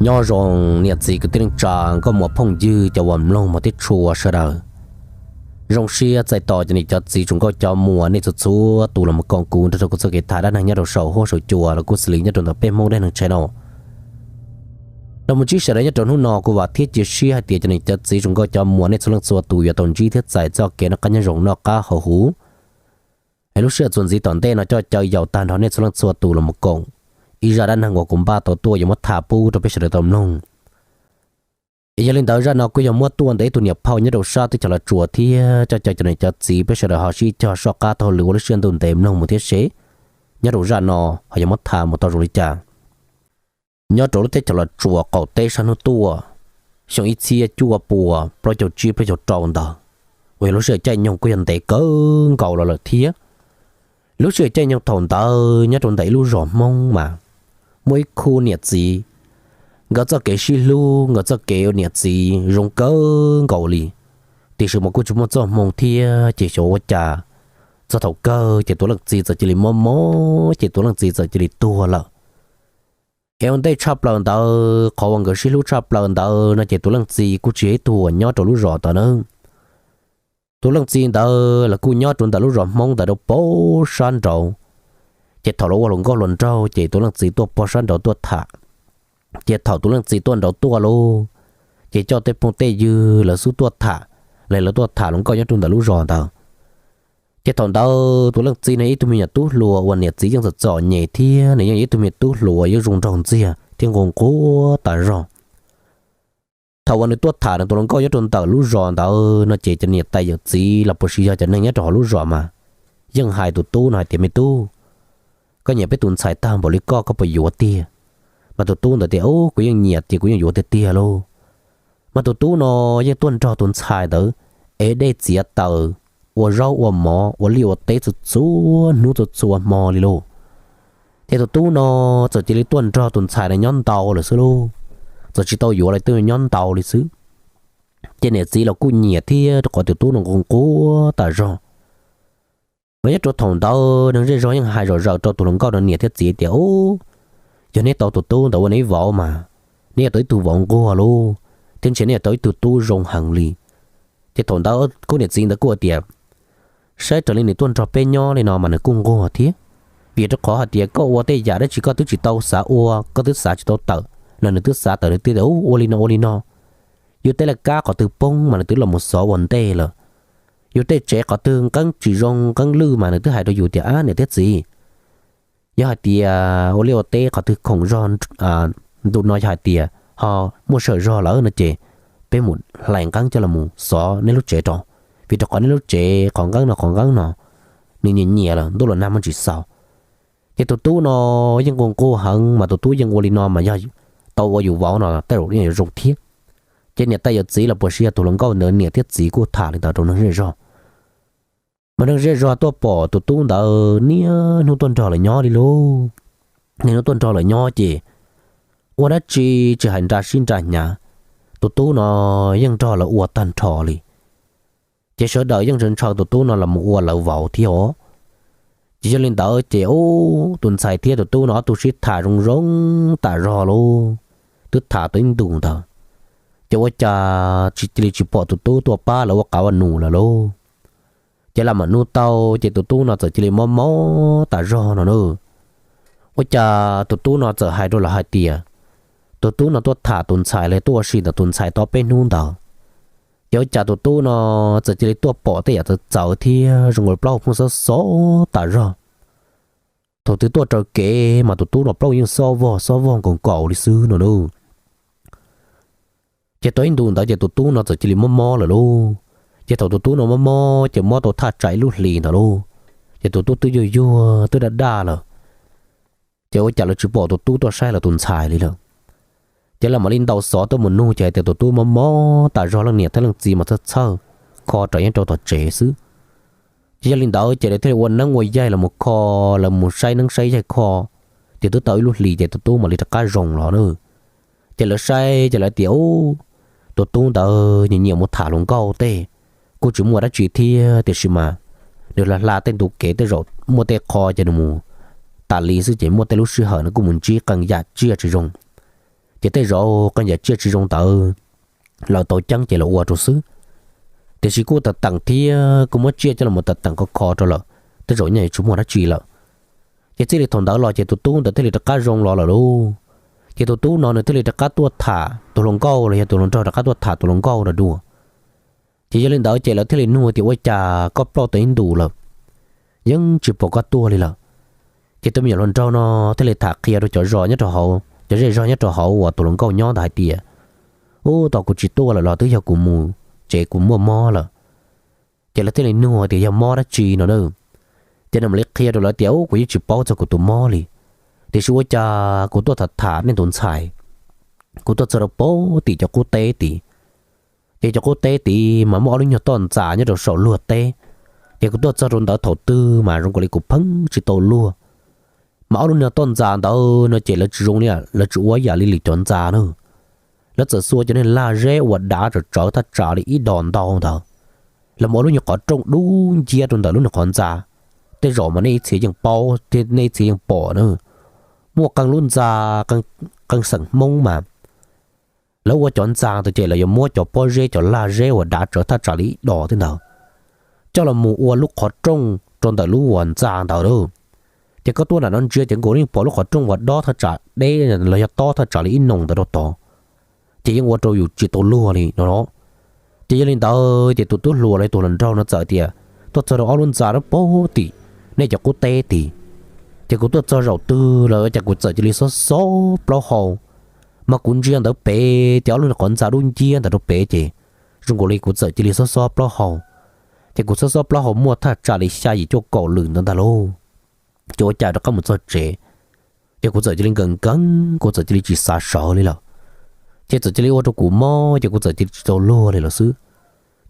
Nyob zoo niam txiv kwv tij neej tsa, nkauj muam phooj ywg cov uas mloog mus thiab tshua sawv daws. Zoo siab txais tos cov niam cov txiv tsoom nkauj cov muam nej txhua txhua tus los mus koom kuv nrog rau kuv txoj kev tham dab neeg nyob rau saum huab saum cua los kuj xws li nyob rau ntawm peb Hmoob dab neeg channel. Los mus ntsib sawv daws nyob rau hnub no kuv vam thiab cia siab hais tias cov niam cov txiv tsoom nkauj cov muam nej txhua leej txhua tus yuav tau ntsib thiab txais txoj kev noj qab nyob zoo noj qab haus huv. Es lub sij hawm txuas ntxiv tom ntej no coj caw yaus tag nrho nej txhua leej txhua tus los mus koom ib zaj dab neeg uas kuv npaj tau tuaj yuav muab tham pub rau peb sawv daws tau mloog. Es yog li ntawd zaj no kuj yog muab tuaj ntawm ib tug niam phauj nyob rau sab teb chaws Los Tsuas thiab coj caw cov niam cov txiv peb sawv daws ho sib cog soj qab taug lw ua lub sij hawm ntuj ntev mloog mus thiab seb nyob rau zaj no ho yuav muab tham mus tau zoo li cas. Nyob rau lub teb chaws Los Tsuas qaum teb sab hnub tuaj, xyoo ib txhiab cuaj pua plaub caug tsib plaub caug rau ntawd, uas yog lub sij hawm caij nyoog kuj yog ntev kawg nkaus los lawm thiab. Lub sij hawm caij nyoog thaum ntawd nyob rau ntawm ib lub zos Hmoob mas muaj ib khub niam txiv, nkawd txoj kev sib hlub nkawd txoj kev ua niam txiv zoo kawg nkaus li. Tiam sis mas kuj tsis muaj txoj hmoo thiab ces xyov ua cas, txog thaum kawg ces tus leej txiv txawm cia li mob mob ces tus leej txiv txawm cia li tuag lawm. Es ua ntej tshaj plaws ntawd qhov uas nkawd sib hlub tshaj plaws ntawd no ces tus leej txiv kuj tsis yog ib tug uas nyob rau lub zos ntawd na. Tus leej txiv ntawd los kuj nyob rau ntawm lub zos Hmoob ntawd rau pem sab nraud. Ces thaum lawv ua hluas nkauj hluas nraug ces tus leej txiv tuaj pog sab nraud tuaj tham. Ces thaum tus leej txiv tuaj nraud tuaj lauj, ces coj tej phooj tej ywg lawv xub tuaj tham, los lawv tuaj tham hluas nkauj nyob rau ntawm lub zos ntawd. Ces thaum ntawd tus leej txiv no ib tug me nyuam tub hluas uas niam txiv yeej txom txom nyem thiab nws yeej yog ib tug me nyuam tub hluas uas yeej zoo nraug ntxiag thiab nquag nquag tas zog. Thaum uas nws tuaj tham nws tus hluas nkauj nyob rau ntawm lub zos ntawd no ces cov niam tais yawm txiv los puas sis yog cov neeg nyob rau hauv lub zos mas yeej hais tus tub no hais tias, me tub, koj nyiam peb tus ntxhais tag npaum li koj, koj puas yuav tiag? Mas tus tub ntawd tias, ub, kuv yeej nyiam ces kuv yeej yuav tiag tiag lauj. Mas tus tub no yeej tuaj nrog tus ntxhais ntawd ev dej txiav taws, ua zaub ua mov, ua liaj ua teb txhua txhua hnub txhua txhua hmo li lauj. Ces tus tub no txawm cia li tuaj nrog tus ntxhais no nyob ntau lawm xwb lauj, txawm tsis tau yuav los twb nyob ntau li xwb. Ces niam txiv los kuj nyiam thiab rau qhov tus tub no nquag nquag tas zog. Mas nyob rau thaum ntawd neeg zej zog yeej hais zom zaws rau tus hluas nkauj no niam thiab txiv tias, ub, yog neb tau tus tub ntawd ua neb vauv mas neb yuav tau ib tug vauv nquag lauj, thiab ntshe neb yuav tau ib tug tub zoo heev li. Ces thaum ntawd khub niam txiv ntawd kuj tias, saib raws li nws tuaj nrog peb nyob li no mas nws kuj nquag thiab. Vim rau qhov hais tias koj ua tej yam dab tsi koj twb tsis tau xav ua, koj twb xav tsis tau tawm los nws twb xav tawm, nws twb tias, ub, ua li no ua li no. Yus tej laj kab qhov twg poob mas nws twb los mus xov ua ntej lawm. Yus tej tsev qhov twg nqeeb tsis zoo nqeeb lwj mas nws twb hais rau yus tias, ab, niam thiab txiv, yog hais tias ua liaj ua teb qhov twg khoom zog ntu no yog hais tias ho muaj sij hawm zog lawm no ces peb mus hlais nqeeb coj los mus xov neb lub tsev rau, vim rau qhov neb lub tsev qhov nqeeb no qhov nqeeb no nws nyias nyias lawm, ntuj los nag muaj ntsis xaus. Ces tus tub no yeej nquag nquag heev mas tus tub yeej ua li no mas yog tau ua yus vauv no tej zaum yeej yuav zoo thiab. Ces niam tais yawm txiv los puas sis yog tus hluas nkauj ntawd niam thiab txiv kuj tham li ntawd rau neeg zej zog. Mas neeg zej zog tuaj pom tus tub ntawd niaj hnub tuaj nrog lawv nyob li lauj. Niaj hnub tuaj nrog lawv nyob ces ua dab tsi tsis hais nra sib nra hnyav, tus tub no yeej nrog lawv ua tag nrho li. Ces sawv daws yeej ntshaw ntshaw tus tub no los mus ua lawv vauv thiab os. Ces yog li ntawd ces ub, tus ntxhais thiab tus tub no ob tug sib tham zoo zoo tas zog lauj, twb tham tau ib ntus ntawd, ces ua cas tsis cia li tsis pom tus tub tuaj pab lawv ua qav ua num lawm lauj. Ces lawv mam nug tau ces tus tub no txawm cia li mob mob tas zog no na. Ua cas tus tub no txawm hais rau lawv hais tias, tus tub no tuaj tham tus ntxhais los tuaj ua si ntawm tus ntxhais tau peb hnub ntawd, ces ua cas tus tub no txawm cia li tuaj pom tej yam txawv txawv thiab zoo nkaus plaub hau phooj xov xov tas zog. Thaum twg tuaj raws kev mas tus tub no plaub yeej xob vog xob vog nkaus nkaus li xwb no na. Ces tau ib ntus ntawd ces tus tub no txawm cia li mob mob lawm lauj. Ces thaum tus tub no mob mob ces mob tau thaj tsam ib lub hlis ntawd lauj, ces tus tub twb yuag yuag twb daj daj lawm. Ces ua cas lawv tsis pom tus tub tuaj saib lawv tus ntxhais li lawm. Ces lawv mam li ntaus xov tuaj mus nug ces hais tias tus tub mob mob tas zog, leej niam thiab leej txiv mas txhawj txhawj kho raws nyob rau tom tsev xwb. Ces yog li ntawd ces lawv thiaj li ua neeb ua yaig los mus kho, lawv mus saib neeb saib yaig kho, ces twb tau ib lub hlis ces tus tub mam li rov qab zoo los na. Ces lawv saib ces lawv tias, ub, tus tub ntawd nyiam nyiam mus tham hluas nkauj tej, kuj tsis muaj dab tsi thiab tiam sis mas nws hla hla tej ntu kev tej zaum muaj tej qho ces nws mus tas li xwb ces muaj tej lub sij hawm nws kuj mus ntsib qee yam tsiaj tsis zoo. Ces tej zaum qee yam tsiaj tsis zoo ntawd lawv tau ceeb ces lawv ua rau xwb. Tiam sis kuj tawm teem thiab kuj muab tsiaj coj los tawm teem kho kho rau lawm, tej zaum nyaj yuav tsis muaj dab tsi lawm. Ces txij li thaum ntawd los ces tus tub ntawd thiaj li rov qab zoo los lawm lauj. Ces tus tub no nws thiaj li rov qab tuaj tham tus hluas nkauj los yog tus hluas nraug rov qab tuaj tham tus hluas nkauj no dua. Ces yog li ntawd ces lawv thiaj li nug tias ua cas koj ploj tau ib ntus lawm, yeej tsis pom koj tuaj li lawm. Ces tus me nyuam hluas nraug no thiaj li tham qhia rau cov zos nyob rau hauv, cov zej zog nyob rau hauv uas tus hluas nkauj nyob ntawd hais tias, ub, tos kuv tsis tuaj lawm los twb yog kuv mus tsev kuv muaj mob lawm. Ces lawv thiaj li nug tias yog mob dab tsi no na. Ces nws mam li qhia rau lawv tias ub, kuv yeej tsis paub txog kuv tus mob li, tiam sis ua cas kuv tuaj tham tham nej tus ntxhais, kuv tuaj txog rau pem tim cov qub teb tid. Ces cov qub teb tid mas muaj ob lub nyuag toj ntxas nyob rau saum luag teb. Ces kuv tuaj txog rau ntawd thaum twg mas zoo nkaus li kuv pheej tsis tau luag. Mas ob lub nyuag toj ntxas ntawd no ces lawv tsis zoo li, lawv tsis ua yam li lwm cov ntxa na. Lawv txawm xuas cov niag lag zeb uas dav tsawv tsawv thaj tsam li ib dos ntau ntawd los mus ua lub nyuag qhov rooj dub nciab rau ntawm lub nyuag qhov ntxa. Tej zaum mas nej ib txhia yeej paub thiab nej ib txhia yeej pom na, muaj qee lub ntxa, qee xeem Hmoob mas lawv ua cov ntxa ntawd ces lawv yuav muab cov pob zeb, cov lag zeb uas dav tsawv thaj tsam li ib dos tej ntawd coj los mus ua lub qhov rooj rau ntawm lub uas ntxa ntawd lauj. Ces koj tuaj nram no ntsia ces nkaus yeej pom lub qhov rooj uas dob thaj tsam deb los yog tob thaj tsam li ib noos ntawd rau tod, ces yeej ua rau yus tsis tau luag li no. Ces yog li ntawd ces tus tub hluas los tus hluas nraug no txawm tias tuaj txog rau ob lub ntxa rau pem tim nej cov qub teb tid. Ces kuv tuaj txog zaum twg lawm ces kuv txawm cia li xob xob plaub hau, mas kuv ntsia ntawd pem ces ob lub qhov ntxa dub nciab ntawd rau pem ces zoo nkaus li kuv txawm cia li xob xob plaub hau. Ces kuv xob xob plaub hau muaj thaj tsam li xya yim cuaj kaum lwm ntawd ntag lauj. Ces ua cas rov qab mus txog tsev, ces kuv txawm cia li nkees nkees, kuv txawm cia li tsis xav sawv li lawm. Ces txawm cia li ua rau kuv mob ces kuv txawm cia li tsis tau luag li lawm xwb.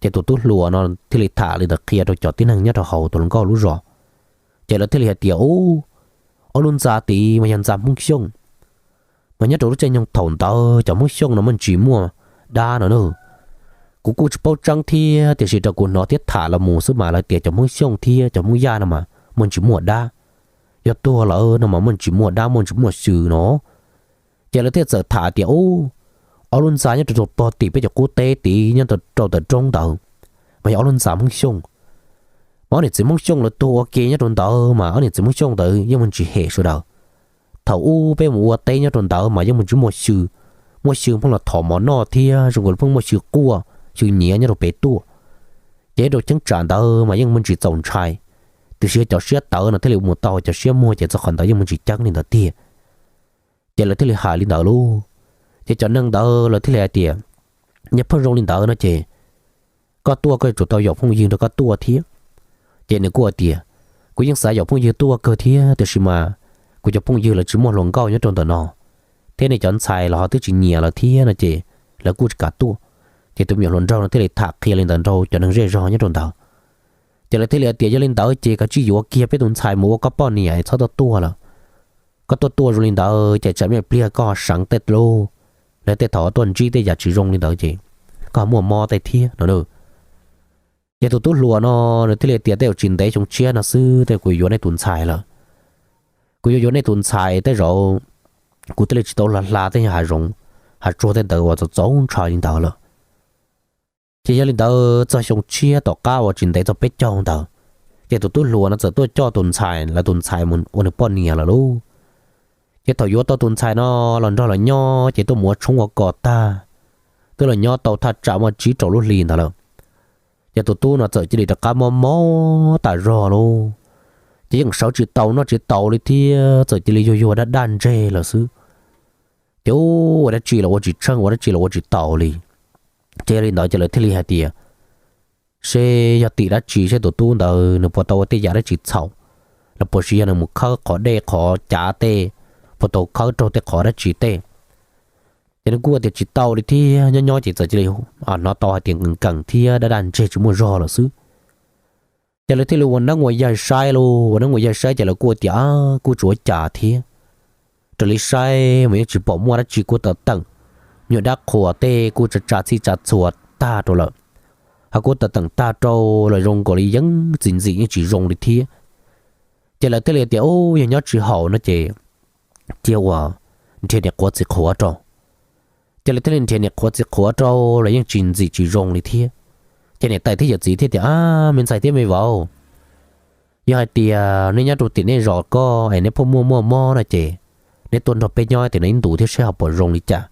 Ces tus tub hluas no thiaj li tham li ntawd qhia rau cov tib neeg nyob rau hauv tus hluas nkauj lub zos. Ces lawv thiaj li hais tias ub, ob lub ntxa tid mas yog ntxa Hmoob Xyooj. Mas nyob rau lub caij nyoog thaum ntawd cov Hmoob Xyooj no muaj ntsis muaj dab no na. Kuv kuj tsis paub tseeb thiab tiam sis rau kuv hnov thiab tham los mus xwb mas lawv tias cov Hmoob Xyooj thiab cov Hmoob Yaj no mas muaj ntsis muaj dab. Yog tuag lawm no mas muaj ntsis muaj dab muaj ntsis muaj xyw no. Ces lawv thiaj txawm tham tias ub, ob lub ntxa nyob rau pem tim peb cov qub teb tid nyob rau ntawm roob ntawd mas yog ob lub ntxa Hmoob Xyooj. Mas ob niam txiv Hmoob Xyooj lawv tuag ua ke nyob rau ntawd mas ob niam txiv Hmoob Xyooj ntawd yeej muaj ntsis hem sawv daws. Thaum ub peb mus ua teb nyob rau ntawd mas yeej muaj ntsis muaj xyw, muaj xyw pheej los thov mov noj thiab zoo nkaus li pheej muaj xyw quaj xyw nyiav nyob rau pem tuaj. Ces rau cheeb tsam ntawd mas yeej muaj ntsis txaus ntshai, tiam sis cov siab tawv no thiaj li mus tau, cov siab muag ces txog qhov ntawd yeej muaj ntsis ceeb li ntawd tiag. Ces lawv thiaj li hais li ntawd lauj. Ces cov neeg ntawd lawv thiaj li hais tias yog pheej zoo li ntawd no ces koj tuaj koj yuav tsum tau yaum phooj ywg nrog koj tuaj thiab. Ces nws kuj hais tias kuv yeej xav yaum phooj ywg tuaj kawg thiab tiam sis mas kuv cov phooj ywg lawv tsis muaj hluas nkauj nyob rau ntawm no, thiab nej cov ntxhais los ho twb tsis nyiam lawm thiab no ces lawv kuj tsis kam tuaj. Ces tus me nyuam hluas nraug no thiaj li tham qhia li ntawd rau cov neeg zej zog nyob rau ntawd. Ces lawv thiaj li hais tias yog li ntawd ces koj cia li yuav kiag peb tus ntxhais mus ua koj poj niam txhob tuaj tuaj lawm. Koj tuaj tuaj zoo li ntawd ces tsam ib pliag koj seev tej lub, lawv tej thaum tuaj ntsib tej yam tsis zoo li ntawd ces koj muaj mob tej thiab no. Ces tus tub hluas no nws thiaj li tias tej zaum tsis ntev xyoo tshiab no xwb tej kuv yuav nej tus ntxhais lawm. Kuv yuav yuav nej tus ntxhais tej zaum kuv thiaj li tsis tau hla hla tej hav zoov, hav tsuag tej ntawd uas txaus txaus ntshai li ntawd lawm. Ces yog li ntawd txog xyoo tshiab tom qab uas tsis ntev txog peb caug ntawd, ces tus tub hluas no txawm tuaj coj tus ntxhais, lawv tus ntxhais mus ua nws poj niam lawm lauj. Ces thaum yuav tau tus ntxhais no los nrog lawv nyob ces tuaj mus ua tshoob ua kos tag, twb los nyob tau thaj tsam muaj tsib rau lub hlis ntawd lawm. Ces tus tub no txawm cia li rov qab mob mob tas zog lauj. Ces yeej sawv tsis taus noj tsis taus li thiab txawm cia li yuag yuag daj daj ntseg lawm xwb. Ces ua dab tsi los ua tsis tsheej, ua dab tsi los ua tsis taus li. Ces yog li ntawd ces lawv thiaj li hais tias seb yog tim dab tsi, seb tus tub ntawd nws puas tau ua tej yam dab tsi txhaum, los puas tsis yog nws mus khawb qhov dej qhov cav tej, puas tau khawb raug tej qhov dab tsi tej. Ces nws kuj tias tsis tau li thiab, nyob nyob ces txawm cia li hnov tau hais tias nkees nkees thiab daj daj ntseg tsis muaj zog lawm xwb. Ces lawv thiaj li ua neeb ua yaig saib lauj, ua neeb ua yaig saib ces lawv kuj tias kuj tsis ua cas thiab. Raws li saib mas yeej tsis pom muaj dab tsi, kuj tawm teem, nyuag dab qhuas tej kuj tsa tsa txhij tsa txhua tag rau lawm, ho kuj tawm teem tag rau lawm zoo nkaus li yeej txim ntxim yeej tsis zoo li thiab. Ces lawv thiaj li tias u, yog nyob tsis haum no ces cia ua nrhiav niam quav txiv qhuav rau. Ces lawv thiaj li nrhiav niam qhuav txiv qhuav rau los yeej tsis ntxim tsis zoo li thiab. Ces niam tais thiab yawm txiv thiaj tias, Ab, me ntxhais thiab me vauv, yog hais tias nej nyob rau tim nej zos ko es neb pheej muaj muaj mob no ces neb tuaj nrog peb nyob tim no ib ntus thiab seb ho puas zoo li cas.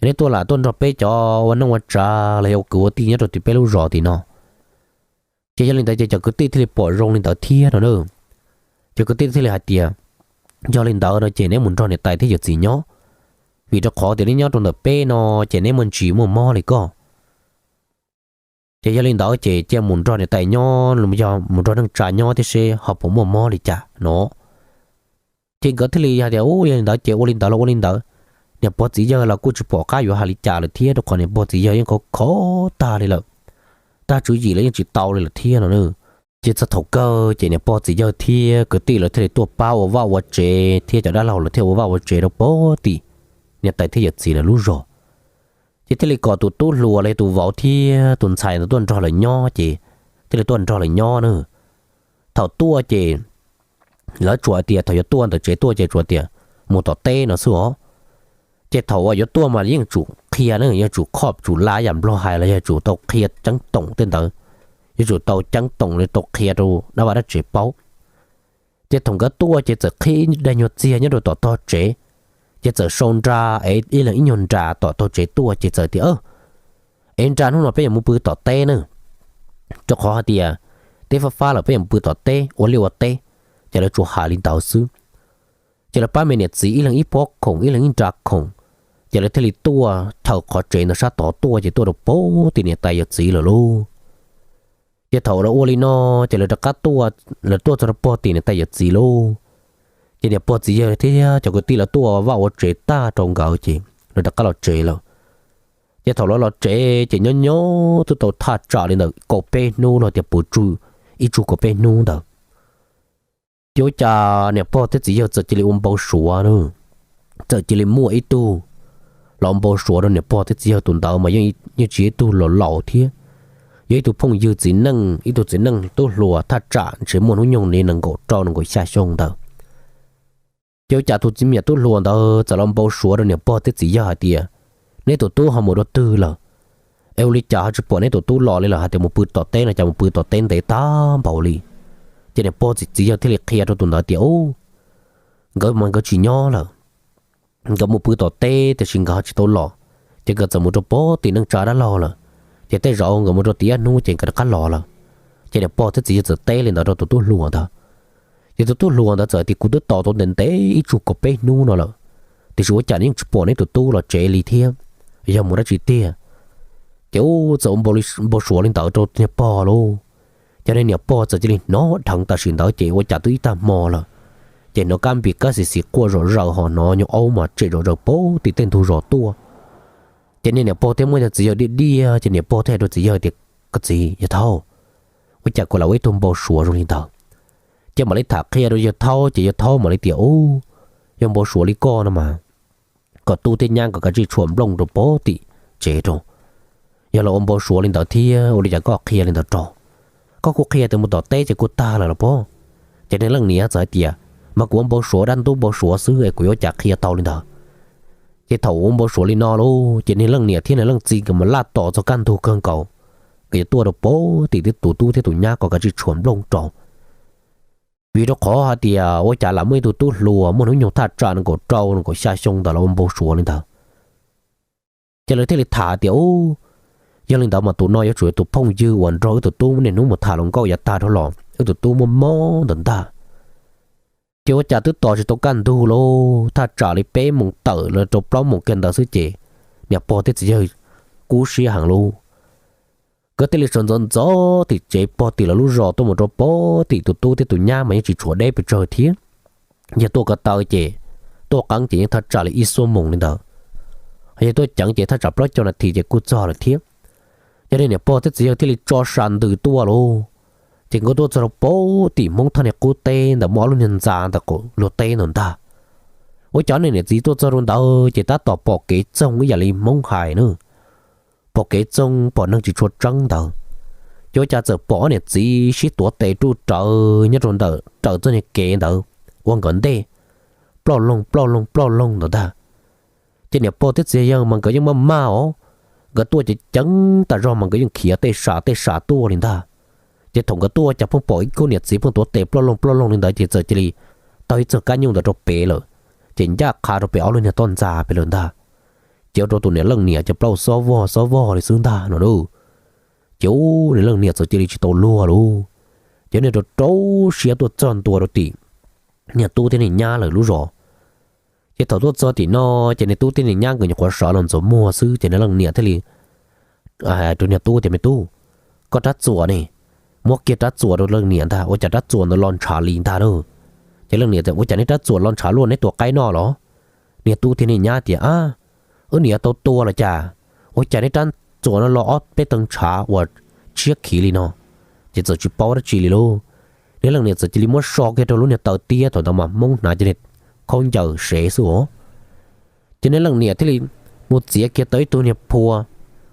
Neb tuaj lam tuaj nrog peb cov ua neej ua tsav los yog ua kwv ua tij nyob rau tim peb lub zos tim no, ces yog li ntawd ces cov kwv tij thiaj li pom zoo li ntawd thiab no na. Cov kwv tij thiaj li hais tias, Yog li ntawd no ces neb mus nrog niam tais thiab yawm txiv nyob, vim rau qhov tias neb nyob rau ntawm peb no ces neb muaj ntsis muaj mob li koj. Ces yog li ntawd ces cia mus nrog niam tais nyob, yog mus nrog neej tsa nyob thiab seb ho puas muaj mob li cas no. Ces nkawd thiaj li hais tias, Ub, yog li ntawd ces ua li ntawd los ua li ntawd. Niam pog txiv yawg los kuj tsis pom qab yuav hais li cas lawm thiab, rau qhov niam pog txiv yawg yeej khov khov tag li lawm, tag tswv yim los yeej tsis tau li lawm thiab no. Ces txog thaum kawg ces niam pog txiv yawg thiab kwv tij lawv thiaj li tuaj pab ua vaj ua tsev thiab cov dab laug lawv thiaj ua vaj ua tsev rau pog tim niam tais thiab yawm txiv lawv lub zos. Ces thiaj li kom tus tub hluas los yog tus vauv thiab tus ntxhais ntawd tuaj nrog lawv nyob ces thiaj li tuaj nrog lawv nyob na. Thaum tuaj ces lawv tsuas hais tias thaum yuav tuaj ntawm tsev tuaj ces tsuas tias mus tom teb no xwb os. Ces thaum uas yuav tuaj mas yeej tsum qhia ne, yeej tsum khoj tsum la yam nplog hais los yog tsum tau qhia ceeb toom tej ntawd, yuav tsum tau ceeb toom li tau qhia rau dab vaj dab tsev paub. Ces thaum nkawd tuaj ces txawm qhib daim nyuag txiag nyob rau tom tog tsev, ces txawm sau nra es ib leeg ib nyuag nra tom tog tsev tuaj ces txawm tias, Es nra hnub no peb yuav mus pw tom teb na, rau qhov hais tias teb fab fab lawm peb yuav mus pw tom teb ua liaj ua teb. Ces lawv tsuas hais li ntawd xwb. Ces lawv pab me niam txiv ib leeg ib pob khoom ib leeg ib nra khoom, ces lawv thiaj li tuaj chaws qhov tsev ntawd sab tod tuaj ces tuaj rau pog tim niam tais yawm txiv lawm lauj. Ces thaum lawv ua li no, ces lawv rov qab tuaj, lawv tuaj txog rau pog tim niam tais yawm txiv lauj. Ces niam pog txiv yawg thiab cov kwv tij lawv tuaj ua vaj ua tsev tag rau nkawd ces lawv rov qab los tsev lawm. Ces thaum lawv los tsev ces nyob nyob twb tau thaj tsam li ntawm kaum peb hnub los tias puv tsug ib tsug kaum peb hnub ntawd, ces ua cas niam pog thiab txiv yawg txawm cia li ua npau suav na. Txawm cia li muaj ib tug los ua npau suav rau niam pog thiab txiv yawg tus ntawd mas yeej tsis yog ib tug laus laus thiab, yog ib tug phooj ywg txiv neej, ib tug txiv neej tub hluas thaj tsam ntshe muaj hnub nyoog li nees nkaum rau nees nkaum xya xyoo ntawd. Ces ua cas tus txiv me nyuam tub hluas ntawd txawm los npau suav rau niam pog thiab txiv yawg hais tias, Neb tus tub ho mus rau twg lawm? Es ua li cas ho tsis pom neb tus tub los li lawm? Hais tias mus pw tom teb no cas mus pw tom teb ntev tag npaum li? Ces niam pog txiv yawg thiaj li qhia rau tus ntawd tias, Ub, nkawd mas nkawd tsis nyob lawm, nkawd mus pw tom teb tiam sis nkawd ho tsis tau los, ces nkawd txawm mus rau pog tim neej tsa dab laug lawm. Ces tej zaum nkawd mus rau tim ib hnub ces nkawd rov qab los lawm. Ces niam pog thiab txiv yawg txawm teb li ntawd rau tus tub hluas ntawd. Ces tus tub hluas ntawd txawm tias, Kuv twb tos tau ntev ntev ib tsug kaum peb hnub no lawm, tiam sis ua cas yeej tsis pom neb tus tub los tsev li thiab, yog mus dab tsi tiag? Ces ub, txawm ua npau suav li ntawd rau niam pog lauj. Ces niam pog txawm cia li hnov dheev tam sim ntawd ces ua cas twb ib tag hmo lawm, ces hnov kab npis kab xis xis quaj zom zaws ho hnov nyuag aub mas tsem zom zaws pog tim tej ntug zos tuaj. Ces niag niam pog thiaj muaj ib tug txiv yawg diaj diaj ces niam pog thiaj hais rau txiv yawg tias, Koj txiv, yawg Thaub, ua cas kuv lam ua ib tug npau suav zoo li ntawd? Ces mam li tham qhia rau yawg Thaub ces yawg Thaub mam li tias, Ub, yog npau suav li koj no mas kom tub thiab nyab nkawd kav tsij tshuam nplooj rau pog tim tsev rau. Yog los ua npau suav li ntawd thiab ua li cas koj qhia li ntawd rau? Koj kuj qhia tias mus tom teb ces kuj tag lawm los pob. Ces niag leej niam txawm hais tias, Mas kuv ua npau suav dab ntub npau suav xwb es kuv yuav ua cas qhia tau li ntawd? Ces thaum ua npau suav li no lauj, ces niag leej niam thiab niag leej txiv nkawd mus laj tos txog kaj ntug kawg nkaus, nkawd yuav tuaj rau pog tim tus tub thiab tus nyab kom kav tsij tshuam nplooj rau. Vim rau qhov hais tias ua cas lam muaj ib tug tub hluas muaj hnub nyoog thaj tsam nees nkaum rau nees nkaum xya xyoo ntawd los ua npau suav li ntawd. Ces lawv thiaj li tham tias, Ub, yog li ntawd mas tus no yuav tsum yog tus phooj ywg uas nrog wb tus tub niaj hnub mus tham hluas nkauj yav tag dhau los wb tus tub muaj mob ntawd ntag. Ces ua cas twb tos tsis tau kaj ntug lauj, thaj tsam li peb moos tawm los rau plaub moos kiag ntawd xwb ces niam pog thiab txiv yawg kub siab heev lauj. Nkawd thiaj li sawv ntxov ntxov tim tsev pog tim lawv lub zos tuaj mus rau pog tim tus tub thiab tus nyab mas yeej tsis tshuav deb pes tsawg thiab. Yog tuaj ko taw ces, tuaj qeeb ces yeej thaj tsam li ib xuab moos li ntawd. Yog tuaj ceev ces thaj tsam plaub caug nas this ces kuj txog lawm thiab. Yog li niam pog thiab txiv yawg thiaj li tso sa ntws tuaj lauj. Ces nkawd tuaj txog rau pog tim Hmoob thaj niag qub teb ntawm muaj ob lub niag ntxa ntawm qaum luag teb ntawd ntag. Ua cas niag niam txiv tuaj txog rau ntawd ces tab tom pom kev txoog ib yam li Hmoob hais na, pom kev txoog pom neeg tsis tshua tseeb ntawd. Ces ua cas txawm pom ob niam txiv sib tuav tes ruj rawv nyob rau ntawm raws txoj niag kev ntawd ua nkawd ntej, ploj loog ploj loog ploj loog ntawd ntag. Ces niam pog thiab txiv yawg mas nkawd yeej maj maj os, nkawd tuaj ceev ceev tas zog mas nkawd yeej khiav tej sam tej sam tuaj li ntag. Ces thaum nkawd tuaj cas pheej pom ib khub niam txiv pheej tuav tes ploj loog ploj loog li ntawd ces txawm cia li taug ib txog kab nyuj ntawd rau pem lawm, ces ncaj qha rau pem ob lub niag toj ntxas pem lawm ntag. Ces ua rau tus niam leej niam ces plaub xob vog xob vog li xwb ntag no lauj. Ces ub, niam leej niam txawm cia li tsis tau luag lauj, ces niag rau rau siab tuaj txog ntua rau tim niag tub thiab niag nyab lawv lub zos. Ces thaum tuaj txog tim no, ces niag tub thiab niag nyab nkawd nyuam qhuav sawv los ntxuav muag xwb ces niag leej niam thiaj li hais rau niag tub tias, Me tub, koj rab txuas ne, muab kiag rab txuas rau leej niam ntag, ua cas rab txuas ntawd los ntshav li ntag lauj. Ces leej niam tias, Ua cas neb rab txuas los ntshav luaj, neb tua qaib noj los? Niag tub thiab niag nyab tias, Ab, wb niam tau tua los cas, ua cas neb rab txuas no los ob peb tee ntshav uas tshiab khiv li no? Ces txawm tsis paub dab tsi li lauj. Niag leej niam txawm cia li muab so kiag rau lub niag taw tiab, thaum ntawd mas Hmoob hnav cov niag khaub ncaws sev xwb os. Ces niag leej niam thiaj li mus txiav kiag tau ib tug niag phua,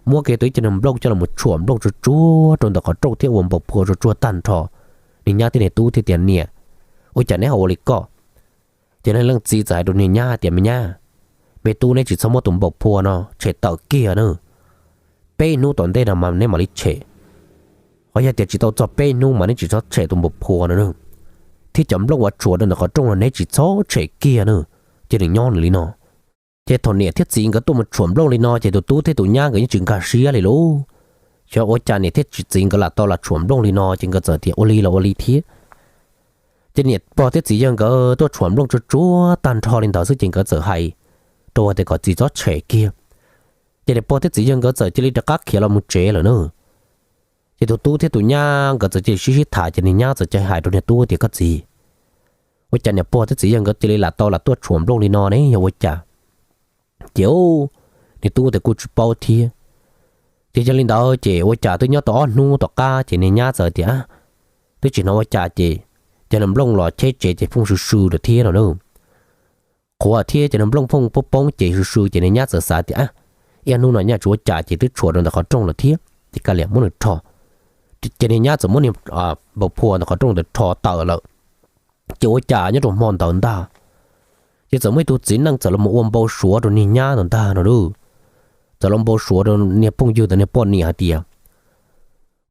muab kiag tau ib co niag nplooj coj los tshuam nplooj tsuag tsuag rau ntawm qhov rooj thiab ua npau phua tsuag tsuag tag nrho. Niag nyab thiab niag tub thiaj tias, Niam, ua cas neb ho ua li koj? Ces niag leej txiv txawm hais rau niag nyab tias, Me nyab, me tub, neb tsis txhob muab tus npau phua no tshem tawm kiag na. Peb hnub tom ntej no mas neb mam li tshem. Qhov yog tias tsis tau txog peb hnub mas neb tsis txhob tshem tus npau phua no na, thiab cov nplooj uas tshuam rau ntawm qhov rooj no neb tsis txhob tshem kiag na. Ces nws nyob nws li no. Ces thaum niam thiab txiv nkawd tuaj mus tshuam nplooj li no ces tus tub thiab tus nyab nkawd yeej tsis nkag siab li lauj. Xyov ua cas niam thiab txiv nkawd lam tau lam tshuam nplooj li no ces nkawd txawm tias, Ua li los ua li thiab. Ces niam pog thiab txiv yawg nkawd tuaj tshuam nplooj tsuag tsuag tag nrho li ntawd xwb ces nkawd txawm hais rau tias kom txiv txhob tshem kiag. Ces niam pog thiab txiv yawg nkawd txawm cia li rov qab khiav los mus tsev lawm na. Ces tus tub thiab tus nyab nkawd txawm cia li sib sib tham ces niag nyab txawm cia li hais rau niag tub tias, Koj txiv, ua cas niam pog thiab txiv yawg nkawd cia li lam tau lam tuaj tshuam nplooj li no ne, yog ua cas? Ces niag tub tias kuj tsis paub thiab. Ces yog li ntawd ces ua cas twb nyob tau ob hnub tom qab ces niag nyab txawm tias, Twb tsis hnov ua cas ces, ces niag nplooj los cheb tsev ces phooj sw sw lawm thiab no na. Qhuav thiab ces niag nplooj phooj poob poob ces sw sw ces niag nyab txawm xav tias, Ib hnub no nyaj tsis ua cas ces twb tshuam rau ntawm qhov rooj lawm thiab ces kav liam muab nws rho. Ces niag nyab txawm muab niag npau phua ntawm qhov rooj ntawd rho tawm lawm. Ces ua cas nyob rau hmo ntawd ntag, ces txawm muaj ib tug txiv neej txawm los ua npau suav rau niag nyab ntawd ntag no lauj. Txawm los npau suav rau niag phooj ywg ntawd niag poj niam hais tias,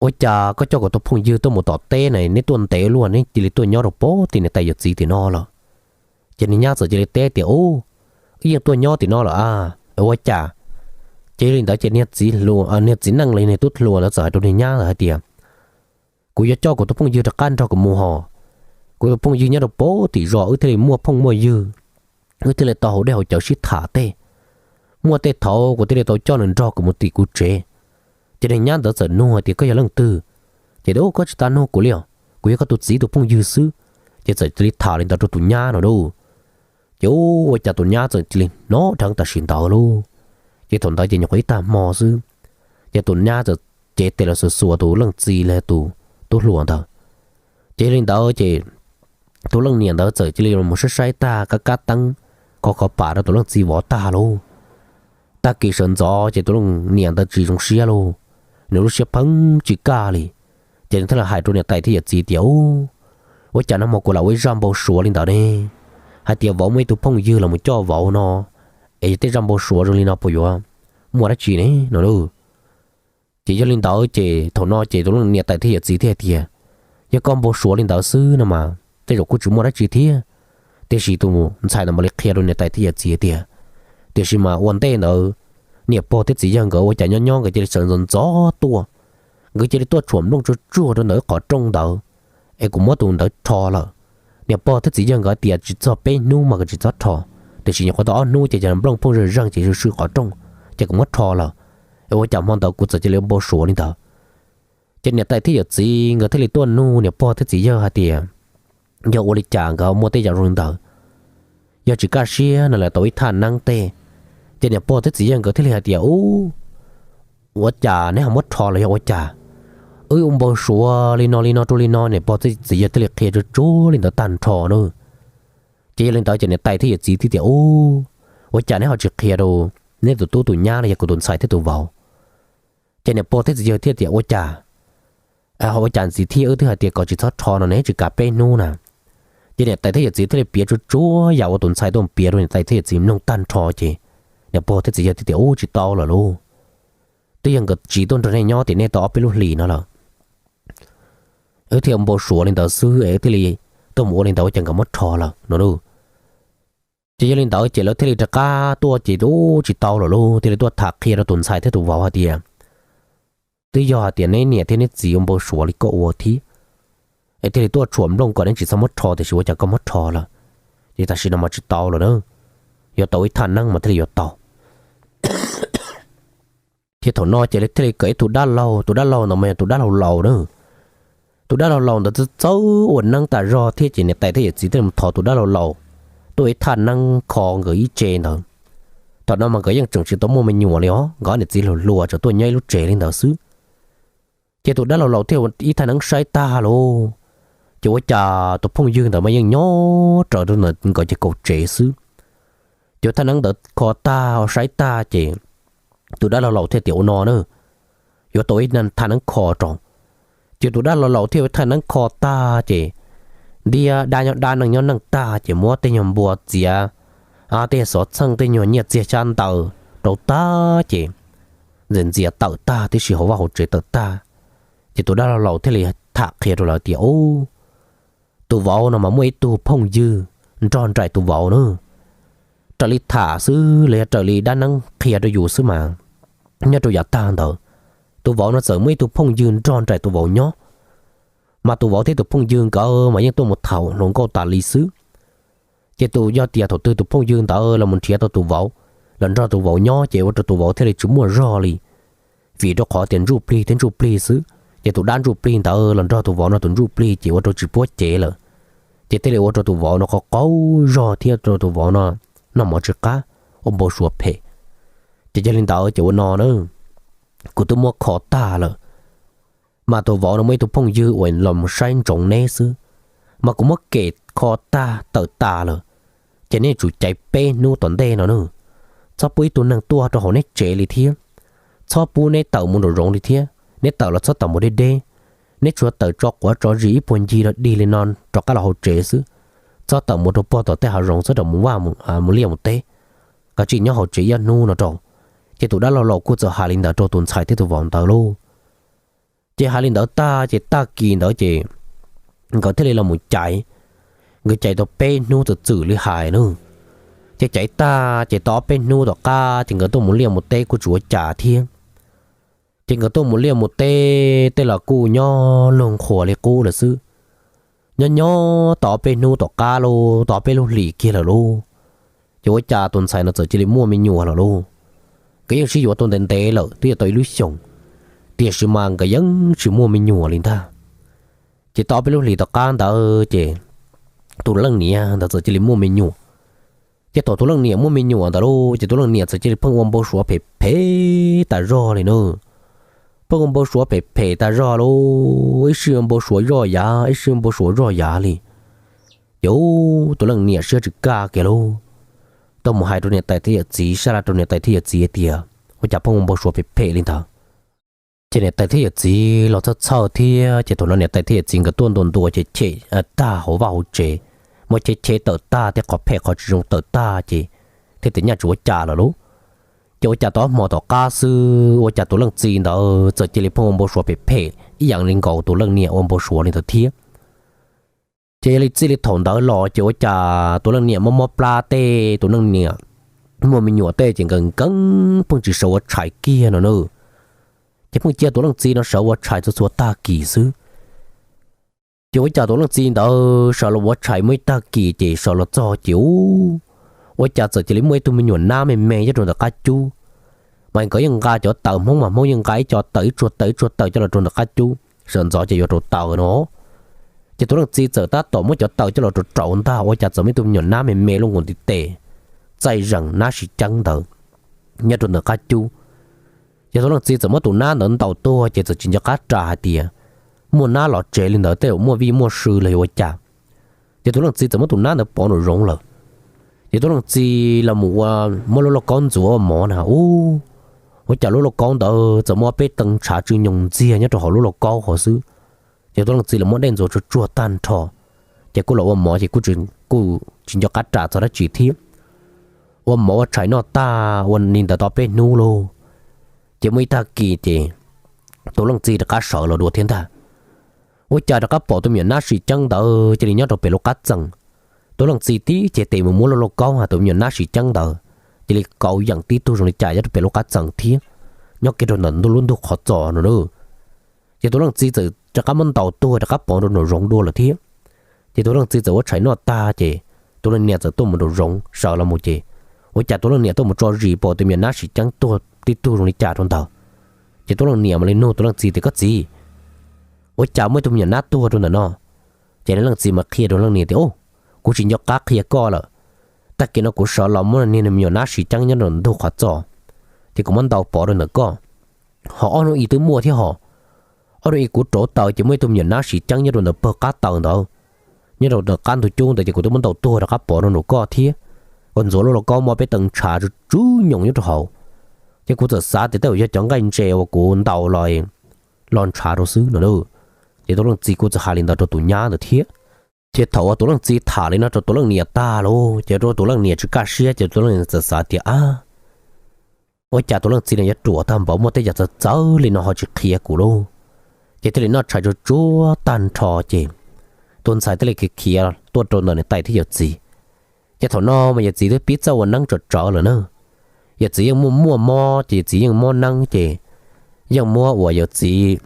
Ua cas koj coj kuv tus phooj ywg tuaj mus tom teb na, neb tuaj ntev luaj, neb cia li tuaj nyob rau pem tim niam tais yawm txiv tim no lawm? Ces niag nyab txawm cia li teb tias, Ub, wb yeej tuaj nyob tim no lawm a, ua cas? Ces li ntawd ces niag txiv neej los niag tub hluas ntawd txawm hais rau niag nyab ntawd hais tias, Kuv yuav coj kuv tus phooj ywg rov qab nrog kuv mus hos. Kuv tus phooj ywg nyob rau pem tim zos wb thiaj li muaj phooj muaj ywg, wb thiaj li tau haus dej haus cawv sib tham tej. Muaj tej thaum kuv thiaj li tau coj nws nrog kuv mus tim kuv tsev. Ces niag nyab ntawd txawm nug hais tias, Koj yog leej twg? Ces tias, Koj tsis tas nug kuv li os, kuv yog koj tus txiv tus phooj ywg xwb. Ces txawm cia li tham li ntawd rau tus nyab no lauj. Ces ua cas tus nyab txawm cia li hnov dheev tam sim ntawd lauj. Ces thaum ntawd ces nyuam qhuav ib tag hmo xwb, ces tus nyab txawm cev tes los xuas xuas tus leej txiv los tus tub hluas ntawd. Ces li ntawd ces tus leej niam ntawd txawm cia li mus saib saib tag kab kab teeb, khov khov pam rau tus leej txiv vov tag lauj. Tag kis sawv ntxov ces tus leej niam ntawd tsis zoo siab lauj, nws lub siab pheej tsis kaj li. Ces nws thiaj li hais rau niam tais thiab yawm txiv tias, Ub, ua cas nag hmo kuv lam ua ib zaj npau suav li ntawd ne, hais tias vauv muaj ib tug phooj ywg los mus coj vauv no, es yog tej zaj npau suav zoo li no puas yuav muaj dab tsi ne no lauj. Ces yog li ntawd ces thaum no ces tus leej niam tais thiab yawm txiv thiaj tias, Yog koj npau suav li ntawd xwb no mas tej zaum kuj tsis muaj dab tsi thiab. Tiam sis tus ntxhais ntawd mam li qhia rau niam tais thiab yawm txiv tias, Tiam sis mas ua ntej ntawd niam pog thiab txiv yawg nkawd ua cas nyob nyob nkawd cia li sawv ntxov ntxov tuaj, nkawd cia li tuaj tshuam nplooj tsuag tsuag rau ntawm qhov rooj ntawd, es kuv muab tus ntawd rho lawm. Niam pog thiab txiv yawg nkawd tias tsis txog peb hnub mas kuv tsis txhob rho, tiam sis nyuam qhuav tau ob hnub ces cov nplooj phooj zeeg zeeg ces sw sw qhov rooj, ces kuv muab rho lawm. Es ua cas hmo ntawd kuv txawm cia li npau suav li ntawd? Ces niam tais thiab yawm txiv nkawd thiaj li tuaj nug niam pog thiab txiv yawg hais tias, Yog ua li cas nkawd muaj tej yam zoo li ntawd? Yog tsis kaj siab no lawv tau ib thaj neeb tej. Ces niam pog thiab txiv yawg nkawd thiaj li hais tias, Ub, ua cas neb ho muab rho los yog ua cas? Wb ua npau suav li no li no rau li no. Niam pog thiab txiv yawg thiaj li qhia tsuag tsuag li ntawd tag nrho na. Ces yog li ntawd ces niam tais thiab yawm txiv thiaj tias, Ub, ua cas neb ho tsis qhia rau neb tus tub tus nyab los yog kuv tus ntxhais thiab tus vauv? Ces niam pog thiab txiv yawg thiaj tias, Ua cas, ua cas ntxiv thiab wb twb hais tias kom tsis txhob rho no ne, tsis kam peb hnub na. Ces niam tais thiab yawm txiv thiaj li piav tsuag tsuag yam uas tus ntxhais tuaj piav rau niam tais thiab yawm txiv mloog tag nrho ces Niam pog thiab txiv yawg thiaj tias, Ub, tsis tau lawm lauj, twb yog nkawd tsiv tuaj nrog nej nyob tias nej tau ob peb lub hlis no lawm, wb thiaj ua npau suav li ntawd xwb es wb thiaj li tuaj mus ua li ntawd ua cas nkawd muab rho lawm no lauj. Ces yog li ntawd ces lawv thiaj li rov qab tuaj ces, Ub, tsis tau lawm lauj, thiaj li tuaj tham qhia rau tus ntxhais thiab tus vauv hais tias, Twb yog hais tias neb niam thiab neb txiv ua npau suav li koj ua thiab, es thiaj li tuaj tshuam nplooj kom neb tsis txhob muab rho, tiam sis ua cas koj muab rho lawm. Ces tam sim no mas tsis tau lawm na, yuav tau ib thaj neeb mas thiaj li yuav tau. Ces thaum no ces thiaj li kawm ib tug dab laug, tus dab laug ntawd mas yog tus dab laug laus na. Tus dab laug laus ntawd txawj txawj ua neeb tas zog thiab ces niam tais thiab yawm txiv thiaj li mus thov tus dab laug laus tuaj ib thaj neeb kho nkawd ib tse ntawd. Thaum no mas nkawd yeej tseem tsis tau muaj me nyuam li os, nkawd niam txiv hluas hluas tseem tuaj nyob ib lub tsev li ntawd xwb. Ces tus dab laug laus thiaj ua ib thaj neeb saib tag lauj, ces ua cas tus phooj ywg ntawd mas yeej nyob raws rau ntawm nkawd ces kaum tsev xwb. Ces ua thaj neeb ntawd kho tag saib tag ces tus dab laug laus thiaj tias, Ua no na, yuav tau ib thaj neeb kho rau. Ces tus dab laug laus thiaj ua thaj neeb kho tag ces ntiab dab nyob dab, neeg nyob neeg tag ces muab tej nyuag npua txiav, tej nyuag xov txheej, tej nyuag nyiaj txiag xyab ntawv rau tag ces ntxias ntxias tawm tag tib si, hauv vaj hauv tsev tawm tag. Ces tus dab laug laus thiaj li tham qhia rau lawv tias, Ub, tus vauv no mas muaj ib tug phooj ywg nrog nraim tus vauv na. Raws li tham xwb los yog raws li dab neeb qhia rau yus xwb mas, nyob rau yav tag ntawd, tus vauv no txawm muaj ib tug phooj ywg nrog nraim tus vauv nyob, mas tus vauv thiab tus phooj ywg nkawd mas yeej tuaj mus tham hluas nkauj tas li xwb. Ces tus yog tias thaum twg tus phooj ywg ntawd los mus nrhiav tau tus vauv, los nrog tus vauv nyob ces ua rau tus vauv thiaj li tsis muaj zog li, vim rau qhov tias ntsuj plig thiab ntsuj plig xwb. Ces tus dab ntsuj plig ntawd los nrog tus vauv no tus ntsuj plig ces ua rau tsis puab cev lawm, ces thiaj li ua rau tus vauv no qaug qaug zog thiab rau tus vauv no noj mov tsis qab, ua npau suav phem. Ces yog li ntawd ces ua no na, kuv twb muab kho tag lawm, mas tus vauv no muaj ib tug phooj ywg uas los mus saib ntsoov neb xwb, mas kuv muab kem kho tag tawm tas lawm, ces neb tsum caiv peb hnub tom ntej no na, txhob pub ib tug neeg tuaj rau hauv neb tsev li thiab, txhob pub neb tawm mus nraum zoov li thiab, neb tawm los txhob tawm mus deb deb, neb tsuas tawm tso quav tso zis ib puag ncig rau dig li no rov qab los hauv tsev xwb, txhob tawm mus rau puag tom tej hav zoov, txhob tawm mus vaj mus liaj mus teb, kav tsij nyob hauv tsev ib ob hnub no rau. Ces tus dab laug laus kuj txawm hais li ntawd rau tus ntxhais thiab tus vauv ntawd lauj. Ces hais li ntawd tag ces tag kis ntawd ces nkawd thiaj li los mus caiv, nkawd caiv tau peb hnub txwm txwm li hais na. Ces caiv tag ces tau ob peb hnub tom qab ces nkawd tuaj mus liaj mus teb kuj tsis ua cas thiab. Ces nkawd tuaj mus liaj mus teb tej los kuj nyob luag nqhuas li qub lawm xwb. Nyob nyob tau ob peb hnub tom qab lauj, tau ob peb lub hlis kiag lawm lauj, ces ua cas tus ntxhais no txawm cia li muaj me nyuam lawm lauj. Nkawd yeej sib yuav tau ntev ntev lawm twb yuav tau ib lub xyoos, tiam sis mas nkawd yeej tsis muaj me nyuam li ntag. Ces tau ob peb lub hlis tom qab ntawd ces tus leej niam ntawd txawm cia li muaj me nyuam. Ces thaum tus leej niam muaj me nyuam ntawd lauj, ces tus leej niam txawm cia li pheej ua npau suav phem phem tas zog li na. Pheej ua npau suav phem phem tas zog lauj, ib sij ua npau suav zoj yav, ib sij ua npau suav zoj yav li. Ces tus leej niam siab tsis kaj kiag lauj, tau mus hais rau niam tais thiab yawm txiv, sab laj rau niam tais thiab yawm txiv hais tias ua cas pheej ua npau suav phem phem li ntawd. Ces niam tais thiab yawm txiv los txhawj txhawj thiab, ces thaum no niam tais thiab yawm txiv nkawd tuaj ntua ntua ces chem tag hauv vaj hauv tsev, muab cheb cheb tawm tag thiab qhov phem qhov tsis zoo tawm tag ces thiaj tias nyaj tsis ua cas lawm lauj. Ces ua cas tau ob hmo tom qab xwb ua cas tus leej txiv ntawd txawm cia li pheej ua npau suav phem phem ib yam li nkaus tus leej niam ua npau suav li ntawd thiab. Ces yog li txij li thaum ntawd los ces ua cas tus leej niam mob mob plab tej, tus leej niam muaj me nyuam tej ces nkawd nkees pheej tsis sawv ua tshais kiag no na. Ces pheej cia tus leej txiv no sawv ua tshais txhua txhua tag kis xwb. Ces ua cas tus leej txiv ntawd sawv los ua tshais muaj ib tag kis ces sawv los txog ces ua cas txawm cia li muaj ib tug me nyuam nab me me nyob rau ntawm qab cub. Mas nkawd yeej nqa cov taws Hmoob mas Hmoob yeej nqa ib co taws ib tsuag taws ib tsuag taws coj los rau ntawm qab cub, sawv ntxov ces yuav rauv taws no. Ces tus leej txiv txawm tab tom muab cov taws coj los rauv rauv ntag ua cas txawm muaj ib tug me nyuam nab me me lub nkus ntiv tes, txaij zees nab sib ceeb ntawd nyob rau ntawm qab cub. Ces tus leej txiv txawm muab tus nab ntawd ntaus tuag ces txawm tsis nco qab ras hais tias muaj nab los tsev li ntawd tej zaum muaj vij muaj sw los yog ua cas. Ces tus leej txiv txawm muab tus nab ntawd pov nraum zoov lawm. Ces tus leej txiv los mus ua, muab lub lauj kaub ntxuav ua mov na ub, ua cas lub lauj kaub ntawd txawm muaj peb tee ntshav tsw nyoos ntxiag nyob rau hauv lub lauj kaub hauv xwb. Ces tus leej txiv los muab dej ntxuav tsuag tsuag tag nrho, ces kuj los ua mov ces kuj tsis nco qab ras txog dab tsi thiab. ua mov ua tshais noj tag ua li ntawd tau peb hnub lauj, ces muaj ib tag kis ces tus leej txiv rov qab sawv los dua thiab ntag. Ua cas rov qab pom tus me nyuam nab sim ceeb ntawd cia li nyob rau pem lub qab txees. Tus leej txiv tib ceg tes mus muab lub lauj kaub hos tus me nyuam nab sim ceeb ntawd cia li kauv yeem tib tug zoo li cas nyob rau pem lub qab txees thiab, nyob kiag rau ntawm ntuj lub ntug qhov txos no na. Ces tus leej txiv txawm rov qab muab ntaus tuag rov qab pov rau nraum zoov dua lawm thiab. Ces tus leej txiv txawm ua tshais noj tag ces tus leej niam txawm tuaj mus nraum zoov sawv los mus ces ua cas tus leej niam tuaj mus tso zis pom tus me nyuam nab sim ceeb tuag tib tug zoo li cas rau ntawd. Ces tus leej niam mam li nug tus leej txiv tias, Koj txiv, ua cas muaj ib tug me nyuam nab tuag rau ntawm no? Ces leej txiv mas qhia rau leej niam tias, Kuv tsis nco qab qhia koj lawm. Tag kis no kuv sawv los muab niag me nyuam nab sim ceeb nyob rau ntug qhov txos, ces kuv muab ntaus pov rau ntawm koj. Hos ob hnub i twb muaj thiab hos. Ob hnub i kuv rauv taws ces muaj ib tug me nyuam nab sim ceeb nyob rau ntawm pawg qab taws ntawd, nyob rau ntawm qab ntug cub ntawd ces kuv twb muab ntaus tuag rov qab pov rau nraum koj thiab. Kuv ntxuav lub lauj kaub muaj peb tee ntshav tsw nyoos nyob rau hauv, ces kuv txawm xav tias tej zaum yog cov nqaij ntses uas kuv ntaus los los ntshav rau xwb no. Ces tus leej txiv kuj txawm hais li ntawd rau tus nyab ntawd thiab. Ces thaum uas tus leej txiv tham li no rau tus leej niam tag lauj, ces rau tus leej niam tsis kaj siab ces tus leej niam txawm xav tias, Ab, ua cas tus leej txiv no yuav ruam tag npaum muaj tej yam txawv txawv li no ho tsis qhia kuv lauj? Ces thiaj li noj tshais tsuag tsuag tag nrho ces tus ntxhais thiaj li khiav khiav tuaj rau ntawm niam tais thiab yawm txiv. Ces thaum no mas yawm txiv twb pib txawj ua neeb tsawv tsawv lawm na. Yawm txiv yeej muaj muaj mob ces yawm txiv yeej mob neeb ces yeej muab uas yawm txiv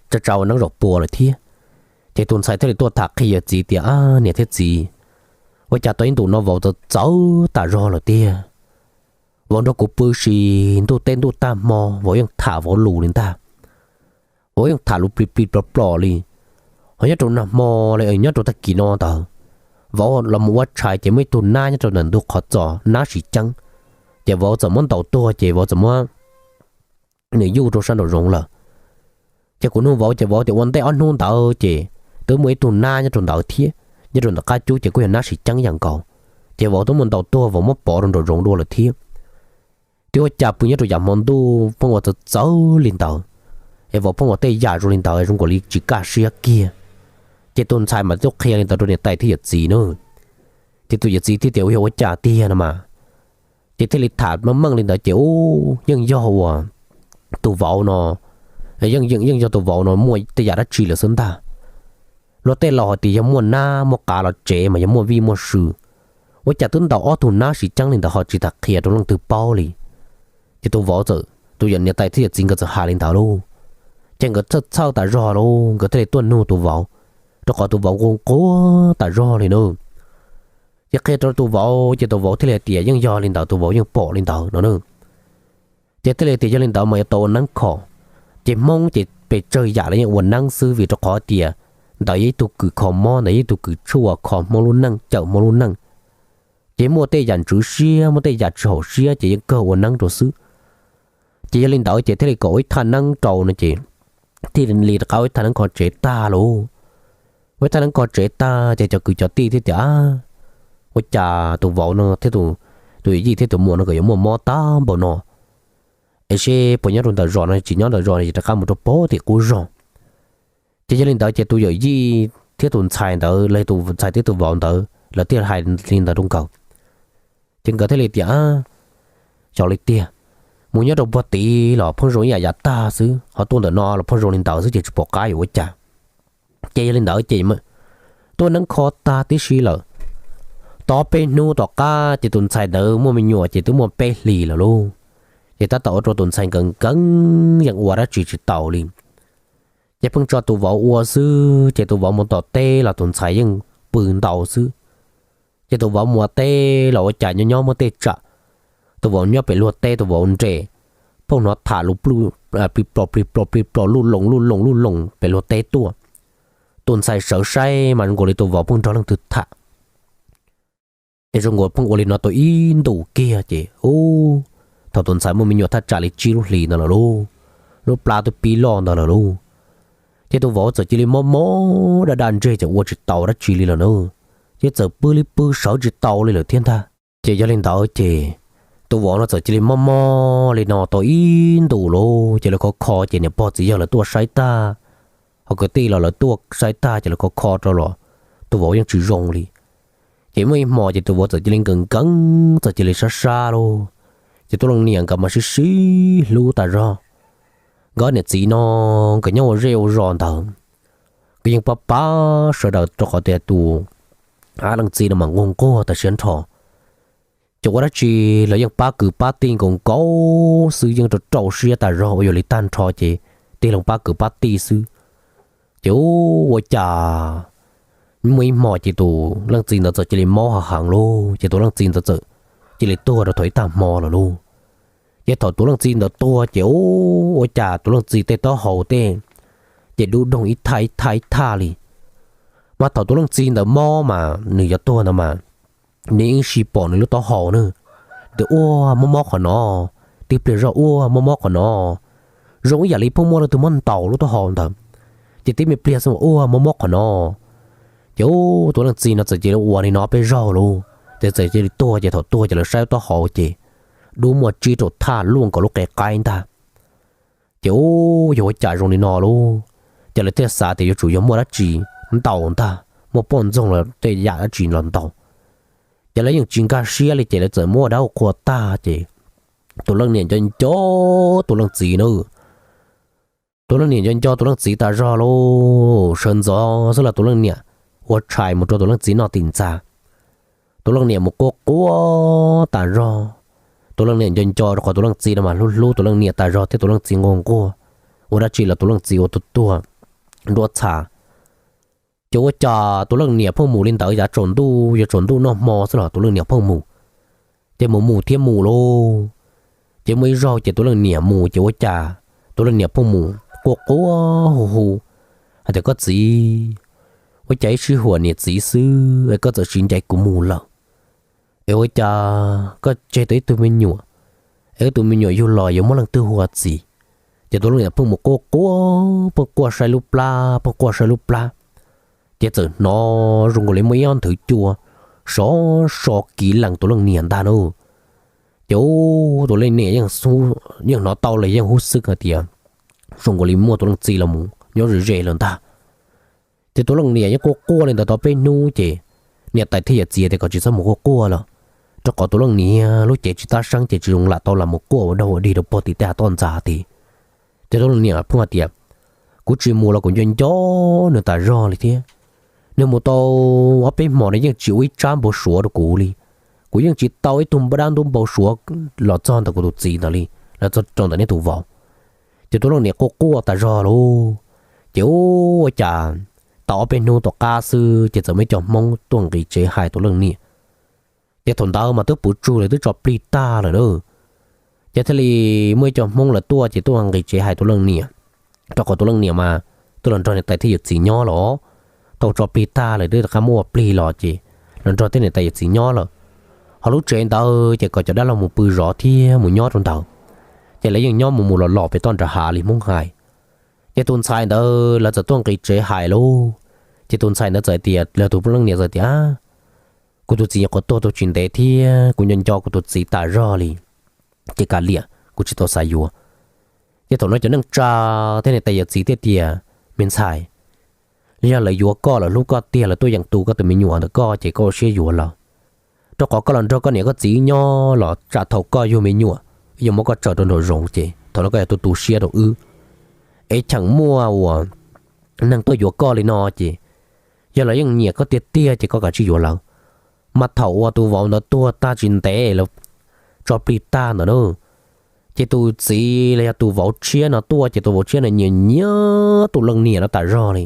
tsa tsa ua neeb zaum pua lawm thiab. Ces tus ntxhais thiaj li tuaj tham qhia yawm txiv tias, Ab niam thiab txiv, ua cas tau ib ntus no vauv txawv txawv tas zog lawm tiag. Vauv nrog kuv pw si ntuj teb ntuj tag hmo vauv yeej tham vauv lus li ntag. Vauv yeej tham lus plig plig plom plom li. Ho nyob rau nag hmo li nyob rau tag kis no ntawd, vauv los mus ua tshais ces muaj ib tug nab nyob rau ntawm ntug qhov txos nab sim ceeb, ces vauv txawm muab ntaus tuag ces vauv txawm muab nws yuj rau sab nraum zoov lawm. Ces kuv nug vauv ces vauv tias ua ntej ob hnub ntawd ces twb muaj ib tug nab nyob rau ntawd thiab, nyob rau ntawm qab cub ces kuj yog nab sim ceeb yam nkaus, ces vauv twb muab ntaus tuag vauv muab pov rau nraum zoov dua lawm thiab. Twb ua cas pw nyob rau yav hmo ntuj pheej ua txawv txawv li ntawd, es vauv pheej ua tej yam zoo li ntawd zoo nkaus li tsis kaj siab kiag. Ces tus ntxhais mas tuaj qhia li ntawd rau niam tais thiab yawm txiv na. Ces tus yawm txiv thiaj tias ua yog ua cas tiag no mas, ces thiaj li tham meej meej li ntawd ces ub yeej yog uas tus vauv no, yeej yeej yog tus vauv no muaj tej yam dab tsi lawm xwb ntag. Luag tej laus hais tias yog muaj nab muaj qav los tsev mas yog muaj vij muaj sw. Ua cas twb ntaus ob tug nab sim ceeb li ntawd ho tsis tas qhia rau leej twg paub li. Ces tus vauv txawm, tus yawm niam tais thiab yawm txiv nkawd txawm hais li ntawd lauj, ces nkawd txhawj txhawj tas zog lauj, nkawd thiaj li tuaj nug tus vauv, rau qhov tus vauv nquag nquag tas zog li na. Ces qhia rau tus vauv ces tus vauv thiaj li hais tias yeej yog li ntawd, tus vauv yeej pom li ntawd no na. Ces thiaj li tias yog li ntawd mas yuav tau ua neeb kho. Ces Hmoob ces pes tsawg yam li yeej ua neeb xwb vim rau qhov tias ntawd yog ib tug kws kho mob, ntawd yog ib tug kws tshuaj kho Hmoob lub neej, cawm Hmoob lub neej. Ces muaj tej yam ntswv siab, muaj tej yam tsis haum siab ces yeej kawg ua neeb rau xwb. Ces yog li ntawd ces thiaj li kom ua ib thaj neeb rau no ces thiaj li rov qab ua ib thaj neeb kho tsev tag lauj. Ua ib thaj neeb kho tsev tag ces cov kwv cov tij thiaj tias, ua cas tus vauv no thiab tus yawm yij thiab tus muam no nkawd yuav muaj mob tag npaum no, es seb puas nyob rau ntawm zos no, tsis nyob ntawm zos no ces rov qab mus rau pem tim qub zog. Ces yog li ntawd ces tus yawm yij thiab tus ntxhais ntawd, los tus ntxhais thiab tus vauv ntawd lawv thiaj hais li ntawd rau nkawd. Ces nkawd thiaj li tias, xyov li tiag, mus nyob rau puag tid los pheej zoo ib yam yam tag xwb, ho tuaj ntawm no los pheej zoo li ntawd xwb ces tsis pom qab yuav ua cas. Ces yog li ntawd ces tuaj neeb kho tag tib si lawm, tau peb hnub tom qab ces tus ntxhais ntawd muaj me nyuam ces twb muaj peb hlis lawm lauj. Ces tab tom ua rau tus ntxhais nkees nkees yeej ua dab tsi tsis taus li. Ces pheej tso tus vauv ua xwb ces tus vauv mus tom teb los tus ntxhais yeej pw ntau xwb. Ces tus vauv mus ua teb los ua cas nyob nyob muaj tej tsam tus vauv nyob pem luag teb tus vauv nres, pheej hnov tham lus plig plo plig plo plig plo luj loos luj loos luj loos pem luag teb tuaj. Tus ntxhais sawv saib mas zoo nkaus li tus vauv pheej nrog leej twg tham. Es zoo nkaus pheej ua li no tau ib ntus kiag ces ub, thaum tus ntxhais muaj me nyuam thaj tsam li tsib lub hlis ntawd lawm lauj, lub plab twb pib loj ntawd lawm lauj. Ces tus vauv txawm cia li mob mob daj daj ntseg ces ua tsis tau dab tsi li lawm na. Ces txawm pw li pw sawv tsis tau li lawm thiab ntag. Ces yog li ntawd ces tus vauv no txawm cia li mob mob li no tau ib ntus lauj, ces lawv kho kho ces niam pog txiv yawg lawv tuaj saib tag, ho kwv tij los lawv tuaj saib tag ces lawv kho kho rau los tus vauv yeej tsis zoo li. Ces muaj ib hmo ces tus vauv txawm cia li nkees nkees, txawm cia li sab sab lauj. Ces tub leej niam nkawd mas sib sib hlub tas zog. Nkawd niam txiv no nkawd nyob ua zej ua zos ntawd, nkawd yeej pab pab sawv daws rau qhov tias tus leej txiv no mas nquag nquag tas siab nrho. Ces ua dab tsi los yeej pab kwv pab tij nkaus nkaus xwb, yeej rau rau siab tas zog uas yog li tag nrho ces tig loo pab kwv pab tij xwb. Ces ua cas muaj ib hmo ces tus leej txiv ntawd txawm cia li mob heev heev lauj, ces tus leej txiv ntawd txawm cia li tuag rau thaum ib tag hmo lawm lauj. Ces thaum tus leej txiv ntawd tuag ces ua cas tus leej txiv tej taub hau tej ces dub doog ib thaj ib thaj ib thaj li. Mas thaum tus leej txiv ntawd mob mas nws yuav tuag ntawd mas nws yeej sib pom nws lub taub hau na, tias ua mob mob qhov no, tib pliag zog ua mob mob qhov no, zoo ib yam li pheej muaj leej twg muab ntaus lub taub hau ntawd, ces tib me pliag xwb ua mob mob qhov no. Ces tus leej txiv no txawm cia li ua li no peb zaug lauj, ces txawm cia li tuag, ces thaum tuag ces lawv saib lub taub hau ces dub muaj tsib rau thaj luaj nkaus lub qe qaib ntag. Ces ua yog ua cas zoo li no lauj, ces lawv thiaj xav tias yuav tsum yog muaj dab tsi ntaus ntag, muaj poj ntxoog los tej yam dab tsi los ntaus. Ces lawv yeej tsis nkag siab li ces lawv txawm muab ua dab ua qhua tag ces tus leej niam nco nco tus leej txiv na. Tus leej niam nco nco tus leej txiv tas zog lauj, sawv ntxov xwb los tus leej niam ua tshais mus rau tus leej txiv noj tim ntxa. Tus leej niam mus quaj quaj tas zog. Tus leej niam nco nco rau qhov tus leej txiv no mas hlub hlub tus leej niam tas zog thiab tus leej txiv nquag nquag, ua dab tsi los tus leej txiv ua tuag tuag nruab txha. Ces ua cas tus leej niam pheej mus li ntawd, yav tsaus ntuj, yuav tsaus ntuj noj hmo xwb los tus leej niam pheej mus. Ces mus mus thiab mus lauj. Ces muaj ib zaug ces tus leej niam mus ces ua cas tus leej niam pheej mus quaj quaj hu hu hais tias, koj txiv, ua cas ib sij huam niam txiv xwb es koj txawm siv ncaim kuv mus lawm, es ua cas koj tseg tau ib tug me nyuam, es wb tus me nyuam yug los yuav muab leej twg ua txiv? Ces tus leej niam pheej mus quaj quaj, pheej quaj saib lub plab, pheej quaj saib lub plab. Ces txawm hnov zoo nkaus li muaj ib ob nthwv cua sov so kiv lees tus leej niam ntag na. Ces tus leej niam yeej hnov tau los yeej hub xwb hais tias zoo nkaus li muaj tus leej txiv los mus nyob ze ze lawm ntag. Ces tus leej niam yeej quaj quaj li ntawd tau peb hnub ces niam tais thiaj yawm txiv tias kom tsis txhob mus quaj quaj lawm, rau qhov tus leej niam lub cev tsis tab seeb ces tsis zoo lam tau los mus quaj ua dog ua dig rau puag tim tej hav toj ntxas tid. Ces tus leej niam pheej hais tias, kuv tsis mus los kuv nco nco nws tas zog li thiab. Nws mus tau ob peb hmo nws yeej tsis ua ib tsab npau suav rau kuv li. Kuv yeej tsis tau ib tug npau dab ntub npau suav los txog ntawm kuv tus txiv ntawd li, los txog rau ntawm neb tus vauv. Ces tus leej niam quaj quaj tas zog lauj. Ces ua cas tau ob peb hnub tom qab xwb ces txawm muaj ib co Hmoob tuaj nqis tsev hais tus leej niam. Ces thaum ntawd mas twb puv tsug lawm, twb tso plig tag lawm na. Ces thiaj li muaj ib co Hmoob lawv tuaj ces tuaj nqis tsev hais tus leej niam, rau qhov tus leej niam mas twb los nrog niam tais thiab yawm txiv nyob los, tau tso plig tag lawm twb rov qab muab ua plig los ces los nrog thiab niam tais yawm txiv nyob lawm. Ho lub tsev ntawd ces kom cov dab laug mus pw zov thiab mus nyob rau ntawd, ces lawv yeej nyob mus mus los los pem toj nram hav li Hmoob hais. Ces tus ntxhais ntawd lawv txawm tuaj nqis tsev hais lauj. Ces tus ntxhais ntawd txawm tias, lawv tus leej niam txawm tias, kuv tus txiv nyuam qhuav tuag tau tsis ntev thiab kuv nco nco kuv tus txiv tas zog li, ces kav liam, kuv tsis tau xav yuav. Ces thaum no cov neej tsa thiab niam tais yawm txiv thiaj tias, me ntxhais, yog lawv yuav koj, lawv hlub koj tiag, lawv tuaj yeem tu koj tus me nyuam ntawm koj ces koj ua siab yuav lawv, rau qhov koj los nrog koj niam koj txiv nyob los tsam thaum koj yug me nyuam, yuav muab koj tsaws rau nraum zoov ces thaum no koj yuav tu tu siab rau wb. Es cheem muaj uas neeg tuaj yuav koj li no ces yog lawv yeej nyiam koj tiag tiag ces koj kav tsij yuav lawv. Mas thaum uas tus vauv ntawd tuag tag tsis ntev lawv tso plig tag ntawd na, ces tus txiv los yog tus vauv tshiab no tuaj ces tus vauv tshiab no nyiam nyiam tus leej niam no tas zog li.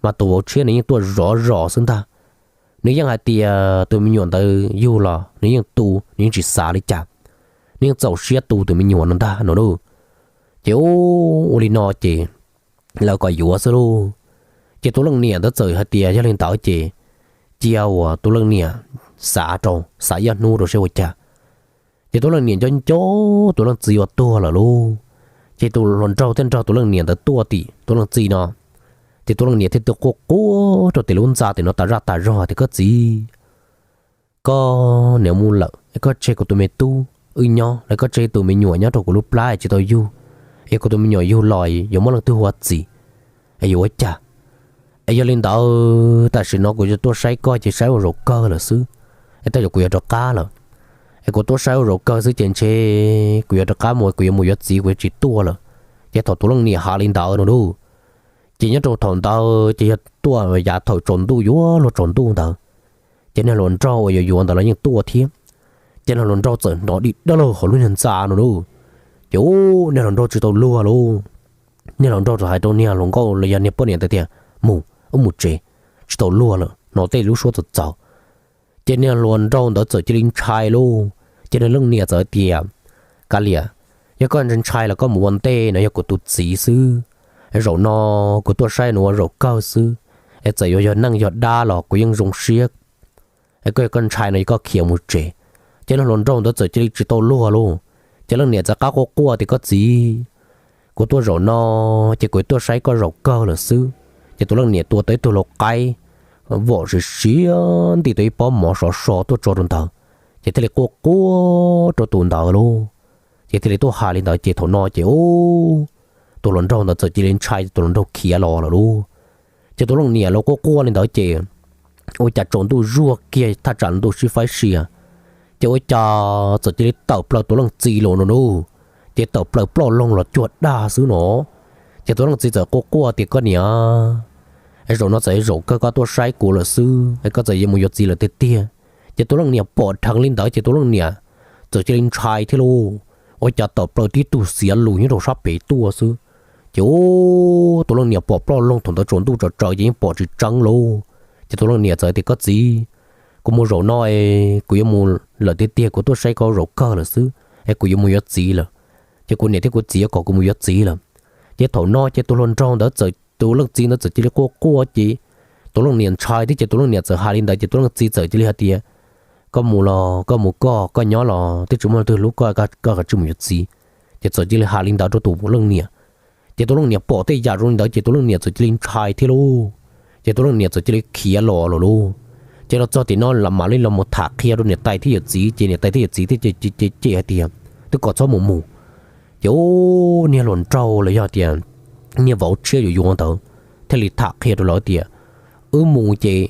Mas tus vauv tshiab no yeej tuaj zov zos xwb ntag. Nws yeej hais tias tus me nyuam ntawd yug los nws yeej tu, nws yeej tsis xav li cas, nws yeej txaus siab tu tus me nyuam no ntag no na. Ces ua li no ces lawv kom yuav xwb lauj. Ces tus leej niam ntawd txawm hais tias yog li ntawd ces cia uas tus leej niam xav rau, xav ib ob hnub rau seb ua cas. Ces tus leej niam nco nco tus leej txiv uas tuag lawm lauj. Ces tus hluas nraug thiaj nrog tus leej niam ntawd tuaj tim tus leej txiv no. Ces tus leej niam thiaj tuaj quaj quaj rau tim lub ntxa tim no tas zaj tas zog tias, koj txiv, koj niam mus lawm es koj tseg kuv tus me tub wb nyob los koj tseg tus me nyuam nyob rau kuv lub plab es tsis tau yug, es kuv tus me nyuam yug los yuav muab leej twg ua txiv, es yuav ua cas? Es yog li ntawd tam sim no kuv yuav tuaj saib koj ces saib ua zaum kawg lawm xwb. es tej zaum kuv yuav rov qab lawm. Es kuv tuaj saib ua zaum kawg xwb ces ntshe kuv yuav rov qab mus, kuv yuav mus yuav txiv, kuv yuav tsis tuaj lawm. Ces thaum tus leej niam hais li ntawd no lauj, ces nyob rau thaum ntawd ces yog tuaj yav thaum tsaus ntuj yuav luag tsaus ntuj ntawd, ces niag hluas nraug uas yuav yuav ntawd los yeej tuaj thiab. Ces niag hluas nraug txawm hnov di dawb laug hauv lub niag ntxa no lauj, ces ub, niag hluas nraug tsis tau luag lauj. Niag hluas nraug txawm hais rau niag hluas nkauj los yog niag poj niam ntawd tias, mus, wb mus tsev, tsis tau luag lawm, hnov tej lub suab txawv txawv. Ces niag hluas nraug ntawd txawm cia li ntshai lauj. Ces niag leej niam txawm tias, kav liam, yog koj ntshai los koj mus ua ntej no, yog kuv tus txiv xwb. Zaum no kuv tuaj saib nws ua zaum kawg xwb, es txawm yuav yog neeg yog dab los kuv yeej zoo siab. Koj, yog koj ntshai no ces koj khiav mus tsev. Ces niag hluas nraug ntawd txawm cia li tsis tau luag lauj. Ces leej niam txawm qab quaj quaj tias, koj txiv, kuv tuaj zaum no ces kuv tuaj saib koj zaum kawg lawm xwb. Ces tus leej niam tua tau ib tug lau qaib vom siav siav nti tau ib pob mov sov so tuaj tso rau ntawd, ces thiaj li quaj quaj rau tus ntawd lauj. Ces thiaj li tuaj hais li ntawd ces thaum no ces ub, tus hluas nraug ntawd txawm cia li ntshai, tus hluas nraug khiav los lawm lauj. Ces tus leej niam los quaj quaj li ntawd ces ua cas tsaus ntuj zuag kiag thaj tsam ntuj sib faib sia, ces ua cas txawm cia li tawm plaws tus leej txiv los no lauj. Ces tawm plaws ploj loog los cuag daj xwb no. Ces tus leej txiv txawm quaj quaj tias, koj niam, zaum no txawm yog zaum kawg koj tuaj saib kuv lawm xwb, koj txawm yuav mus yuav txiv lawm tiag tiag. Ces tus leej niam pom dheev li ntawd ces tus leej niam txawm cia li ntshai thiab lauj. Ua cas tawm plaws tib tug xiav lus nyob rau sab pem tuaj xwb. Ces ub, tus leej niam pom ploj loog thaum ntawd tsaus ntuj tsam tsawv ces yeej pom tsis tseeb lauj. Ces tus leej niam txawm tias, koj txiv, kuv mus zaum no es kuv yuav mus lawm tiag tiag, kuv tuaj saib koj zaum kawg lawm xwb es kuv yuav mus yuav txiv lawm, ces kuv niam thiab kuv txiv yuav kom kuv mus yuav txiv lawm. Ces thaum no ces tus hluas nraug ntawd txawm, tus leej txiv ntawd txawm cia li quaj quaj ces tus leej niam ntshai thiab ces tus leej niam txawm hais li ntawd ces tus leej txiv txawm cia li hais tias, koj mus los koj mus koj, koj nyob los twb tsis muaj leej twg hlub koj, koj kav tsij mus yuav txiv. Ces txawm cia li hais li ntawd rau tus leej niam. Ces tus leej niam pom tej yam zoo li ntawd ces tus leej niam txawm cia li ntshai thiab lauj. Ces tus leej niam txawm cia li khiav los lawm lauj. Ces los txog tim no mam li los mus tham qhia rau niam tais thiab yawm txiv ces niam tais thiab yawm txiv thiaj cem cem hais tias, twb kom txhob mus mus. Ces ub, niag hluas nraug los yog tias niag vauv tshiab yuav yuav ntawd thiaj li tham qhia rau lawv tias, wb mus ces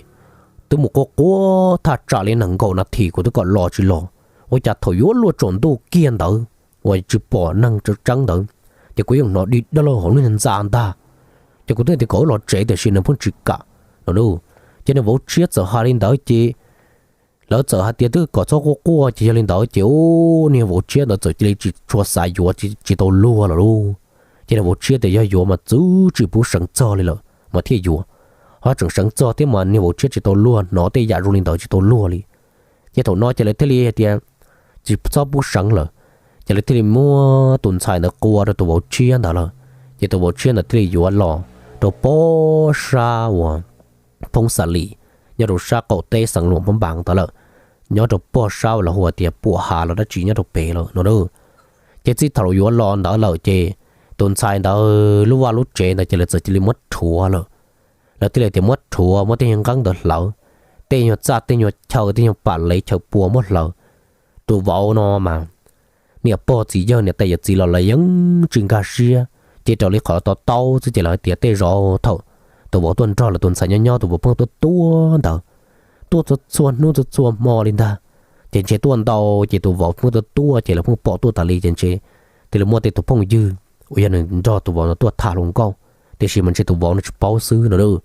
twb mus quaj quaj thaj tsam li nees nkaum nas this kuv twb kom los tsis los. Ua cas thaum yuav luag tsaus ntuj kiag ntawd uas tsis pom neeg tseeb ntawd, ces kuv yeej hnov di dawb laug hauv lub niag ntxa ntag. Ces kuv twb tias kom wb los tsev tiam sis nws pheej tsis kam no lauj. Ces niag vauv tshiab txawm hais li ntawd ces lawv txawm hais tias twb kom txhob quaj quaj ces yog li ntawd ces ub, niag vauv tshiab ntawd txawm cia li tsis tshua xav yuav, tsis tau luag lawm lauj. Ces niag vauv tshiab tias yog yuav mas txwv tsis pub seev txog li lawm mas thiaj yuav. Ho tseem seev txog thiab mas niag vauv tshiab tsis tau luag, hnov tej yam zoo li ntawd tsis tau luag li. Ces thaum no ces lawv thiaj li hais tias tsis txhob pub seev lawm. Ces lawv thiaj li muab tus ntxhais ntawd qua rau tus vauv tshiab ntawd lawm. Ces tus vauv tshiab ntawd thiaj li yuav los rau pog sab uas Phoob Xas Lis, nyob rau sab qaum teb xeev Luam Phab Npas ntawd lawm, nyob rau pog sab uas lawv hu tias Puam Has los dab tsi nyob rau pem lawm no. Ces txij thaum yuav los ntawd lawm ces tus ntxhais ntawd lub vaj lub tsev ntawd ces lawv txawm cia li muab rhuav lawm. Lawv thiaj li tias muab rhuav, muab tej nyuag nqeeb ntawd hlawv, tej nyuag txaj, tej nyuag chaw, tej nyuag pam lev chaw pua muab hlawv. Tus vauv no mas niam pog txiv yawg niam tais yawm txiv los lawv yeej tsis nkag siab, ces raws li qhov to taub xwb ces lawv hais tias tej zaum thaum tus vauv tuaj nrog lawv tus ntxhais nyob nyob tus vauv pheej tuaj tuaj ntawd, tuaj txhua txhua hnub txhua txhua hmo li ntag. Ces ntshe tuaj ntau ces tus vauv pheej tuaj tuaj ces lawv pheej pom tuaj tas li ces ntshe thiaj li muaj tej tus phooj ywg uas yog nws nrog tus vauv no tuaj tham hluas nkauj, tiam sis mas ntshe tus vauv no tsis paub xwb no.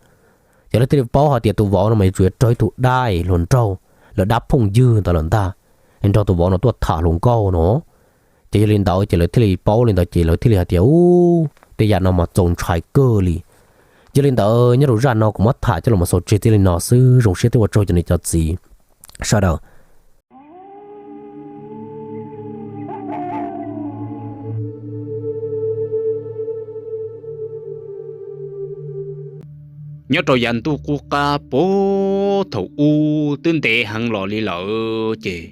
Ces lawv thiaj li paub hais tias tus vauv no mas yuav tsum yog raug ib tug dab hluas nraug, lawv dab phooj ywg ntawd lawm ntag, nrog tus vauv no tuaj tham hluas nkauj no. Ces yog li ntawd ces lawv thiaj li paub li ntawd ces lawv thiaj li hais tias, ub, tej yam no mas txaus ntshai kawg li. Yog li ntawd nyob rau zaj no kuv muab tham coj los xaus tseg txij li no xwb, zoo siab thiab ua tsaug cov niam cov txiv sawv daws. Nyob rau yav ntuj qub qab puag thaum ub twb ntev heev los li lawm ces,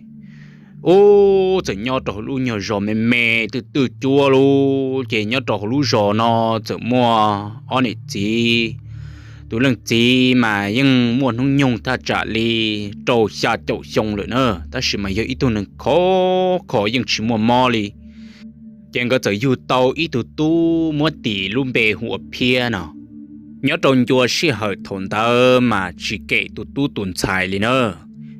ub, txawm nyob rau hauv lub nyuag zos me me twj twj cuab lub, ces nyob rau hauv lub zos no txawm muaj ob niam txiv. Tus leej txiv mas yeej muaj hnub nyoog thaj tsam li rau xya caum xyoo lawm na, tab sis mas yog ib tug neeg khov kho yeej tsis muaj mob li. Ces nkawd txawm yug tau ib tug tub muab tis lub npe hu ua Phiab no. Nyob rau ncua sij hawm thaum ntawd mas tsis kem tus tub tus ntxhais li na.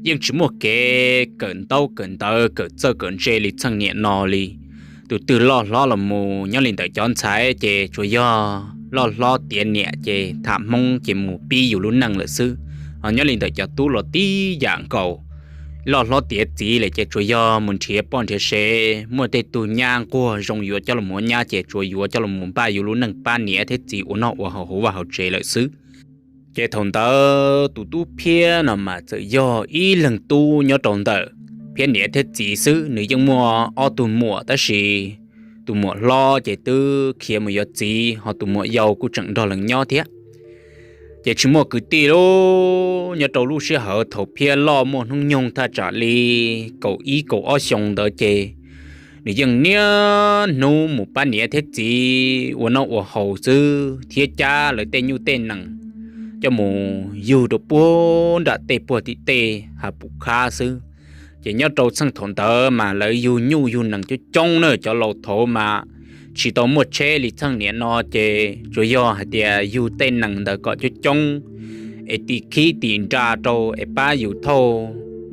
yeej tsis muaj kev kawm ntaub kawm ntawv kawm txawj kawm ntse li txheej niam no li. Tus twg loj hlob los mus nyob li ntawm cov ntxhais ces tsuas yog loj hlob tiav niam ces tham hmoob ces mus pib yus lub neej lawm xwb. Ho nyob li ntawm cov tub los tib yam nkaus, loj hlob tiav txiv lawm ces tsuas yog mus nrhiav poj nrhiav sev, muaj tej tug nyab nquag zoo yuav coj los ua nyab ces tsuas yuav coj los npaj yus lub neej pab niam thiab txiv ua noj ua haus hauv vaj hauv tsev lawm xwb. Ces thaum ntawd tus tub Phiab no mas txawm yog ib leeg tub nyob rau ntawm Phiab niam thiab txiv xwb. Nws yeej muaj ob tug muam tab sis tus muam hlob ces twb khiav mus yuav txiv, ho tus muam yau kuj tseem nrog lees nyob thiab. Ces tsis muaj kwv tij li. Nyob rau lub sij hawm thaum Phiab loj muaj hnub nyoog thaj tsam li kaum ib kaum ob xyoo ntawd ces nws yeej niaj hnub mus pab niam thiab txiv ua noj ua haus xwb thiab cab lawv tej nyuj tej nees coj mus yug rau puag nram tej puag tim tej hav pum khab xwb. Ces nyob rau txheej thaum ntawd mas lawv yug nyuj yug nees coob coob na, cov laus thaud mas tsis tau muaj tsheb li txheej niam no ces tsuas yog hais tias yug tej nees ntawd kom coob coob es tis khib tis nra rau es pab yus thauj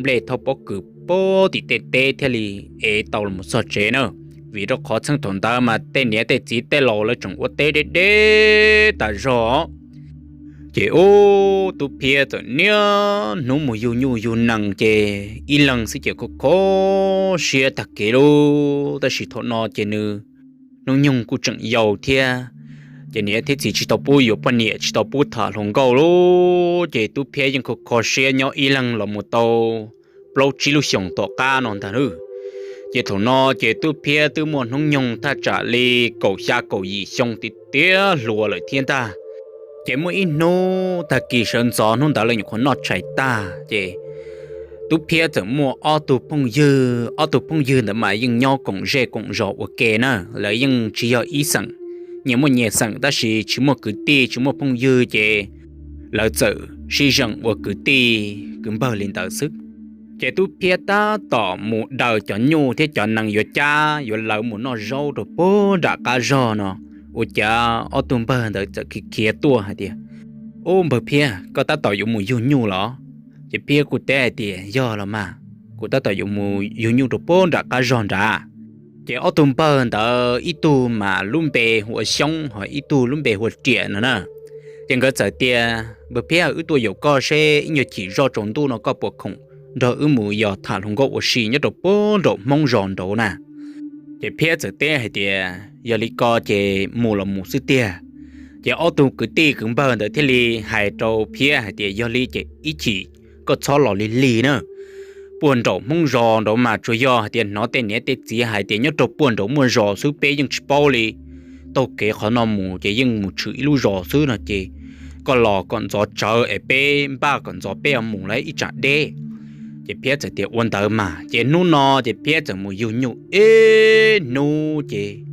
nplej thauj pob kws puag tim tej teb thiaj li ev tau los txog tsev na. Vim rau qhov txheej thaum ntawd mas tej niam tej txiv tej laus lawv tseem ua teb deb deb tas zog. Ces ub, tub Phiab txawm niaj hnub mus yug nyuj yug nees ces ib leeg xwb ces kho kho siab tag kev lauj. Tab sis thaum no ces nws hnub nyoog kuj tseem yau thiab, ces niam thiab txiv tsis tau pub yuav poj niam tsis tau pub tham hluas nkauj lauj. Ces tub Phiab yeej kho kho siab nyob ib leeg los mus tau plaub tsib lub xyoos tom qab no ntag lauj. Ces thaum no ces tub Phiab twb muaj hnub nyoog thaj tsam li kaum xya kaum yim xyoo tiav tiav hluas lawm thiab ntag. Ces muaj ib hnub tag kis sawv ntxov hnub ntawd lawv nyuam qhuav noj tshais tag ces tub Phiab txawm muaj ob tug phooj ywg, ob tug phooj ywg ntawd mas yeej nyob koom zej koom zos ua ke na. Lawv yeej tsis yog ib xeem, nyias muaj nyias xeem tab sis tsis muaj kwv tij tsis muaj phooj ywg ces lawv txawm sib zeem ua kwv tij kwv npawg li ntawd xwb. Ces tub Phiab tab tom mus daws cov nyuj thiab cov nees yuav cab yuav lawv mus noj zaub rau puag nram qab zog no, ua cas ob tug npawg ntawd txawm khiav khiav tuaj hais tias, Ub, npawg Phiab, koj tab tom yuav mus yug nyuj los? Ces Phiab kuj teb hais tias, Yog los mas, kuv tab tom yuav mus yug nyuj rau puag nram qab zog nrad. Ces ob tug npawg ntawd ib tug mas lub npe hu ua Xyoob ho ib tug lub npe hu ua Riam no na. Ces nkawd txawm tias, Npawg Phiab, wb tuaj yaum koj seb ib nyuag chim zoj tsaus ntuj no koj puas khoom nrog wb mus yos tham hluas nkauj ua si nyob rau puag nraum Hmoob zos nraud na? Ces Phiab txawm teb hais tias, Yog li ko ces mus los mus xwb tiag. Ces ob tug kwv tij kwv npawg ntawd thiaj li hais rau Phiab hais tias, Yog li ces ib chim koj txhob los lig lig na. Puag nraum Hmoob zos nraud mas tsuas yog hais tias hnov tej niam tej txiv hais tias nyob rau puag nraud muaj zos xwb, peb yeej tsis paub li. Taug kev qhov no mus ces yeej mus tshwm ib lub zos xwb no ces koj los kom ntxov tsawv es peb npaj kom ntxov peb mus lawm ib tsam deb. Ces Phiab txawm tias, Ua ntawd mas. Ces hnub no ces Phiab txawm mus yug nyuj ib hnub ces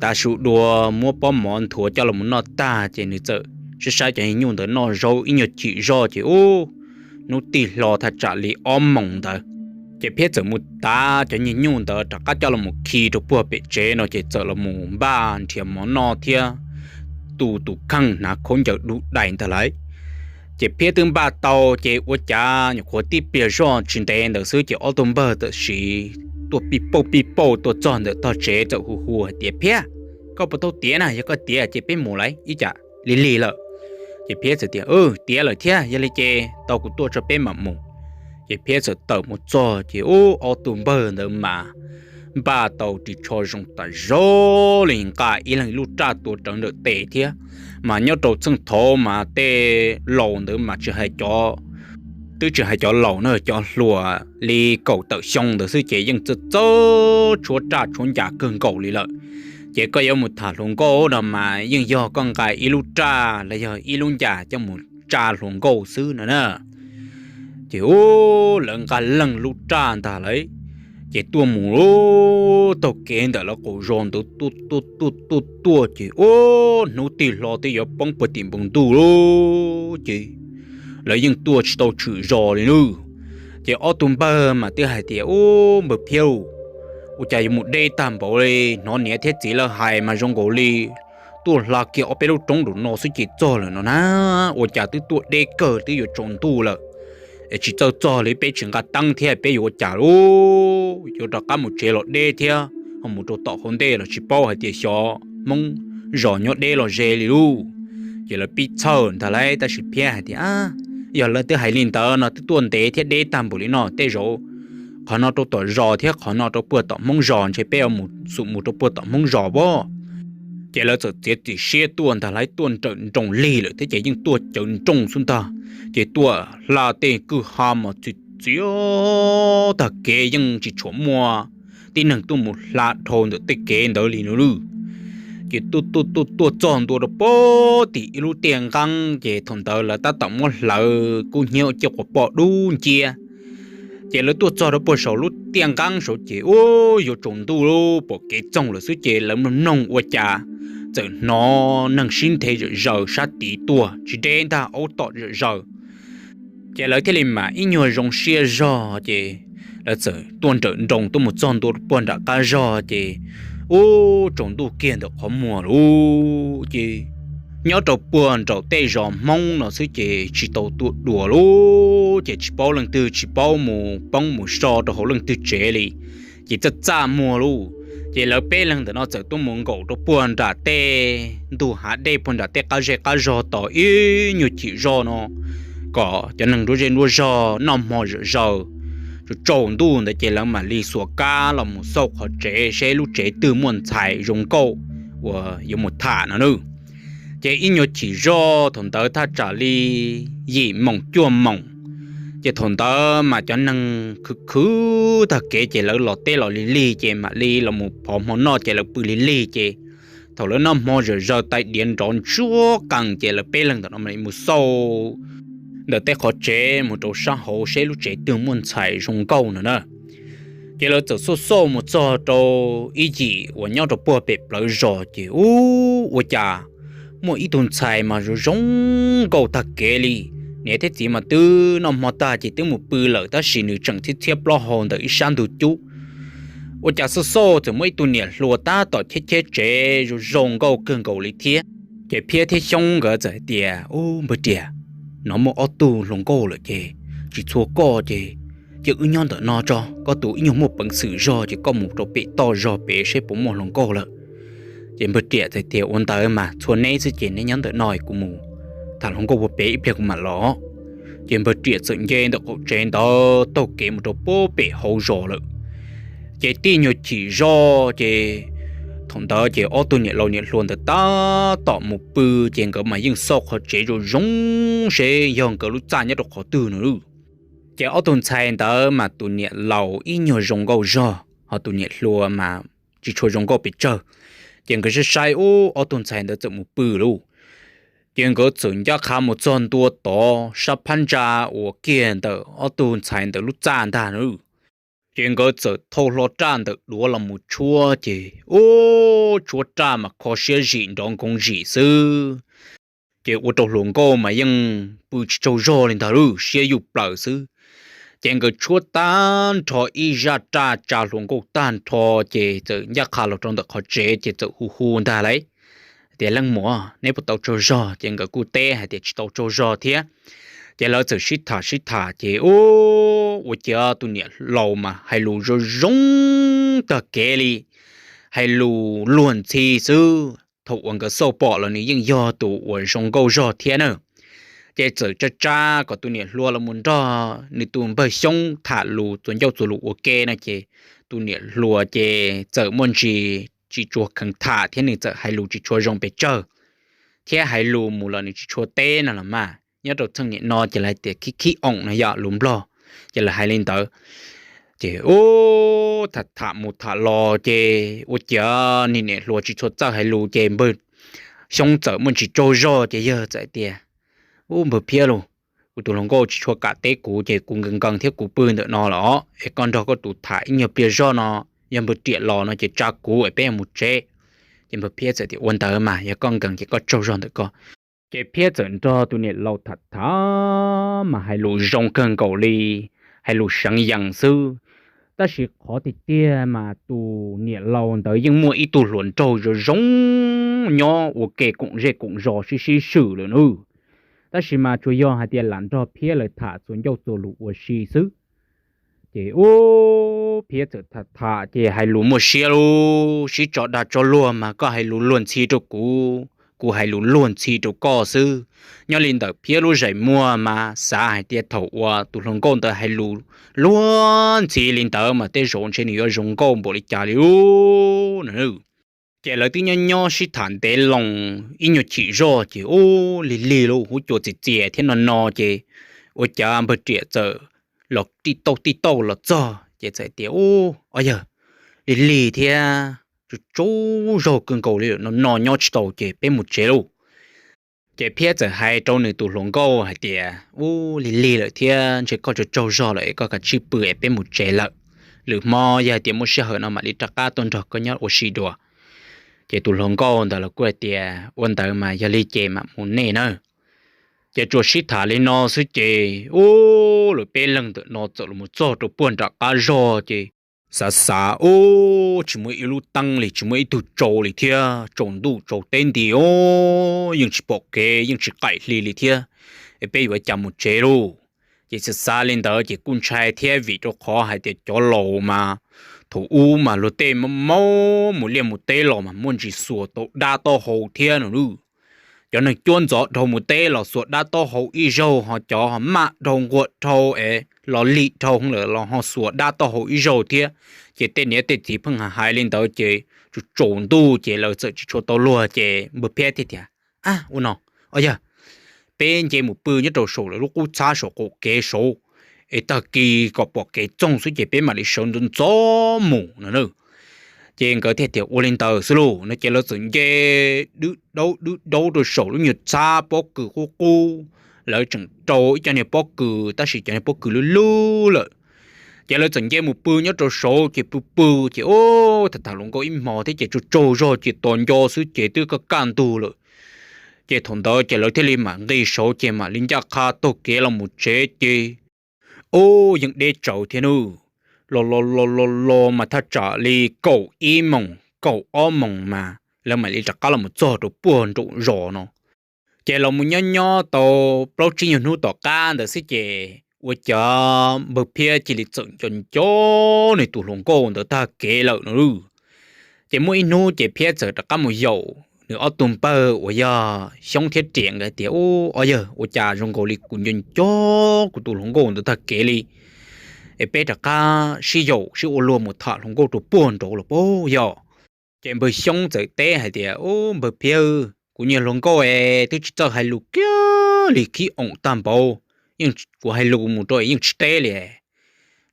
tav su dua muab pob mov nthuav coj los noj tag ces nws txawm saib saib cov nyuj ntawd noj zaub ib nyuag chim zoj ces ub, hnub tig hlo thaj tsam li ob moos ntawd. Ces Phiab txawm mus tav cov nyuag nyuj ntawd rov qab coj los khi rau puag pem tsev no ces txawm los mus npaj nrhiav mov noj thiab tu tus kheej hnav khaub ncaws dub dais ntag lauj. Ces Phiab twb npaj tau ces ua cas nyuam qhuav tib pliag zoj tsis ntev ntawd xwb ces ob tug npawg txawm siv tuaj pij pauj pij pauj tuaj txog ntawm tog tsev txawm hu hu hais tias, Phiab, koj puas tau tiav na? Yog koj tiav ces peb mus lawm ib tsam lig lig lawm. Ces Phiab txawm tias, Tiav lawm thiab, yog li ces tau kuv tuaj tso peb mam mus. Ces Phiab txawm tawm mus txog ces ub, ob tug npawg ntawd mas npaj tau ris tsho zoo tas zog li, nqa ib leeg lub raj tua rawv nrawm tes thiab. Mas nyob rau txheej thaud mas tej laus ntawd mas tsis hais cov, twb tsis hais cov laus na, cov hluas li kaum tawm xyoo ntawd xwb ces yeej txawj txawj tshuab raj tshuab ncas kawg nkaus li lawm. Ces koj yuav mus tham hluas nkauj no mas yeej yog koj nqa ib lub raj los yog ib lub ncas coj mus tsa hluas nkauj xwb no na. Ces ub, lawv nqa leej lub raj ntag lauj, ces tuaj mus taug kev ntawm lawv qaum zos ntawd tuaj tuaj tuaj tuaj tuaj ces ub, hnub tig hlo twb yuav poob puag tim npoo ntuj lawm ces lawv yeej tuaj tsis tau tshwm zos li nawb. Ces ob tug npawg mas twb hais tias, Ub, npawg Phiab, ua cas yuav mus deb tag npaum li, hnov niam thiab txiv lawv hais mas zoo nkaus li tuaj hla kiag ob peb lub roob nraum no xwb ces txog lawm no na, ua cas twb tuaj deb kawg twb yuav tsaus ntuj lawm. es tsis txawj txog li, peb tsis nqa teeb thiab peb yuav ua cas lauj? Yuav rov qab mus tsev los deb thiab, ho mus rau tom hauv ntej los tsis paub hais tias xyov Hmoob zos nyob deb los ze li lauj. Ces lawv pib txhawj ntag lauj, tab sis Phiab hais tias, yog lawv twb hais li ntawd no twb tuaj ntev thiab deb tag npaum li no, tej zaum qhov no rau tom zos thiab qhov no rau puag tom Hmoob zos, ntshe peb yuav mus xum mus rau puag tom Hmoob zos pob. Ces lawv txawm txiav txim siab tuaj ntag lauj, tuaj nrawm nroos lig lawm thiab ces yeej tuaj cawv nroos xwb ntag. Ces tuaj hla tej kwj ha mas txias txias tag kev, yeej tsis tshua muaj tib neeg tuaj mus hla dhau ntawm tej kev ntawd li no lauj. Ces tuaj tuaj tuaj tuaj txog ntua rau puag tim ib lub tiaj nqeeb, ces thaum ntawd lawv tab tom muab hlawv kub hnyiab ua ciaj quas poj dub nciab. Ces lawv tuaj txog rau puag saum lub tiaj nqeeb saud ces ua yuav tsaus ntuj lawm, pom kev txoog lawm xwb ces lawv mloog mloog ua cas txawm hnov neeg sib nthe zom zaws sab tid tuaj tsis deb ntag, aub tom zom zaws. Ces lawv thiaj li mam ib nyuag zoo siab zog ces lawv txawm tuaj nrawm nroos tuaj mus txog ntua puag nram qab zog ces ua tsaus ntuj kiag ntawm qhov muag lauj. Ces nyob rau puag nraum tej zos Hmoob no xwb ces tsis tau tuaj dua lauj, ces tsis paub leej twg tsis paub mus poob mus so rau hauv leej twg tsev li, ces txaj txaj muag lauj. Ces lawv peb leeg ntawm no txawm tuaj mus nkaum rau puag nram tej ntug hav dej puag nram tej qab zej qab zog tos ib nyuag chim zog no kom cov neeg nruab zej nruab zog noj hmo zom zaws, tsaus tsaus ntuj ntawd ces lawv mam li xuas kab los mus xauj qhov tsev seb lub tsev twg muaj ntxhais zoo nkauj uas yuav mus tham no nawb. Ces ib nyuag chim zog thaum ntawd thaj tsam li yim moos cuaj moos, ces thaum ntawd mas cov neeg khwv khwv tag kev ces lawv los teb los lig lig ces mam li los mus phov hmo noj ces lawv pw lig lig ces thaum lawv noj hmo zom zaws tais diav nrov ntsuab qees ces lawv peb leeg ntawm no mam li mus xauj ntawm tej qhov tsev mus rau sab hauv seb lub tsev twg muaj ntxhais zoo nkauj no na. Ces lawv txawm xauj xauj mus txog rau ib yim uas nyob rau puag pem plawv zos ces ua cas muaj ib tug ntxhais mas zoo zoo nkauj tag kev li. Niam thiab txiv mas twb noj hmo tag ces twb mus pw lawm tab sis nws tseem txhiab txhiab plaub hau ntawm ib sab ntug cub. Ua cas xauj xauj txawm muaj ib tug niam hluas tab tom cheb cheb tsev zoo zoo nkauj kawg nkaus li thiab. Ces Phiab thiab Xyoob nkawd txawm hais tias, Ub npawg Riam, no muaj ob tug hluas nkauj lawm ces tsis txhua koj ces cia wb nyob ntawm no tso, koj tus ib nyuag muaj peev xwm zog ces koj mus rau pem toj zog pem seb puas muaj hluas nkauj lawm. Ces npawg Riam txawm tias, Ua ntawd mas txhua neb xwb ces neb nyob ntawm no kuv mus tham hluas nkauj puag pem ib pliag kuv mam los. Ces npawg Riam txawm nce ntawm qaum tsev ntawd taug kev mus rau puag pem hauv zos lawm. Ces tib nyuag chim zog ces thaum ntawd ces ob tug niam laus niam hluas ntawd tab tom mus pw, ces nkawd mas yeej xauj qhov tsev zoo zoo seb yog nkawd lub txaj nyob rau qhov twg no lauj. Ces ob tug ntxhais ntawd mas tus niam laus ib nyuag zoo nkauj zog ho tus niam hluas mas tsis tshua zoo nkauj pes tsawg. Ces nkawd saib saib ub ob tug ntxhais ntawd txawm mus pw lauj. Ces nkawd txawm ncaj qha mus txog ntua tod sab phab ntsa uas kiag ntawm ob tug ntxhais ntawd lub txaj ntag lauj. Ces nkawd txawm thau hlo raj ntawm duav los mus tshuab ces ub tshuab raj mas kho siab zim nrov nkoov zim xwb. Ces ua rau hluas nkauj mas yeej pw tsis tsaug zog li ntag lauj, siab yuj plaws xwb. Ces nkawd tshuab tag nrho ib zaj raj tsa hluas nkauj tag nrho ces txawm ncaj qha los rau ntawm qhov tsev ces txawm hu hu ntag lauj, tias, Leej muam, neb puas tau tsaug zog? Ces nkawd kuj teb hais tias tsis tau tsaug zog thiab. Ces lawv txawm sib tham sib tham ces ub ua cas tus niam laus mas hais lus zoo zoo tag kev li, hais lus luag ntxhi xwb. Thaum uas nkawd xauj pom los nws yeej yog tus uas zoo nkauj zog thiab na. Ces txawm tsa tsa kom tus niam hluas los mus nrog nws tus npawg Xyoob tham lus txuas ncauj txuas lus ua ke no ces tus niam hluas ces txawm muaj ntsis tsis tshua kheev tham thiab nws txawm hais lus tsis tshua zoo pes tsawg, thiab hais lus mus los nws tsis tshua teb no los mas. Nyob rau txheej niam no ces lawv hais tias khib khib oom no yog lus Nplog, ces lawv hais li ntawd. Ces ub tham tham mus tham los ces ua ciav niam niam hluas tsis tshua txawj hais lus ces npawg Xyoob txawm muaj ntsis tsaug zog ces yawg txawm tias, Ub npawg Phiab lauj, kuv tus hluas nkauj tsis tshua kam teb kuv ces kuv nkees nkees thiab kuv pw ntawm no los es koj nrog koj tus tham ib nyuag pliag zog no, yog npawg Riam los no ces tsa kuv es peb yuav mus tsev. Ces npawg Phiab txawm tias, Ua ntawd mas yog koj nkees ces koj tsaug zog ntawm koj. Ces Phiab txawm nrog tus niam laus tham tham mas hais lus zoo kawg nkaus li, hais lus seev yees xwb. Tab sis qhov tiag tiag mas tus niam laus ntawd yeej muaj ib tug hluas nraug zoo zoo nyob ua ke koom zej koom zos sib sib swm lawm nawb. tab sis mas tsuas yog hais tias lam nrog Phiab lawv tham txuas ncauj txuas lus ua si xwb. Ces ub, Phiab txawm tham tham ces hais lus muaj siab lub sib tso dag tso luag mas koj hais lus luag ntxhi rau kuv, kuv hais lus luag ntxhi rau koj xwb. Nyob li ntawm Phiab lub zais muag mas xav hais tias thaum uas tus hluas nkauj ntawd hais lus luag ntxhi li ntawd mas tej zaum ntshe nws yuav zoo nkauj npaum li cas li ub no. Ces lawv twb nyob nyob sib tham ntev loo ib nyuag chim zoj ces ub, lig lig lub hub cua txias txias thiab no no ces ua cas npawg Riam txawm los tij tauj tij tauj los txog ces txawm tias, Ub, ob yawg, lig lig thiab tsaus tsaus zog kawg nkaus li lawm no no nyob tsis tau ces peb mus tsev lauj. Ces Phiab txawm hais rau nws tus hluas nkauj hais tias, Ub, lig lig lawm thiab ntshe koj tsaus tsaus zog lawm es koj kav tsij pw es peb mus tsev lawm. Lwm hmo yog hais tias muaj sij hawm no mam li rov qab tuaj nrog koj nyob ua si dua. Ces tus hluas nkauj ntawd los kuj hais tias, Ua ntawd mas yog li ces mam mus nej nawb. Ces tsuas sib tham li no xwb ces ub, lawv peb leeg ntawm no txawm los txog rau puag nram qab zog ces xav xav ub, tsis muaj ib lub teeb li, tsis muaj ib tug tsau li thiab, tsaus ntuj tsaus teb nti ub, yeej tsis pom kev yeej tsis qaim hli li thiab. Es peb yuav cas mus tsev lauj? Ces xav xav li ntawd ces kuj ntshai thiab vim rau qhov hais tias cov laus mas thaum ub mas luag tej maub mus liaj mus teb los mas muaj ntsis xuas tau dab taub hau thiab no lauj. Cov neeg cuab ntxov dhau mus teb los xuas dab taub hau ib zaug, ho cov ho maj dhau nquag dhau es los lig dhau lawm los ho xuas dab taub hau ib zaug thiab. Ces tej niam tej txiv pheej hais hais li ntawd ces tsaus tsaus ntuj ces lawv txawm tsis tshua tau luag ces npawg Phiab thiaj tias, Ab, ua no, ob yawg, peb nce mus pw nyob rau saum lawv lub qub txhab saum qaum kev saud es tag kis kom pom kev txoog xwb ces peb mam li sawv ntxov ntxov mus no na. Ces nkawd thiaj tias ua li ntawd xwb lauj no ces lawv txawm nce dwb daub dwb daub rau saum lub nyuag txhab pob kws qub qub. Lawv tseem rau ib co niag pob kws tab sis cov niag pob kws lub lub lawm. Ces lawv txawm nce mus pw nyob rau saud ces pw pw ces ub, tham tham hluas nkauj ib hmo thiab ces tsaus tsaus zog ces tos nco xwb ces twb kaj kaj ntug lawm. Ces thaum ntawd ces lawv thiaj li mam nqis saud ces mam li ncaj qha taug kev los mus tsev ces ub, yeej deb tsawv thiab nawb. Los los los los los mas thaj tsam li kaum ib moos kaum ob moos mas lawv mam li rov qab los mus txog rau puag nraum zos no. Ces los mus nyob nyob tau plaub tsib nyuag hnub tom qab ntawd xwb ces ua cas npawg Phiab cia li txawm nco nco nws tus hluas nkauj ntawd tag kev lawm no lauj. Ces muaj ib hnub ces Phiab txawm rov qab mus yaum nws ob tug npawg uas yog Xyoob thiab Riam nkawd tias, Ub, ob yawg, ua cas zoo nkaus li kuv nco nco kuv tus hluas nkauj ntawd tag kev li, es peb rov qab sib yaum sib ua luag mus tham hluas nkauj rau puag nraud los puas yog? Ces npawg Xyoob txawm teb hais tias, Ub, npawg Phiab, kuv niag hluas nkauj es twb tsis txawj hais lus kiag li, khib oom tag npaum, yeej kuv hais lus mus rau es yeej tsis teb li.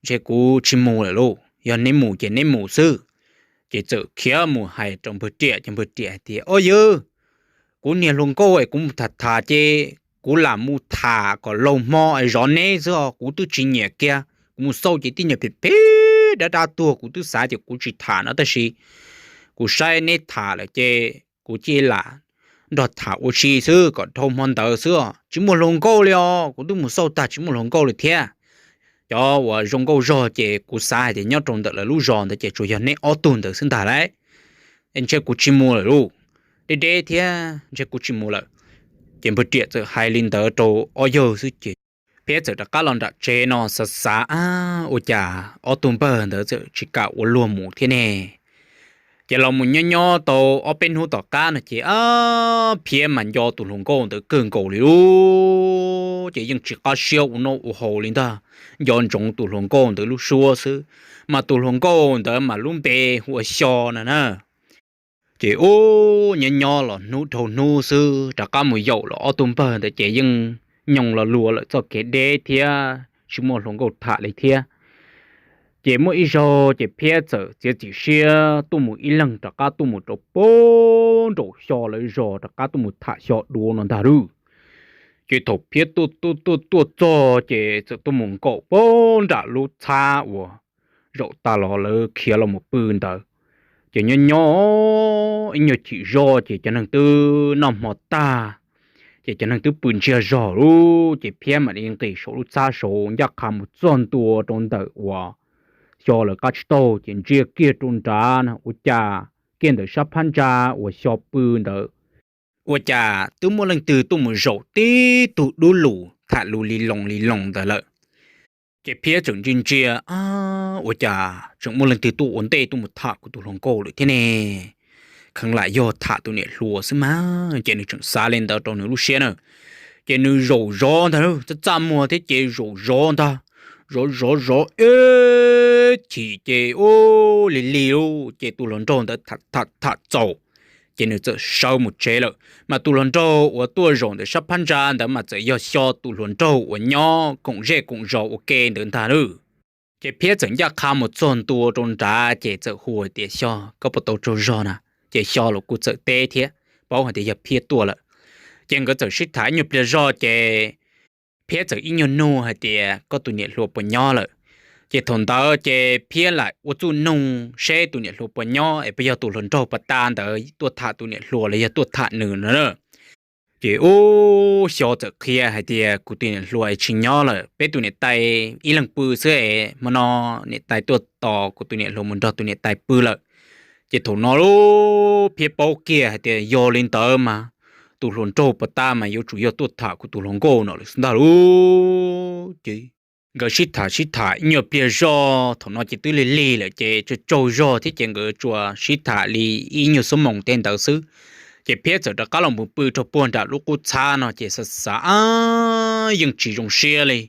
Ntshe kuv tsis mus lawm lauj, yog neb mus ces neb mus xwb. Ces txawm khiav mus hais rau npawg Riam ces npawg Riam hais tias, Ob yawg, kuv niag hluas nkauj es kuv mus tham tham ces kuv lam mus tham kom laug hmo es zov neb xwb os, kuv twb tsis nyiam kiag. Kuv mus xauj ces tib nyuag phem phem dab dab tuag, kuv twb xav tias kuv tsis tham no tab sis kuv saib neb tham lawm ces kuv cia li lam nrog tham ua si xwb kom dhau hmo ntawd xwb os. Tsis muaj hluas nkauj li os, kuv twb mus xauj tag tsis muaj hluas nkauj li thiab. Cov uas zoo nkauj zog ces kuv xav hais tias nyob rau ntawm lawv lub zos ntawd ces tsuas yog neb ob tug ntawd xwb ntag lauj. Ntshe kuv tsis mus lawm lauj, deb deb thiab ntshe kuv tsis mus lawm. Ces npawg Riam txawm hais li ntawd rau ob yawg xwb ces Phiab txawm rov qab los nram tsev no xav xav, Ab, ua cas ob tug npawg ntawd txawm tsis kam ua luag mus thiab ne? Ces los mus nyob nyob tau ob peb hnub tom qab no ces Phiab mas nco tus hluas nkauj ntawd kawg nkaus li lauj, ces yeej tsis qab siab ua noj ua haus li ntag, nco ntsoov tus hluas nkauj ntawd lub suab xwb. Mas tus hluas nkauj ntawd mas lub npe hu ua Xyo no na. Ces ub, nyob nyob los hnub dhau hnub xwb rov qab mus yaum los ob tug npawg ntawd ces yeej nyoos los luas lawm txoj kev deb thiab tsis muaj hluas nkauj tham li thiab. Ces muaj ib zaug ces Phiab txawm txiav txim siab tuaj mus ib leeg rov qab tuaj mus rau puag nraum Xyo lawv zos rov qab tuaj mus tham Xyo dua no ntag lauj. Ces thaum Phiab tuaj tuaj tuaj tuaj txog ces txawm tuaj mus nkaum puag nram lub txhab uas zaum tas los lawv khiav los mus pw ntawd. Ces nyob nyob ib nyuag chim zog ces cov neeg twb noj hmo tag, ces cov neeg twb pw ntsiag zog lauj, ces Phiab mam li nqis saum lub txhab saud ncaj qha mus txog ntua rau ntawm uas Xyo lawv qab tsib taug ces ntsia kiag rau nrad na ua cas kiag ntawm sab phab ntsa uas Xyo pw ntawd ua cas twb muaj leej twg tuaj mus zaum tib tug dub lug tham lus li loos li loos ntawd lawm. Ces Phiab tseem ntsia ntsia, ua cas tseem muaj leej twg tuaj ua ntej tuaj mus tham kuv tus hluas nkauj lawm thiab ne? Kheev lam yog tham tus niam hluas xwb mas. Ces nws tseem xav li ntawd rau nws lub siab na. Ces nws zaum zov ntag, txaj txaj muag thiab ces zaum zov ntag, zov zov zov ib chim ces ua lig lig lawm ces tus hluas nraug ntawd tham tham txaus, ces nws txawm sawv mus tsev lawm. Mas tus hluas nraug uas tuaj zaum ntawm sab phab ntsa ntawd mas txawm yog Xyo tus hluas nraug uas nyob koom zej koom zos ua ke ntawd ntag lauj. Ces Phiab txawm ncaj qha mus txog ntua rau nrad ces txawm hu hais tias, Xyo, koj puas tau tsaug zog na? Ces Xyo los kuj txawm teb thiab, paub hais tias yog Phiab tuaj lawm. Ces nkawd txawm sib tham ib nyuag pliag zog ces Phiab txawm ib nyuag nug hais tias, Koj tus niam hluas puas nyob lawm? Ces thaum ntawd ces Phiab lam ua txuj nug seb tus niam hluas puas nyob es puas yog tus hluas nraug pas tas ntawd tuaj tham tus niam hluas los yog tuaj tham nws no. Ces ub, Xyo txawm qhia hais tias, Kuv tus niam hluas tsis nyob lawm, peb tus niam tais ib leeg pw xwb es hmo no niam tais tuaj tos kuv tus niam hluas mus nrog tus niam tais pw lawm. Ces thaum no lub Phiab paub kiag hais tias yog li ntawd mas tus hluas nraug pas tas mas yuav tsum yog tuaj tham kuv tus hluas nkauj no lawm xwb ntag lauj. Ces nkawd sib tham sib tham ib nyuag pliag zog, thaum no ces twb lig lig lawm ces tsaug tsaug zog thiab ces nkawd tsuas sib tham li ib nyuag xuab moos tej ntawd xwb. Ces Phiab txawm rov qab los mus pw rau puag nram lub qub txhab no ces xav xav, Ab, yeej tsis zoo siab li.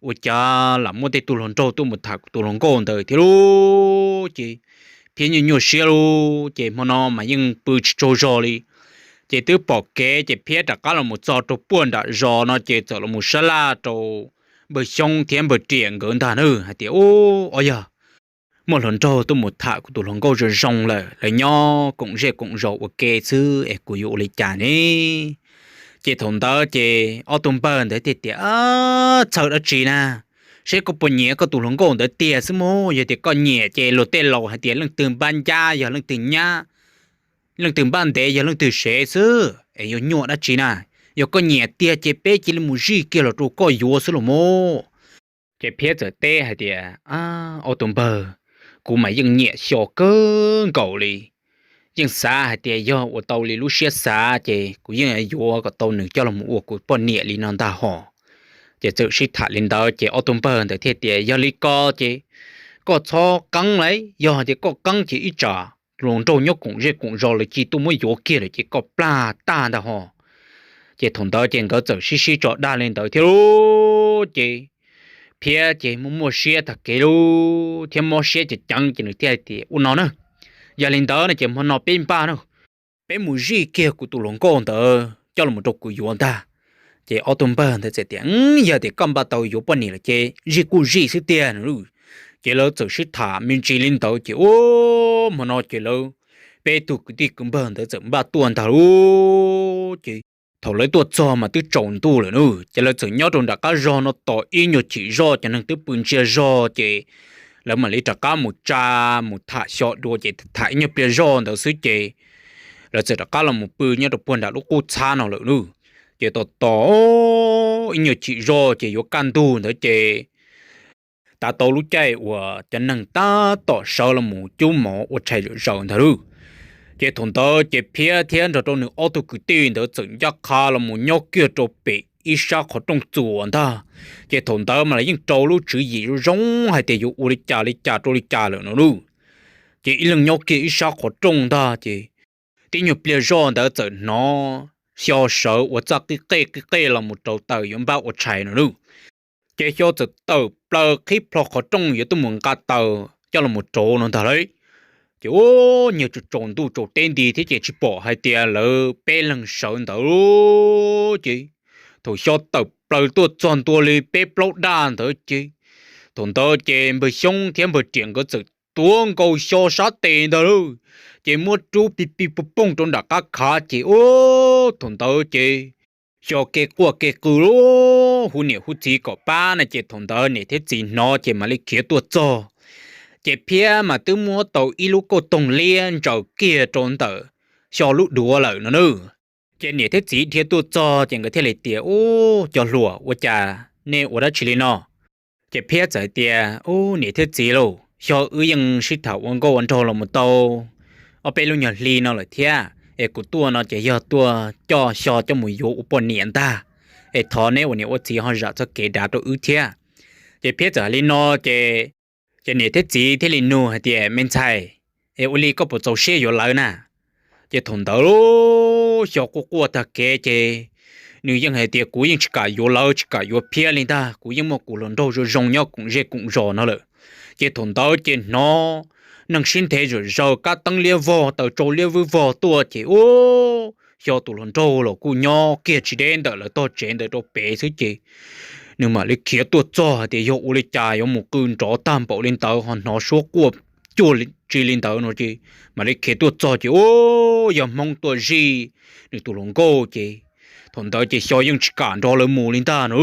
Ua cas lam muaj tej tug hluas nraug tuaj mus tham kuv tus hluas nkauj ntawd thiab lauj. Ces Phiab nyuaj nyuaj siab lauj, ces hmo no mas yeej pw tsis tsaug zog li. Ces twb pom kev ces Phiab rov qab los mus txog rau puag nram zos no ces txawm los mus sab laj rau npawg Xyoob thiab npawg Riam nkawd ntag na hais tias, Ub, ob yog muaj hluas nraug tuaj mus tham kuv tus hluas nkauj zoo zoo lawm, lawv nyob koom zej koom zos ua ke xwb es kuv yuav ua li cas ne? Ces thaum ntawd ces ob tug npawg ntawd thiaj tias, Txhawj dab tsi na, seb koj puas nyiam koj tus hluas nkauj ntawd tiag xwb mog. Yog tias koj nyiam ces luag tej laus hais tias leej twg npab ncab yog leej twg nyab, leej twg npab ntev yog leej twg sev xwb es yuav nyuaj dab tsi na. Yog koj nyiam tiag ces peb cia li mus zij kiag los rau koj yuav xwb los mog. Ces Phiab txawm teb hais tias, Ob tug npawg, kuv mas yeej nyiam Xyo kawg nkaus li. Yeej xav hais tias yog ua tau li lub siab xav ces kuv yeej yuav kom tau nws coj los mus ua kuv poj niam li no ntag hos. Ces txawm sib tham li ntawd ces ob tug npawg ntawd thiaj tias, Yog li ko ces koj txhob qeeb lauj, yog hais tias koj qeeb ces ib tsam hluas nraug nyob koom zej koom zos lawv cia li tuaj muab yuav kiag lawm ces koj plag tag ntag hos. Ces thaum ntawd ces nkawd txawm sib sib tso dag li ntawd thiab lauj. Ces Phiab ces muaj muaj siab tag kev lauj thiab mob siab ceev ceev ces nws thiaj hais tias, Ua no na, yog li ntawd no ces hmo no peb npaj na, peb mus zij kiag kuv tus hluas nkauj ntawd coj los rau kuv yuav ntag. Ces ob tug npawg ntawd txawm tias, Yog tias koj npaj tau yuav poj niam lawm ces zij kuj zij xwb tiag no lauj. Ces lawv txawm sib tham me ntsis li ntawd ces ub, hmo no ces lawv peb tug kwv tij kwv npawg ntawd txawm npaj tuaj ntag lauj. Ces thaum lawv tuaj txog mas twb tsaus ntuj lawm na, ces lawv txawm nyob rau nram qab zos no tos ib nyuag chim zoj, cov neeg twb pw ntsiag zog ces lawv mam li rov qab mus tsa, mus tham xyom dua ces tham ib nyuag pliag zoj ntawd xwb ces lawv txawm rov qab los mus pw nyob rau puag nram lub qub txhab no lawm na. Ces tos tos ib nyuag chim zoj ces yuav kaj ntug ntawd ces tav tau lub caij uas cov neeg tab tom sawv los mus cub mov ua tshais zom zaws ntag lauj. Ces thaum ntawd ces Phiab thiab nrog rau nws ob tug kwv tij ntawd txawm ncaj qha los mus nyob kiag rau pem ib sab qhov rooj txuas ntag. Ces thaum ntawd mas lawv yeej rau lub tswv yim zoo zoo hais tias yuav ua li cas li cas rau li cas lawm no lauj. Ces ib leeg nyob kiag ib sab qhov rooj ntag ces tib nyuag pliag zoj ntawd txawm hnov Xyo sawv ua txaj qij qej qij qej los mus rauv taws yuav npaj ua tshais no lauj. Ces Xyo txawm tawm plaws qhib plho qhov rooj yuav tuaj mus nqa taws coj los mus rauv no ntag lauj. Ces ub, niag tsaus tsaus ntuj tsaus teb nti thiab ces tsis pom hais tias lawv peb leeg sawv ntawd lauj. Ces thaum Xyo tawm plaws tuaj txog ntua li peb plaub daj ntawd ces thaum ntawd ces npawg Xyoob thiab npawg Riam nkawd txawm tuav nkaus Xyo sab tes ntag lauj. Ces muab rub pig pig poog poog rau nram qab khav ces ub, thaum ntawd ces Xyo kev quaj kev qw lauj, hu niam hu txiv kom pab na ces thaum ntawd niam thiab txiv hnov ces mam li khiav tuaj txog. Ces Phiab mas twb muab tau ib lub kauj toog liab ntsaws kiag rau ntawm Xyo lub duav lawm no na. Ces niam thiab txiv dhia tuaj txog ces nkawd thiaj li tias, Ub, cov hluas, ua cas nej ua dab tsi li no? Ces Phiab txawm hais tias, Ub, niam thiab txiv lauj, Xyo wb yeej sib tham ua nkauj ua nraug los mus tau ob peb lub nyuag hli no lawm thiab, es kuv tuaj no ces yog tuaj coj Xyo coj mus yuav ua poj niam ntag, es thov neb ua niam ua txiv ho zam txoj kev dav rau wb thiab. Ces Phiab txawm hais li no ces, ces niam thiab txiv thiaj li nug hais tias, Me ntxhais, es ua li koj puas txaus siab yuav lawv na? Ces thaum ntawd Xyo quaj quaj tag kev ces nws yeej hais tias, Kuv yeej tsis kam yuav lawv, tsis kam yuav Phiab li ntag, kuv yeej muaj kuv hluas nraug zoo zoo nyob koom zej koom zos no lawm. Ces thaum ntawd ces hnov neeg sib nthe zom zaws, kab teeb liab vog, taws tsau liab vog tuaj ces ub, Xyo tus hluas nraug los kuj nyob kiag tsis deb ntawm lawv tog tsev ntawd rau pem xwb ces nws mam li khiav tuaj txog hais tias yog ua li cas yuav mus qw nrov tag npaum li ntawd ho hnov suab quaj cuag tsi li ntawd no ces mam li khiav tuaj txog ces ub, yog Hmoob tuaj zij nws tus hluas nkauj ces thaum ntawd ces Xyo yeej tsis kam nrog lawv mus li ntag no.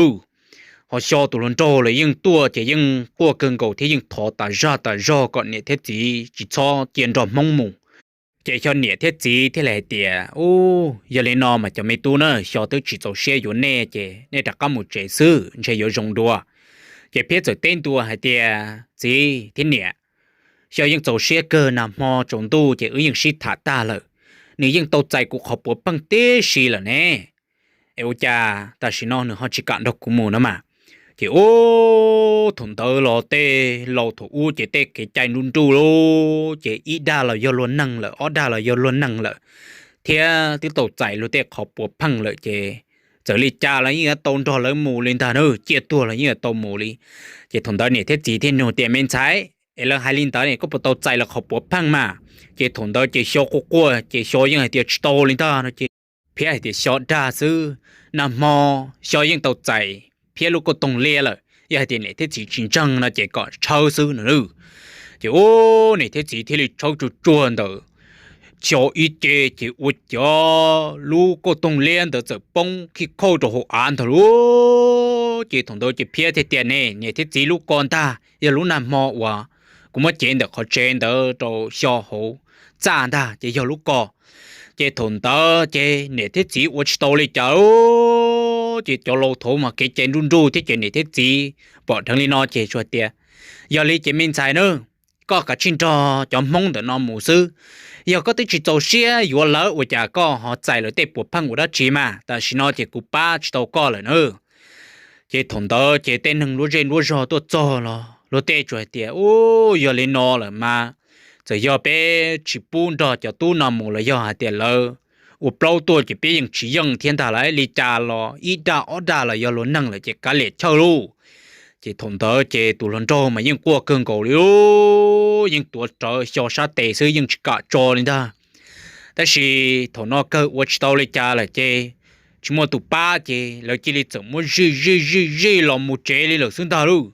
Ho Xyo tus hluas nraug los yeej tuaj ces yeej quaj kawg nkaus thiab yeej thov tas zaj tas zog kom niam thiab txiv tsis txhob cia nrog Hmoob mus. Ces Xyo niam thiab txiv thiaj li hais tias, Ub, yog li no mas cov me tub na, Xyo twb tsis txaus siab yuav nej ces nej rov qab mus tsev xwb ntshe yuav zoo dua. Ces Phiab txawm teb ntua hais tias, Txiv thiab niam, Xyo yeej txaus siab kawg, nag hmo tsaus ntuj ces wb yeej sib tham tag lawm, nws yeej tau txais kuv qhov puav pheej tib si lawm ne. Es ua cas tam sim no nws ho tsis kam nrog kuv mus no mas? Ces ub, thaum ntawd los tej laus thaum ub ces tej kev cai nruj nruj lawm ces ib dag los yog luag neeg lawm, ob dag los yog luag neeg lawm, thiab twb tau txais luag tej qhov puav pheej lawm ces txawm li cas los yeej yuav tau nrog lawv mus li ntag na, ciaj tuag los yeej yuav tau mus li. Ces thaum ntawd niam thiab txiv thiaj nug tias, Me ntxhais, es lawv hais li ntawd ne koj puas tau txais lawv qhov puav pheej mas? Ces thaum ntawd ces Xyo quaj quaj ces Xyo yeej hais tias tsis tau li ntag no ces Phiab hais tias, Xyo dag xwb, nag hmo Xyo yeej tau txais Phiab lub kauj toog liab lawm, yog hais tias niam thiab txiv tsis ntseeg no ces kom tshawb xwb no. Ces ub, niam thiab txiv thiaj li tshawb tsuag tsuag ntawm Xyo ib ce ces ua cas lub kauj toog liab ntawd txawm poob khij khauj rau hauv av ntag lauj. Ces thaum ntawd ces Phiab thiaj tias, Ne, niam thiab txiv lub ko ntag, yog lub nag hmo uas kuv muab cev ntawm qhov tsev ntawd rau Xyo hauv txaj ntag ces yog lub ko. Ces thaum ntawd ces niam thiab txiv ua tsis tau li cas, ces cov laus thaud mas kev cai nruj nruj thiab ces niam thiab txiv pom dheev li no ces tsuas tias, Yog li ces me ntxhais na, koj kav tsij nrog cov Hmoob ntawm no mus xwb. Yog koj twb tsis txaus siab yuav lawv ua cas koj ho txais lawv tej puav pheej ua dab tsi mas? Tam sim no ces kuv pab tsis tau koj lawm na. Ces thaum ntawd ces tej neeg nruab zej nruab zog tuaj txog los luag tej tsuas hais tias, Ub, yog li no lawm mas txawm yog peb tsis pub nrog cov tub no mus los yog hais tias lawv ua plaub tuaj ces peb yeej tsis yeej thiab ntag lauj. Li cas los ib dag ob dag los yog luag neeg lawm ces kav liam chawj lauj. Ces thaum ntawd ces tus hluas nraug mas yeej quaj kawg nkaus li, yeej tuav rawv Xyo sab tes xwb yeej tsis kam tso li ntag. Tab sis thaum no kawg ua tsis tau li cas lawm ces tsis muaj tus pab ces lawv cia li txawm muab zij zij zij zij los mus tsev li lawm xwb ntag lauj.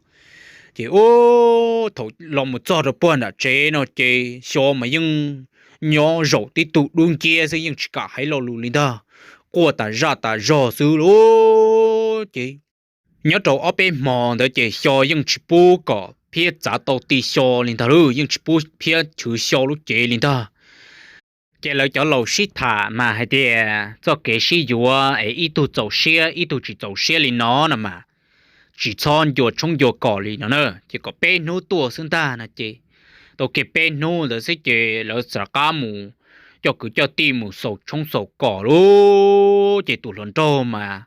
Ces ub, thaum los mus txog rau puag nram tsev no ces Xyo mas yeej nyob zaum tib tug dub nciab xwb yeej tsis kam hais lo lus li ntag, quaj tas zaj tas zog xwb lauj. Ces nyob rau ob peb hmo ntawd ces Xyo yeej tsis pub kom Phiab txav tau ti Xyo li ntag lauj, yeej tsis pub Phiab chwv Xyo lub cev li ntag. Ces lawv cov laus sib tham mas hais tias txoj kev sib yuav es ib tug txaus siab ib tug tsis txaus siab li no no mas tsis txhob ncua tshoob ncua kos li no na, ces kom peb hnub tuaj xwb ntag no ces tau kiag peb hnub ntawd xwb ces lawv rov qab mus coj kwv coj tij mus xaus tshoob xaus kos lauj. Ces tus hluas nraug mas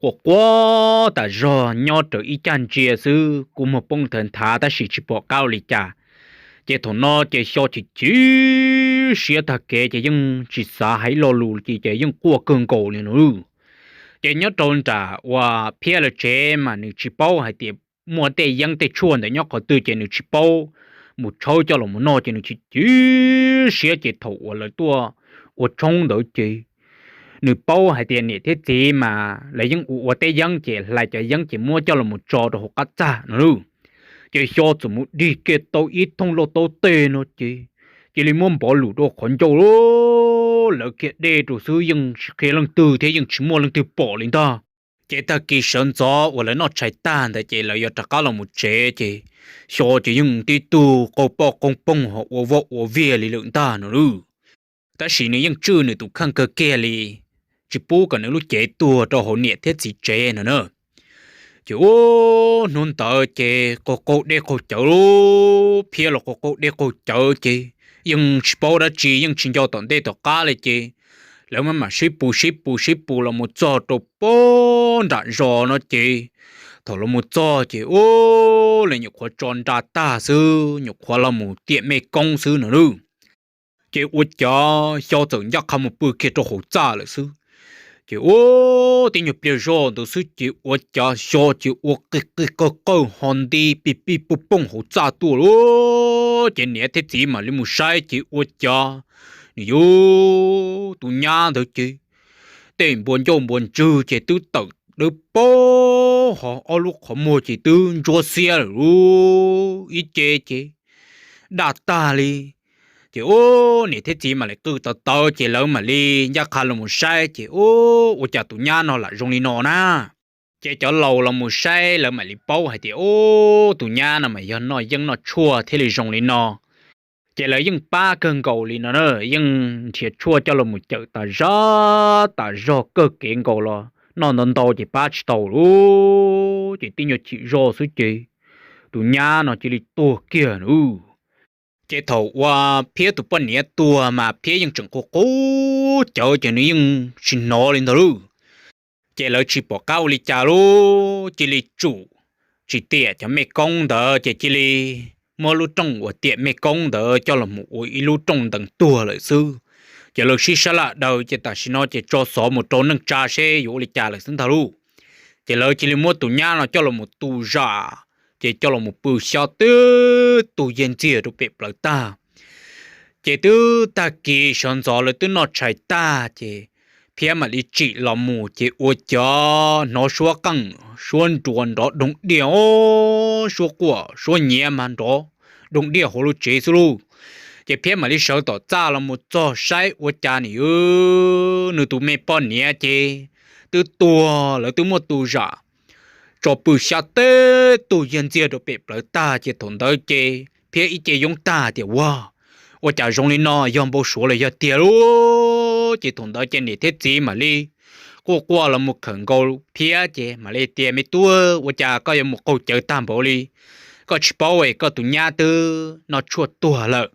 quaj quaj tas zog nyob raws ib cag ntsia xwb, kua muag poob thawv nthav tab sis tsis pom qab ua li cas. Ces thaum no ces Xyo chim chim siab tag kev ces yeej tsis xav hais lo lus li ces yeej quaj kawg nkaus li no. Ces nyob rau nram uas Phiab lawv tsev mas nws tsis paub hais tias muaj tej yeeb tej tshuaj ntawd nyob qhov twg ces nws tsis paub mus tshawb coj los mus noj ces nws chim chim siab ces thaum uas lawv tuaj ua tshoob ntawd ces nws paub hais tias niam thiab txiv mas lawv yeej ua ua teb yeeb ces hlais cov yeeb ces muab coj los mus tso rau hauv qab txaj no lauj. Ces Xyo txawm mus dig kiag tau ib thooj lauj taub teg no ces cia li muab npov lus rau qhov ncauj lauj, lawv kiag dej rau xwb yeej tsis qhia leej twg thiab yeej tsis muaj leej twg pom li ntag. Ces tag kis sawv ntxov uas lawv noj tshais tag ntawd ces lawv yuav rov qab los mus tsev ces Xyo ces yeej tib tug qaug poj qaug poog ho ua voj ua viag li lawm ntag no lauj. Tab sis nws yeej tswj nws tus kheej kawg kiag li, tsis pub kom nws lub cev tuag rau hauv niam thiab txiv tsev no na. Ces ub, hnub ntawd ces qaug qaug dej qaug cawv lauj, Phiab los qaug qaug dej qaug cawv ces yeej tsis paub dab tsi yeej tsis nco tom ntej tom qab li ces Lawv mam mam sib pus sib pus sib pus los mus txog rau pem nram zos no ces, thaum los mus txog ces ub, lawv nyuam qhuav tso nra tag xwb, nyuam qhuav los mus tiam mej koob xwb no lawm. Ces ua cas Xyo txawm ncaj qha mus pw kiag rau hauv txaj lawm xwb. Ces ub, tib nyuag pliag zog ntawd xwb ces ua cas Xyo ces ua qig qig qawg qawg ho nti pij pij pooj pooj hauv txaj tuaj lauj. Ces niam thiab txiv mam li mus saib ces ua cas nws yog tus nyab ntawd ces tej npua ncauj npua ntswg ces twb tawm dawb paug ho ob lub qhov muag ces twb ntsuab xiab lawm lauj, ib ce ces daj tag li. Ces ub, niam thiab txiv mam li qw tawv tawv ces lawv mam li ncaj qha los mus saib ces ub, ua cas tus nyab no lam zoo li no na. Ces cov laus los mus saib lawv mam li paub hais tias ub, tus nyab no mas yog noj yeeb noj tshuaj thiaj li zoo li no. Ces lawv yeej pab kawg nkaus li no na, yeej nrhiav tshuaj coj los mus cawm tas zog tas zog kawg kev nkaus los noj ntau ntau ces pab tsis tau lauj. Ces tib nyuag chim zog xwb ces tus nyab no cia li tuag kiag lauj. Ces thaum uas Phiab tus poj niam tuag mas Phiab yeej tseem qub qub cawv ces nws yeej tsis hnov li ntag lauj. Ces lawv tsis pom qab ua li cas lauj, cia li tsum tsis tiam cov mej koob ntawd ces cia li muab lub rooj uas tiam mej koob ntawd coj los mus ua ib lub rooj ntees tuag lawm xwb. Ces lawv sib sab laj daws ces tam sim no ces tso xov mus rau neej tsa seb yuav ua li cas lawm xwb ntag lauj. Ces lawv cia li muab tus nyab no coj los mus tu zam, ces coj los mus pw xyab tib tug yag ntxiag rau pem plawv tag. Ces twb tag kis sawv ntxov lawv twb noj tshais tag ces Phiab mam li tsim los mus ces ua cas hnov suab qeej suab nruas nrov doog diaj os, suab quaj suab nyiav mas nrov doog diaj hauv lub tsev xwb lauj. Ces Phiab mam li sawv tom txaj los mus txog saib ua cas nws yog nws tus me poj niam ces twb tuag, lawv twb muab tu zam tso pw xyab tib tug yag ntxiag rau pem plawv tag ces thaum ntawd ces Phiab ib ce yoob tag tias ua, ua cas zoo li no, yog npau suav los yog tiag lauj. Ces thaum ntawd ces niam thiab txiv mam li quaj quaj los mus khawm nkaus Phiab ces mam li tias me tub, ua cas koj yuav mus qaug cawv tag npaum li, koj tsis paub es koj tus nyab twb noj tshuaj tuag lawm.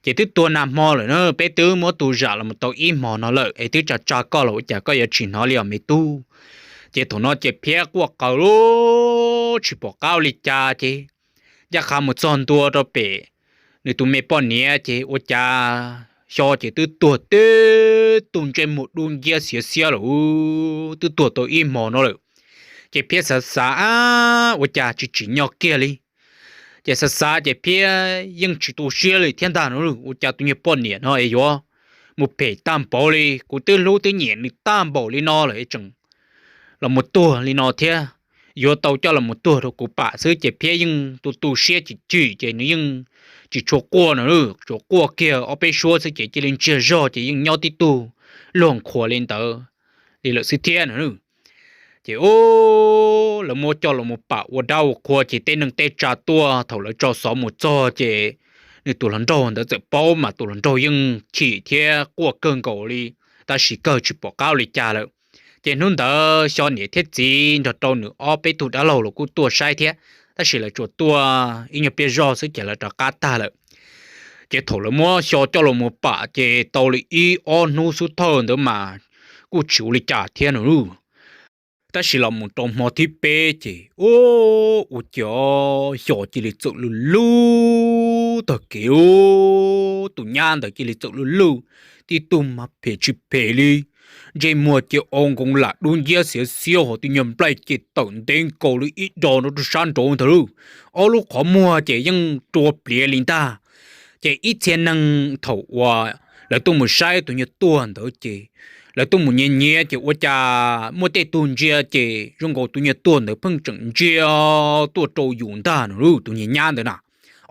Ces twb tuag nag hmo lawm na, peb twb muab tu zam los mus tau ib hmos no lawm es twb tsa tsa koj los ua cas koj yuav tsis hnov li os me tub. Ces thaum no ces Phiab quaj qw lauj, tsis pom qab ua li cas ces ncaj qha mus txog ntua rau pem nws tus me poj niam ces ua cas xyov ces twb tuag tib tug ntsej muag dub nciab xiav xiab lawm, twb tuag tau ib hmos no lawm. Ces Phiab xav xav, ua cas tsis tsim nyog kiag li. Ces xav xav ces Phiab yeej tsis tu siab li thiab ntag no, ua cas tus nyuag poj niam no es yuav mus phem tag npaum li, kuv twb hlub twb nyiam nws tag npaum li no lawm es tseem los mus tuag li no thiab, yuav tau coj los mus tuag rau kuv pam xwb. Ces Phiab yeej tu tu siab chim chim ces nws yeej tsis tshua quaj no, tsuas quaj kiag ob peb suab xwb ces cia li ntsiag zog ces yeej nyob tib tug luag qhuas li ntawd li lawm xwb thiab no. Ces lawv muab coj los mus pam ua dab ua qhua ces tej neeg tej tsa tuaj, thaum lawv tso xov mus txog ces nws tus hluas nraug ntawd txawm paub mas tus hluas nraug yeej chim thiab quaj kawg nkaus li, tab sis kawg tsis pom qab ua li cas lawm. Ces hnub ntawd xyov niam thiab txiv nrog rau nws ob peb tug dab laug los kuj tuaj saib thiab, tab sis lawv tsuas tuaj ib nyuag pliag zog xwb ces lawv rov qab tag lawm. Ces thaum lawv muab xyov coj los mus pam ces tau li ib ob hnub xub thawj ntawd mas kuj tsis ua li cas thiab no lauj. Tab sis los mus rau hmo thib peb ces ua cas xyov cia li txawm lwj lwj tag kev, tus nyab ntawd cia li txawm lwj lwj, tib tug mas phem tsis phem li, ntsej muag ces au nkoos lam dub nciab xiav xiab ho tus nyuag nplaig ces tawm ntev nkaus li ib do no rau sab nraud ntag lauj. Ob lub qhov muag ces yeej rua pliav li ntag. Ces ib txhia neeg thaum uas lawv tuaj mus saib tus nyuag tuag ntawd ces lawv tuaj mus nyiav nyiav ces ua cas muaj tej tug ntsia ces zoo nkaus tus nyuag tuag ntawd pheej tseem ntsia tuaj rau yus ntag no lauj, tus nyuag nyab ntawd na.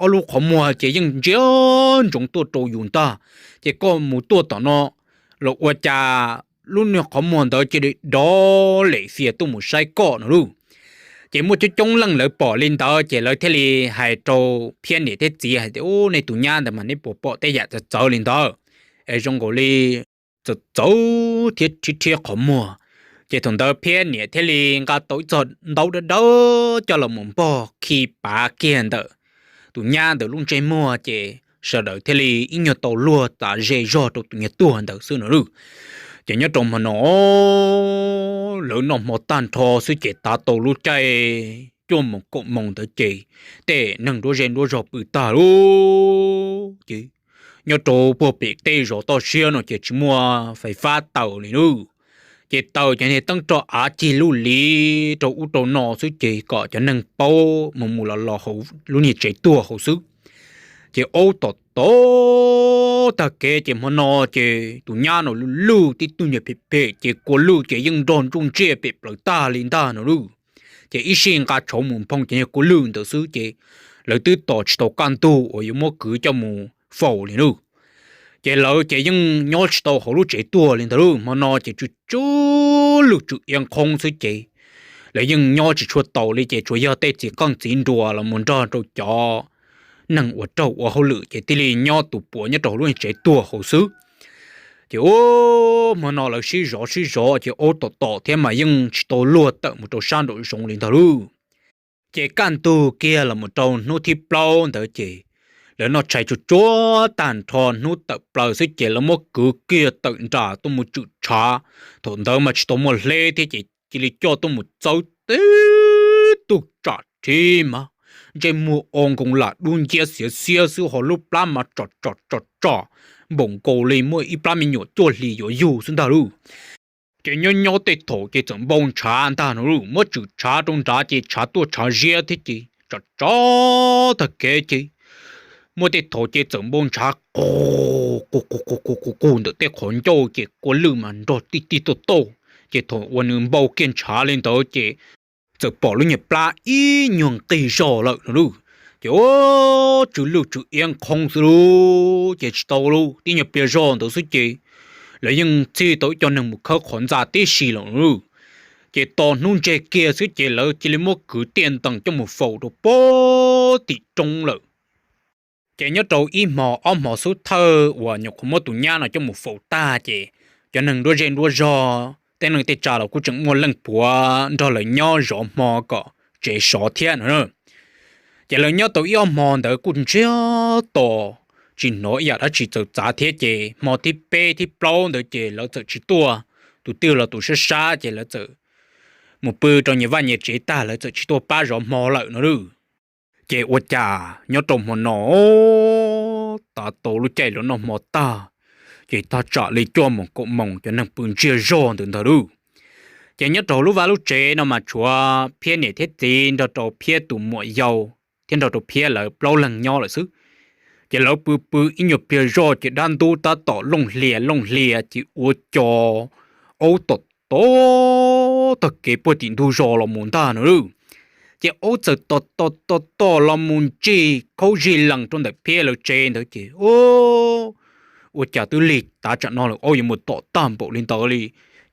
Ob lub qhov muag ces yeej ntsia ntsoov tuaj rau yus ntag. Ces koj mus tuaj tom no los ua cas lub nyuag qhov muag ntawd cia li dov lem fias tuaj mus saib koj no lauj. Ces muaj coob coob leej lawv pom li ntawd ces lawv thiaj li hais rau Phiab niam thiab txiv hais tias, Ub, nej tus nyab ntawd mas neb puas pom tej yam txawv txawv li ntawd es zoo nkaus li txawv txawv thiab rhiab rhiab qhov muag. Ces thaum ntawd Phiab niam thiaj li nqa tau ib txoj ntaub dawb dawb coj los mus npog khi pav kiag ntawm tus nyab ntawd lub ntsej muag ces sawv daws thiaj li ib nyuag tau luag tav ze zog rau tus nyuag tuag ntawd xwb no lauj. Ces nyob rau hmo no lawv noj hmo tag nrho xwb ces tav tau lub caij cuaj moos kaum moos ntawd ces tej neeg nruab zej nruab zog pw tag lawm ces nyob rau puag pem tej zos toj siab no ces tsis muaj fais fab taws li lawm. Ces taws ces niag teeb roj av cig lub liv rau ub rau no xwb ces kom cov neeg paub mus mus los los hauv lub niag tsev tuag hauv xwb. Ces aub tom tom tag kev ces hmo no ces tus nyab no lwj lwj tib tug nyuag phem phem ces kua lwj ces yeej nrog ntsuj ntsiaj pem plaws tag li ntag no lawm. Ces ib sij nqa tshauv mus nphoo cov nyuag kua lwj ntawd xwb ces lawv twb tos tsis tau kaj ntug uas yuav muab kwv coj mus faus li lawm. Ces lawv ces yeej nyob tsis tau hauv lub tsev tuag li ntag lawm. Hmo no ces tsw tsw lwj tsw iab nqhoob xwb ces lawv yeej nyob tsis tshua taus li ces tsuas yog tej txiv qeej txiv nruas los mus nrog rau cov neeg uas raug ua hauj lwm ces thiaj li nyob tus puav nyob rau hauv lub tsev tuag hauv xwb. Ces ua hmo no lawv sib zov sib zov ces aub tom tom thiab mas yeej tsis tau luag tawm mus rau sab nraum zoov li ntag lawm. Ces kaj ntug kiag los mus rau hnub thib plaub ntawd ces lawv noj tshais tsuag tsuag tag nrho hnub tawm plaws xwb ces lawv muab kwv kiag tawm nram tuaj mus tswm tshav. Thaum ntawd mas tsis tau muaj hleb thiab ces cia li coj tuaj mus txawb tib tug tsam rhib mas ntsej muag o nkoos lam dub nciab xiav xiab xwb ho lub plab mas tsom tsom tsom tsom npaum nkaus li muaj ib plab me nyuam cuaj hlis yuav yug xwb ntag lawm. Ces nyob nyob tej thaum ces txawm npau ntshav ntag no lawm, muab tswm tshav rau nrad ces tshav tuaj tshav ziab thiab ces tsom tsom tag kev ces muaj tej thaum ces txawm npau ntshav qus qus qus qus qus qus ntawm tej qhov ncauj ces kua lwj mas nrog tij tij tuaj tauj. Ces thaum uas nws npau kiag ntshav li ntawd ces txawm pom lub nyuag plab ib nyuag nqig zog lawm no lawm. Ces ua tsw lwj tsw iab nqhoob xwb lawm ces tsis tau lawm, tib nyuag pliag zog ntawd xwb ces lawv yeej txhij tau ib co neeg mus khawb qhov ntxa tib si lawm no lawm. Ces tos hnub ntseg kiag xwb ces lawv cia li muab kwv tiaj ntees coj mus faus rau pem tim roob lawm. Ces nyob rau ib hmo ob hmo xub thawj uas nyuam qhuav muab tus nyab no coj mus faus tag ces cov neeg nruab zej nruab zog tej neeg tej tsav los kuj tseem muaj leej puav nrog lawv nyob zov hmo kom tsev sov thiab no. Ces lawv nyob tau ib ob hmo ntawd kuj ntsiag to tsis hnov ib yam dab tsi txawv txav thiab ces hmo thib peb thib plaub ntawd ces lawv txawm tsis tuaj, tus twg los tus sab sab ces lawv txawm mus pw rau nyias vaj nyias tsev tag lawv txawm tsis tuaj pab zov hmo lawm no lawm. Ces ua cas nyob rau hmo no tav tau lub caij lawv noj hmo tag, ces thaj tsam li cuaj moos kaum moos cov neeg pw ntsiag zog ntawd ntag lawm. Ces nyob rau lub vaj lub tsev no mas tshuav Phiab niam thiab txiv nrog rau Phiab tus muam yau thiab nrog rau Phiab lawv plaub leeg nyob lawm xwb. Ces lawv pw pw ib nyuag pliag zog ces dab ntub tab tom looj hlias looj hlias ces ua cas aub tom tom tag kev puag tim ntug zos los mus ntag no lawm. Ces aub txawm tom tom tom tom los mus ntsig khaub zig lees rau ntawm Phiab lawv tsev ntawd ces ua cas twb lig tav tsam no lawm aub yuav mus tom tag npaum li ntawd li.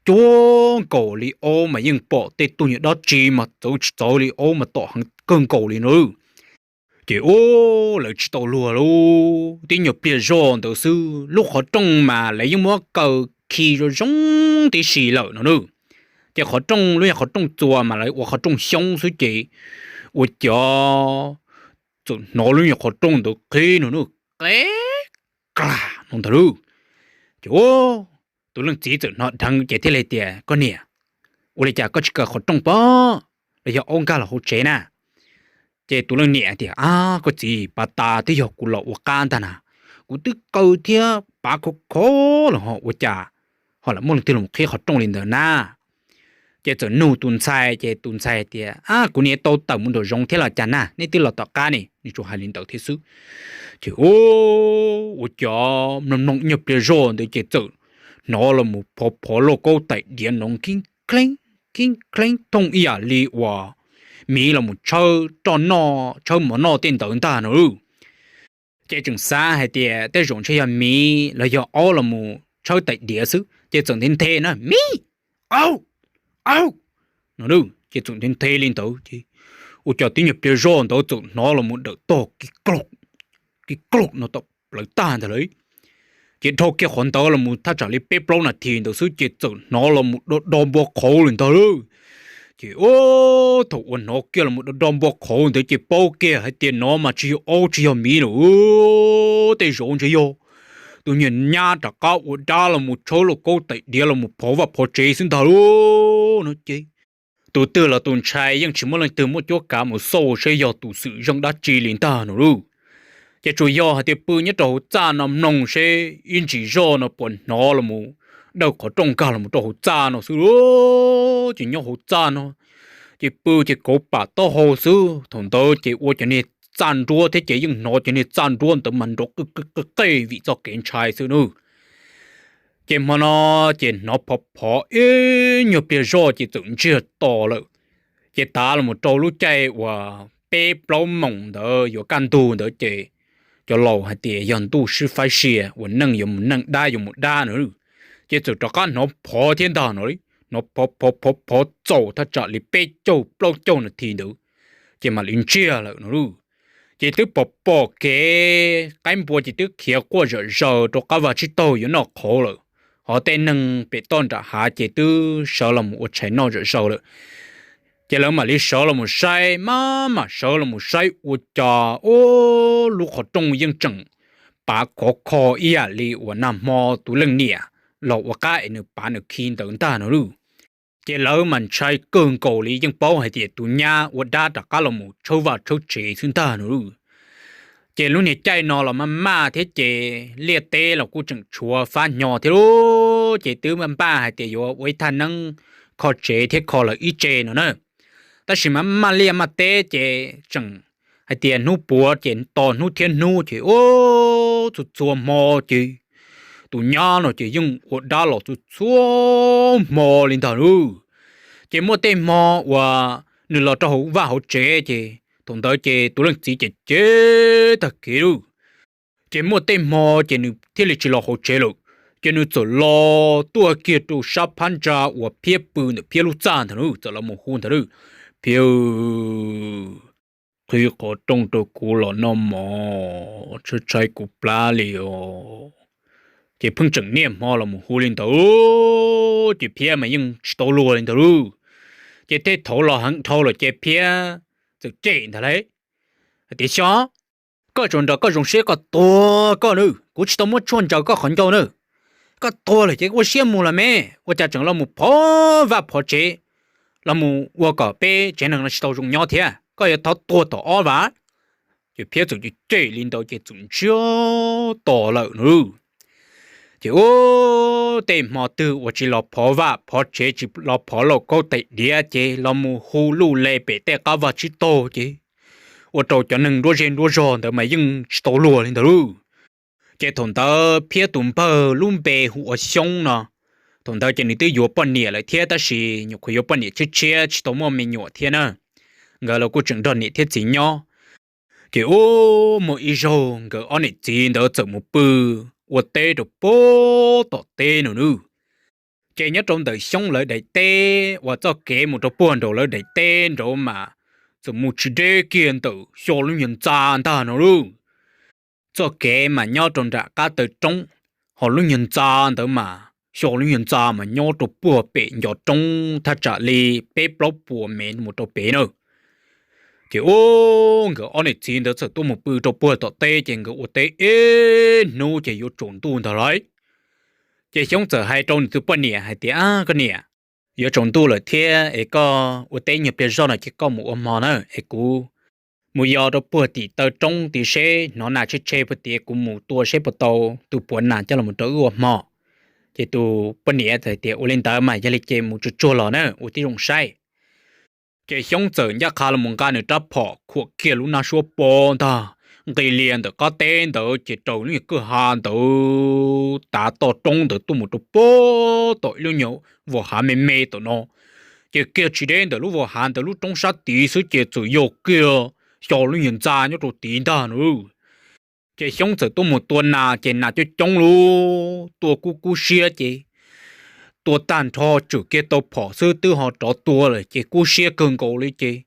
Cuag nkaus li aub mas yeej pom tej tug nyuag dab tsi mas txawv tsis txawv li aub mas tom heev kawg nkaus li no lawm. Ces ua lawv tsis tau luag lawm, tib nyuag pliag zog ntawd xwb lub qhov rooj mas lawv yeej muab kaw khi zoo zoo tib si lawm no na. Ces qhov rooj lub nyuag qhov rooj txuas mas lawv ua qhov rooj xyoob xwb ces ua cas txawm hnov lub nyuag qhov rooj ntawd qhib no na, qhib klas no ntag lawm. Ces tus leej txiv txawm hnov dheev ces thiaj li tias, Koj niam, ua li cas koj tsis kaw qhov rooj pob, los yog aub nkag los hauv tsev na? Ces tus leej niam tias, Ab, koj txiv, pav tas twb yog kuv los ua qab ntag na, kuv twb kaw thiab pav khov khov los ho ua cas ho lam muaj leej twg los qhib qhov rooj li ntawd na? Ces txawm nug tus ntxhais ces tus ntxhais tias, Ab, kuv niam tau tawm mus nraum zoov thiab los cas na, neb twb los tom qab ne? Nws tsuas hais li ntawd thiab xwb. Ces ua cas mloog mloog ib nyuag pliag zog ntawd ces txawm hnov los mus phov phov lauj kaub tais diav no khib kheeb khib kheeb thooj ib yam li uas miv los mus tshawb roj noj tshawb mov noj tej ntawd ntag no. Ces tseem xav hais tias tej zaum ntshe yog miv los yog aub los mus tshawb tais diav xwb ces txawm nthe nthe na, Miv, aub, aub, no. Ces txawm nthe nthe li ntawd ces ua cas tib nyuag pliag zog ntawd txawm hnov los mus dawm tog kib klaug kib klaug no tom plawv tag ntag lawm. Ces dhau kiag qhov ntawd los mus thaj tsam li peb plaub nas this ntawd xwb ces txawm hnov los mus do do npua qhauv li ntag lawm. Ces thaum uas hnov kiag los mus do do npua qhauv ntawd ces paub kiag hais tias no mas tsis yog aub tsis yog miv lawm, tej zaum ntshe yog tus niag nyab rov qab ua dab los mus tshawb lauj kaub tais diav los mus phov vaj phov tsev xwb ntag lauj no ces tus twg los tus ntshai yeej tsis muaj leej twg muaj cuab kav mus xauj seb yog tus xwm zeej dab tsi li ntag no lauj. Ces tsuas yog hais tias pw nyob rau hauv txaj no mloog seb ib ntsis zoj no puas hnov los mus dawj qhov rooj nkag los mus rau hauv txaj no xwb lauj. Ces nyob hauv txaj no ces pw ces kauv pam taub hau xwb. Thaum ntawd ces ua cov niag txaj nruab thiab ces yeej hnov cov niag txaj nruab ntawd mas nrov qeej qeej vim txoj kev ntshai xwb nawb. Ces hmo no ces hnov phov phov ib nyuag pliag zoj ces txawm ntsiag to lawm. Ces tav los mus rau lub caij uas peb plaub moos ntawd yuav kaj ntug ntawd ces cov laus hais tias yog ntuj sib faib sia uas neeg yuav mus neeg dab yuav mus dab no, ces txawm rov qab hnov phov thiab ntag no. Hnov phov phov phov phov txaus thaj tsam li peb caug plaub caug nas this ntawd ces mam li ntsiag lawm no. Ces twb pom pom kev qaib npua ces twb khiav quaj zom zaws rau qab vaj tsib taug yuav noj qhauv lawm, ho tej neeg pem toj nram hav ces twb sawv los mus ua tshais noj zom zaws lawm. Ces lawv mam li sawv los mus saib, mam mam sawv los mus saib ua cas ub lub qhov rooj yeej tseem pav khov kho ib yam li uas nag hmo tus leej niam los ua qab es nws pav nws khi ntawd ntag no lauj. Ces lawv mas ntshai kawg nkaus li, yeej paub hais tias tus nyab ua dab rov qab los mus tshawb vaj tshawb tsev xwb ntag no lauj. Ces lub niag caij no los maj maj thiab ces liaj teb los kuj tseem tshuav fab hnyo thiab lauj, ces twb npaj hais tias yuav ua ib thaj neeb kho tsev thiab kho lawv ib tse no na. Tab sis mas maj liaj maj teb ces tseem hais tias hnub puav ces tos hnub thiab hnub ces ub txhua txhua hmo ces tus nyab no ces yeej ua dab los txhua txhua hmo li ntag lauj. Ces muaj tej hmo uas nws los rau hauv vaj hauv tsev ces thaum ntawd ces tus leej txiv ces cem tag kev lauj. Ces muaj tej hmo ces nws thiaj li tsis los hauv tsev lawm, ces nws txawm los tuaj kiag rau sab phab ntsa uas Phiab pw ntawm Phiab lub txaj ntag lauj, txawm los mus hu ntag lauj, Phiab, qhib qhov rooj rau kuv los noj mov, tshaib tshaib kuv plab li os. Ces pheej tseem niaj hmo los mus hu li ntawd, ces Phiab mas yeej tsis tau luag li ntawd lauj. Ces tej thaum los heev dhau lawm ces Phiab txawm cem ntag lauj, hais tias, Xyov, koj tsuas nrog koj zoo siab koj tuag koj na, kuv tsis tau muab tshuaj ntsaws koj qhov ncauj na. Koj tuag lawm ces ua siab mus los me, ua cas tseem los mus phov vaj phov tsev, los mus ua kom peb tsev neeg no tsis tau zoo nyob thiab, koj yuav thov tuag tom ob vas. Ces Phiab txawm cem li ntawd ces txawm ntsiag to lawm na. Ces ub tej hmo twg uas tsis los phov vaj phov tsev tsis los phov lauj kaub tais diav ces los mus hu luj le pem tej qab vaj tsib taug ces ua rau cov neeg nruab zej nruab zog ntawd mas yeej tsis tau luag li ntawd lauj. Ces thaum ntawd Phiab tus npawg lub npe hu ua Xyoob no, thaum ntawd ces nws twb yuav poj niam lawm thiab tab sis nyuam qhuav yuav poj niam tshiab tshiab tsis tau muaj me nyuam thiab na. Nkawd los kuj tseem nrog niam thiab txiv nyob. Ces ub muaj ib zaug nkawd ob niam txiv ntawd txawm mus pw ua teb rau puag tom teb no nawb. Ces nyob rau ntawm Xyoob lawv daim teb uas txoj kev mus rau puag nraum lawv daim teb nraud mas txawm mus tsis deb kiag ntawm xyo lub nyuag ntxa ntag no lauj. Txoj kev mas nyob rau nram qab taw roob, ho lub nyuag ntxa ntawd mas xyo lub nyuag ntxa mas nyob rau puag pem ncov roob thaj tsam li peb plaub puas mev mus rau pem na. Ces ub nkawd ob niam txiv ntawd txawm tuaj mus pw rau puag tom teb ces nkawd ua teb ib hnub ces yuav tsaus ntuj ntag lauj. Ces Xyoob txawm hais rau nws tus poj niam hais tias, Koj niam, yuav tsaus ntuj lawm thiab es koj ua teb nyuag pliag zoj no ces koj mus ua hmo na, es kuv mus yos rau puag tim taw roob tid seb hnov nas tshe tshe puag tid kuv mus tua seb puas tau tus puav nas coj los rau wb ua hmo. Ces tus poj niam txawm hais tias, Ua li ntawd mas yog li ces mus tsuag tsuag los na ua tib zoo saib. Ces Xyoob txawm ncaj qha los mus nqa nws rab phom khuam kiag lub nab suab pob ntag, nqis lias ntawm qab teb ntawd ces raws lub nyuag kwj ha ntawd tav toj roob ntawd tuaj mus rau puag tom ib lub nyuag vos hav me me tom no. Ces kiag tsis deb ntawm lub vos hav ntawd lub roob sab tid xwb ces txawm yog kiag xyo lub nyuag ntxa nyob rau tid ntag no. Ces Xyoob txawm tuaj mus tua nas ces nas coob coob lauj, tua kub kub siab ces tua tag nrho tsawm kiag tau phom xwb twb ho rov tua lawm ces kub siab kawg nkaus li ces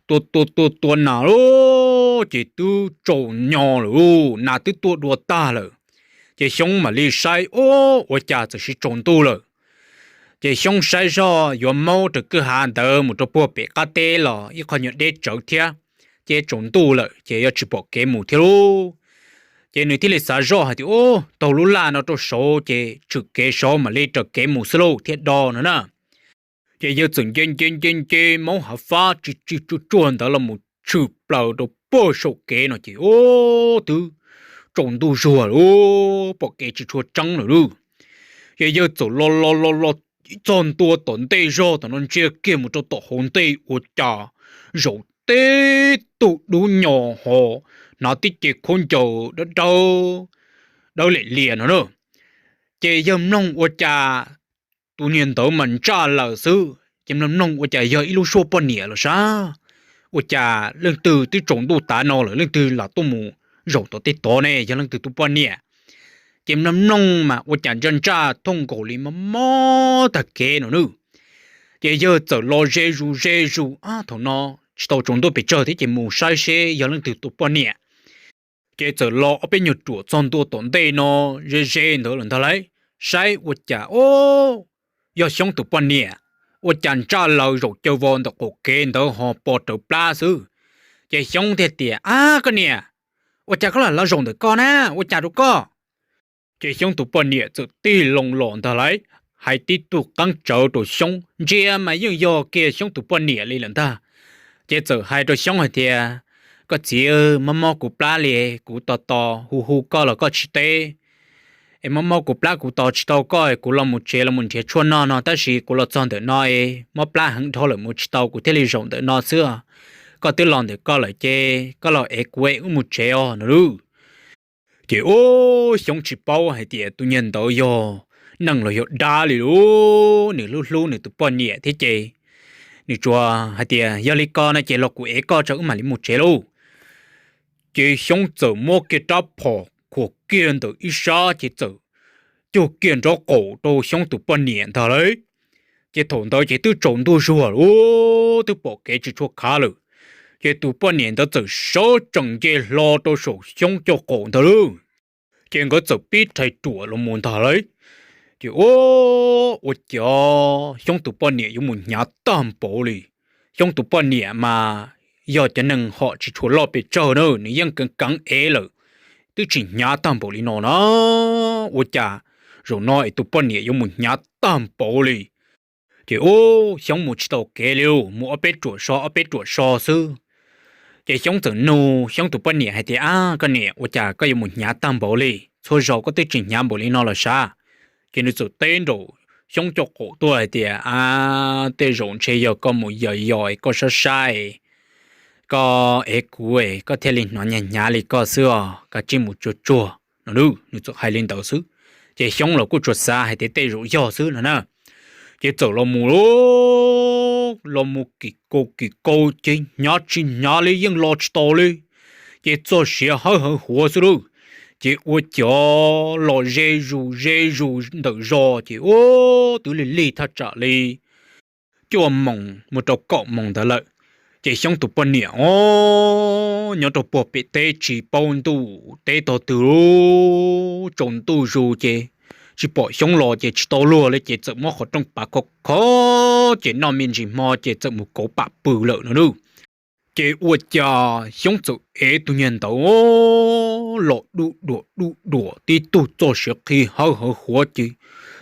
tua tua tua tua nas lauj, ces twb tsaus nyo lawm, nas twb tuaj dua tag lawm. Ces Xyoob mam li saib, Ub, ua cas txawm tsaus ntuj lawm? Ces Xyoob saib zoj yuav maub raws kwj ha ntawd mus rau puag pem qab teb los ib qho nyuag deb tsawv thiab, ces tsaus ntuj lawm ces yuav tsis pom kev mus thiab lauj. Ces nws thiaj li xav zoj hais tias, Ub, taug lub laj no rau saud ces tshwm kev saud mam li raws kev mus xwb lauj thiab do no na. Ces yawg txawm nce nce nce nce maub hav fab tsis tsis tsuag tsuag ntawd los mus tshwm plaws rau puag saum kev no ces ub twb tsaus ntuj zuag lawm, pom kev tsis tshua tseeb lawm lauj. Ces yawg txawm los los los los txog ntua tom ntej zog tom no ntsia kiag mus rau tom hauv ntej ua cas zaum tib tug dub nyos ho hnav tib ce khaub ncaws dawb dawb, dawb liam lias no na. Ces yawg mloog ua cas tus niag ntawd mas ntsaj laws xwb, ces mloog mloog ua cas yog ib lub suab poj niam los sav. Ua cas leej twg twb tsaus ntuj tav no lawm leej twg los tuaj mus zaum tom tej tod ne, yog leej twg tus poj niam. Ces mloog mloog mas ua cas ntsaj ntsaj thooj nkaus li mob mob tag kev no na. Ces yawg txawm los ze zus ze zus, thaum no tsis tau tsaus ntuj pes tsawg thiab ces mus saib seb yog leej twg tus poj niam. Ces txawm los ob peb nyuag ruam txog ntua tom ntej no ze ze ntawd lawm ntag lauj, saib ua cas, o, yog Xyoob tus poj niam, ua cas ntsaj laws zaum caw vos ntawm qaum kev ntawd ho pos rawv plab xwb. Ces Xyoob thiaj tias, Ab koj niam, ua cas koj lam los zaum ntawm koj na, ua cas rau koj? Ces Xyoob tus poj niam txawm tig loo los ntag lauj, hais tib tug qeeb tsawv rau Xyoob, ntsia mas yeej yog kiag Xyoob tus poj niam li lawm ntag. Ces txawm hais rau Xyoob hais tias, Koj txiv, mob mob kuv plab li, kuv tos tos hu hu koj los koj tsis teb. Es mob mob kuv plab kuv tos tsis tau koj, kuv los mus tsev los mus nrhiav tshuaj noj no tab sis kuv los txog ntawm no es mob plab heev dhau lawm mus tsis tau kuv thiaj li zaum ntawm no xwb. Koj twb los ntawm koj lawm ces koj los ev kuv es wb mus tsev os no lauj. Ces ub, Xyoob tsis paub hais tias tus niag ntawd yog neeg los yog dab li lauj, nws hlub hlub nws tus poj niam thiab ces nws tsuas hais tias, Yog li ko no ces los kuv ev koj tso wb mam li mus tsev lauj. Ces Xyoob txawm muab kiag rab phom khuam kiag ntawm ib sab ces txawm cug kiag nraub qaum rau Xyoob tus poj niam ntag lauj. Ces thaum ntawd ces twb tsaus ntuj zuag lawm, twb pom kev tsis tshua khav lawm. Ces tus poj niam ntawd txawm sawv tsees nce hlo rau saum Xyoob caj qaum ntag lauj. Ces nkawd txawm pib rhais ruam los mus ntag lauj. Ces ua, ua cas Xyoob tus poj niam yuav mus hnyav tag npaum li. Xyoob tus poj niam mas yog cov neeg hom tsis tshua loj pes tsawg na, nws yeej keev keev ev lawm, twb tsis hnyav tag npaum li no na. Ua cas zaum no es tus poj niam yuav mus hnyav tag npaum li. Ces ub, Xyoob mus tsis tau kev li, mus ob peb ruam so ob peb ruam so xwb. Ces Xyoob txawm nug Xyoob tus poj niam hais tias, Ab koj niam, ua cas koj yuav mus hnyav tag npaum li, txhua zaus koj twb tsis hnyav npaum li no los sav? Ces nws txawm teb nraum Xyoob caj qaum tuaj hais tias, Ab, tej zaum ntshe yog koj mus yos yos es koj sab sab es koj ev kuv es koj thiaj li hnyav hnyav li koj xwb os, kav tsij mus tsuag tsuag no. Nws txawm hais li ntawd xwb, ces Xyoob los kuj tsuas xav hais tias tej zaum yog xwb no na. Ces txawm los mus, los mus kim kaus kim kaus ces hnyav tsis hnyav li yeej los tsis tau li, ces txog siav hawb hawv huav xwb lauj. Ces ua cas los ze zus ze zus ntawm zos ces ua twb lig lig thaj tsam li cuaj moos mus rau kaum moos ntawd lawm. Ces Xyoob tus poj niam o, nyob rau puag pem teb tsis paub ntuj teb tog twg, tsaus ntuj zus ces tsis pom Xyoob los ces tsis tau luag li ces txawm muab qhov rooj pav khov khov ces noj me ntsis hmo ces txawm mus kauv pam pw lawm no na. Ces ua cas Xyoob txawm ev tus niag ntawd los duj duam duj duam tib tug txoj siav qhi hawb hawv huav ces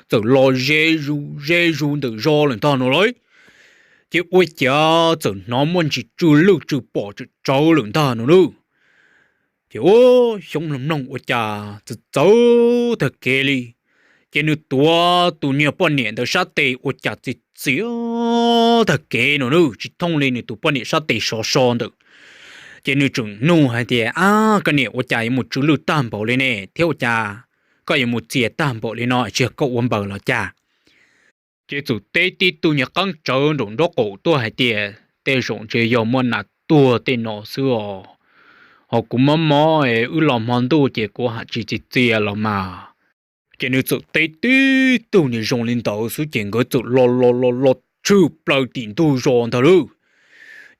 txawm los ze zus ze zus ntawm zos lawm ntag no lauj. Ces ua cas txawm hnov muaj ntsis tsw lwj tsw pom tsawm tsawv lawm ntag no lauj. Ces ua, Xyoob mloog mloog ua cas txawv txawv tag kev li. Ces nws tuav tus niag poj niam ntawd sab tes ua cas txias txias tag kev no na, tsis thooj li nws tus poj niam sab tes sov so ntawm. Ces nws tseem nug hais tias, Ab, koj niam, ua cas yuav mus tsw lwj tag npaum li ne thiab ua cas koj yuav mus txias tag npaum li no, tsis yog koj ua npaws los cas? Ces txawm teb tib tug niag qeeb tsawv nraum nraub qaum tuaj hais tias, Tej zaum ntshe yog muaj nas tuag tej no xwb os, ho kuv mob mob es wb los hmo ntuj ces kuv ham tsis txias txias los mas. Ces nws txawm teb tib tug niag zoo li ntawd xwb ces nkawd txawm los los los los tshwm plaws tim ntug zos ntag lauj.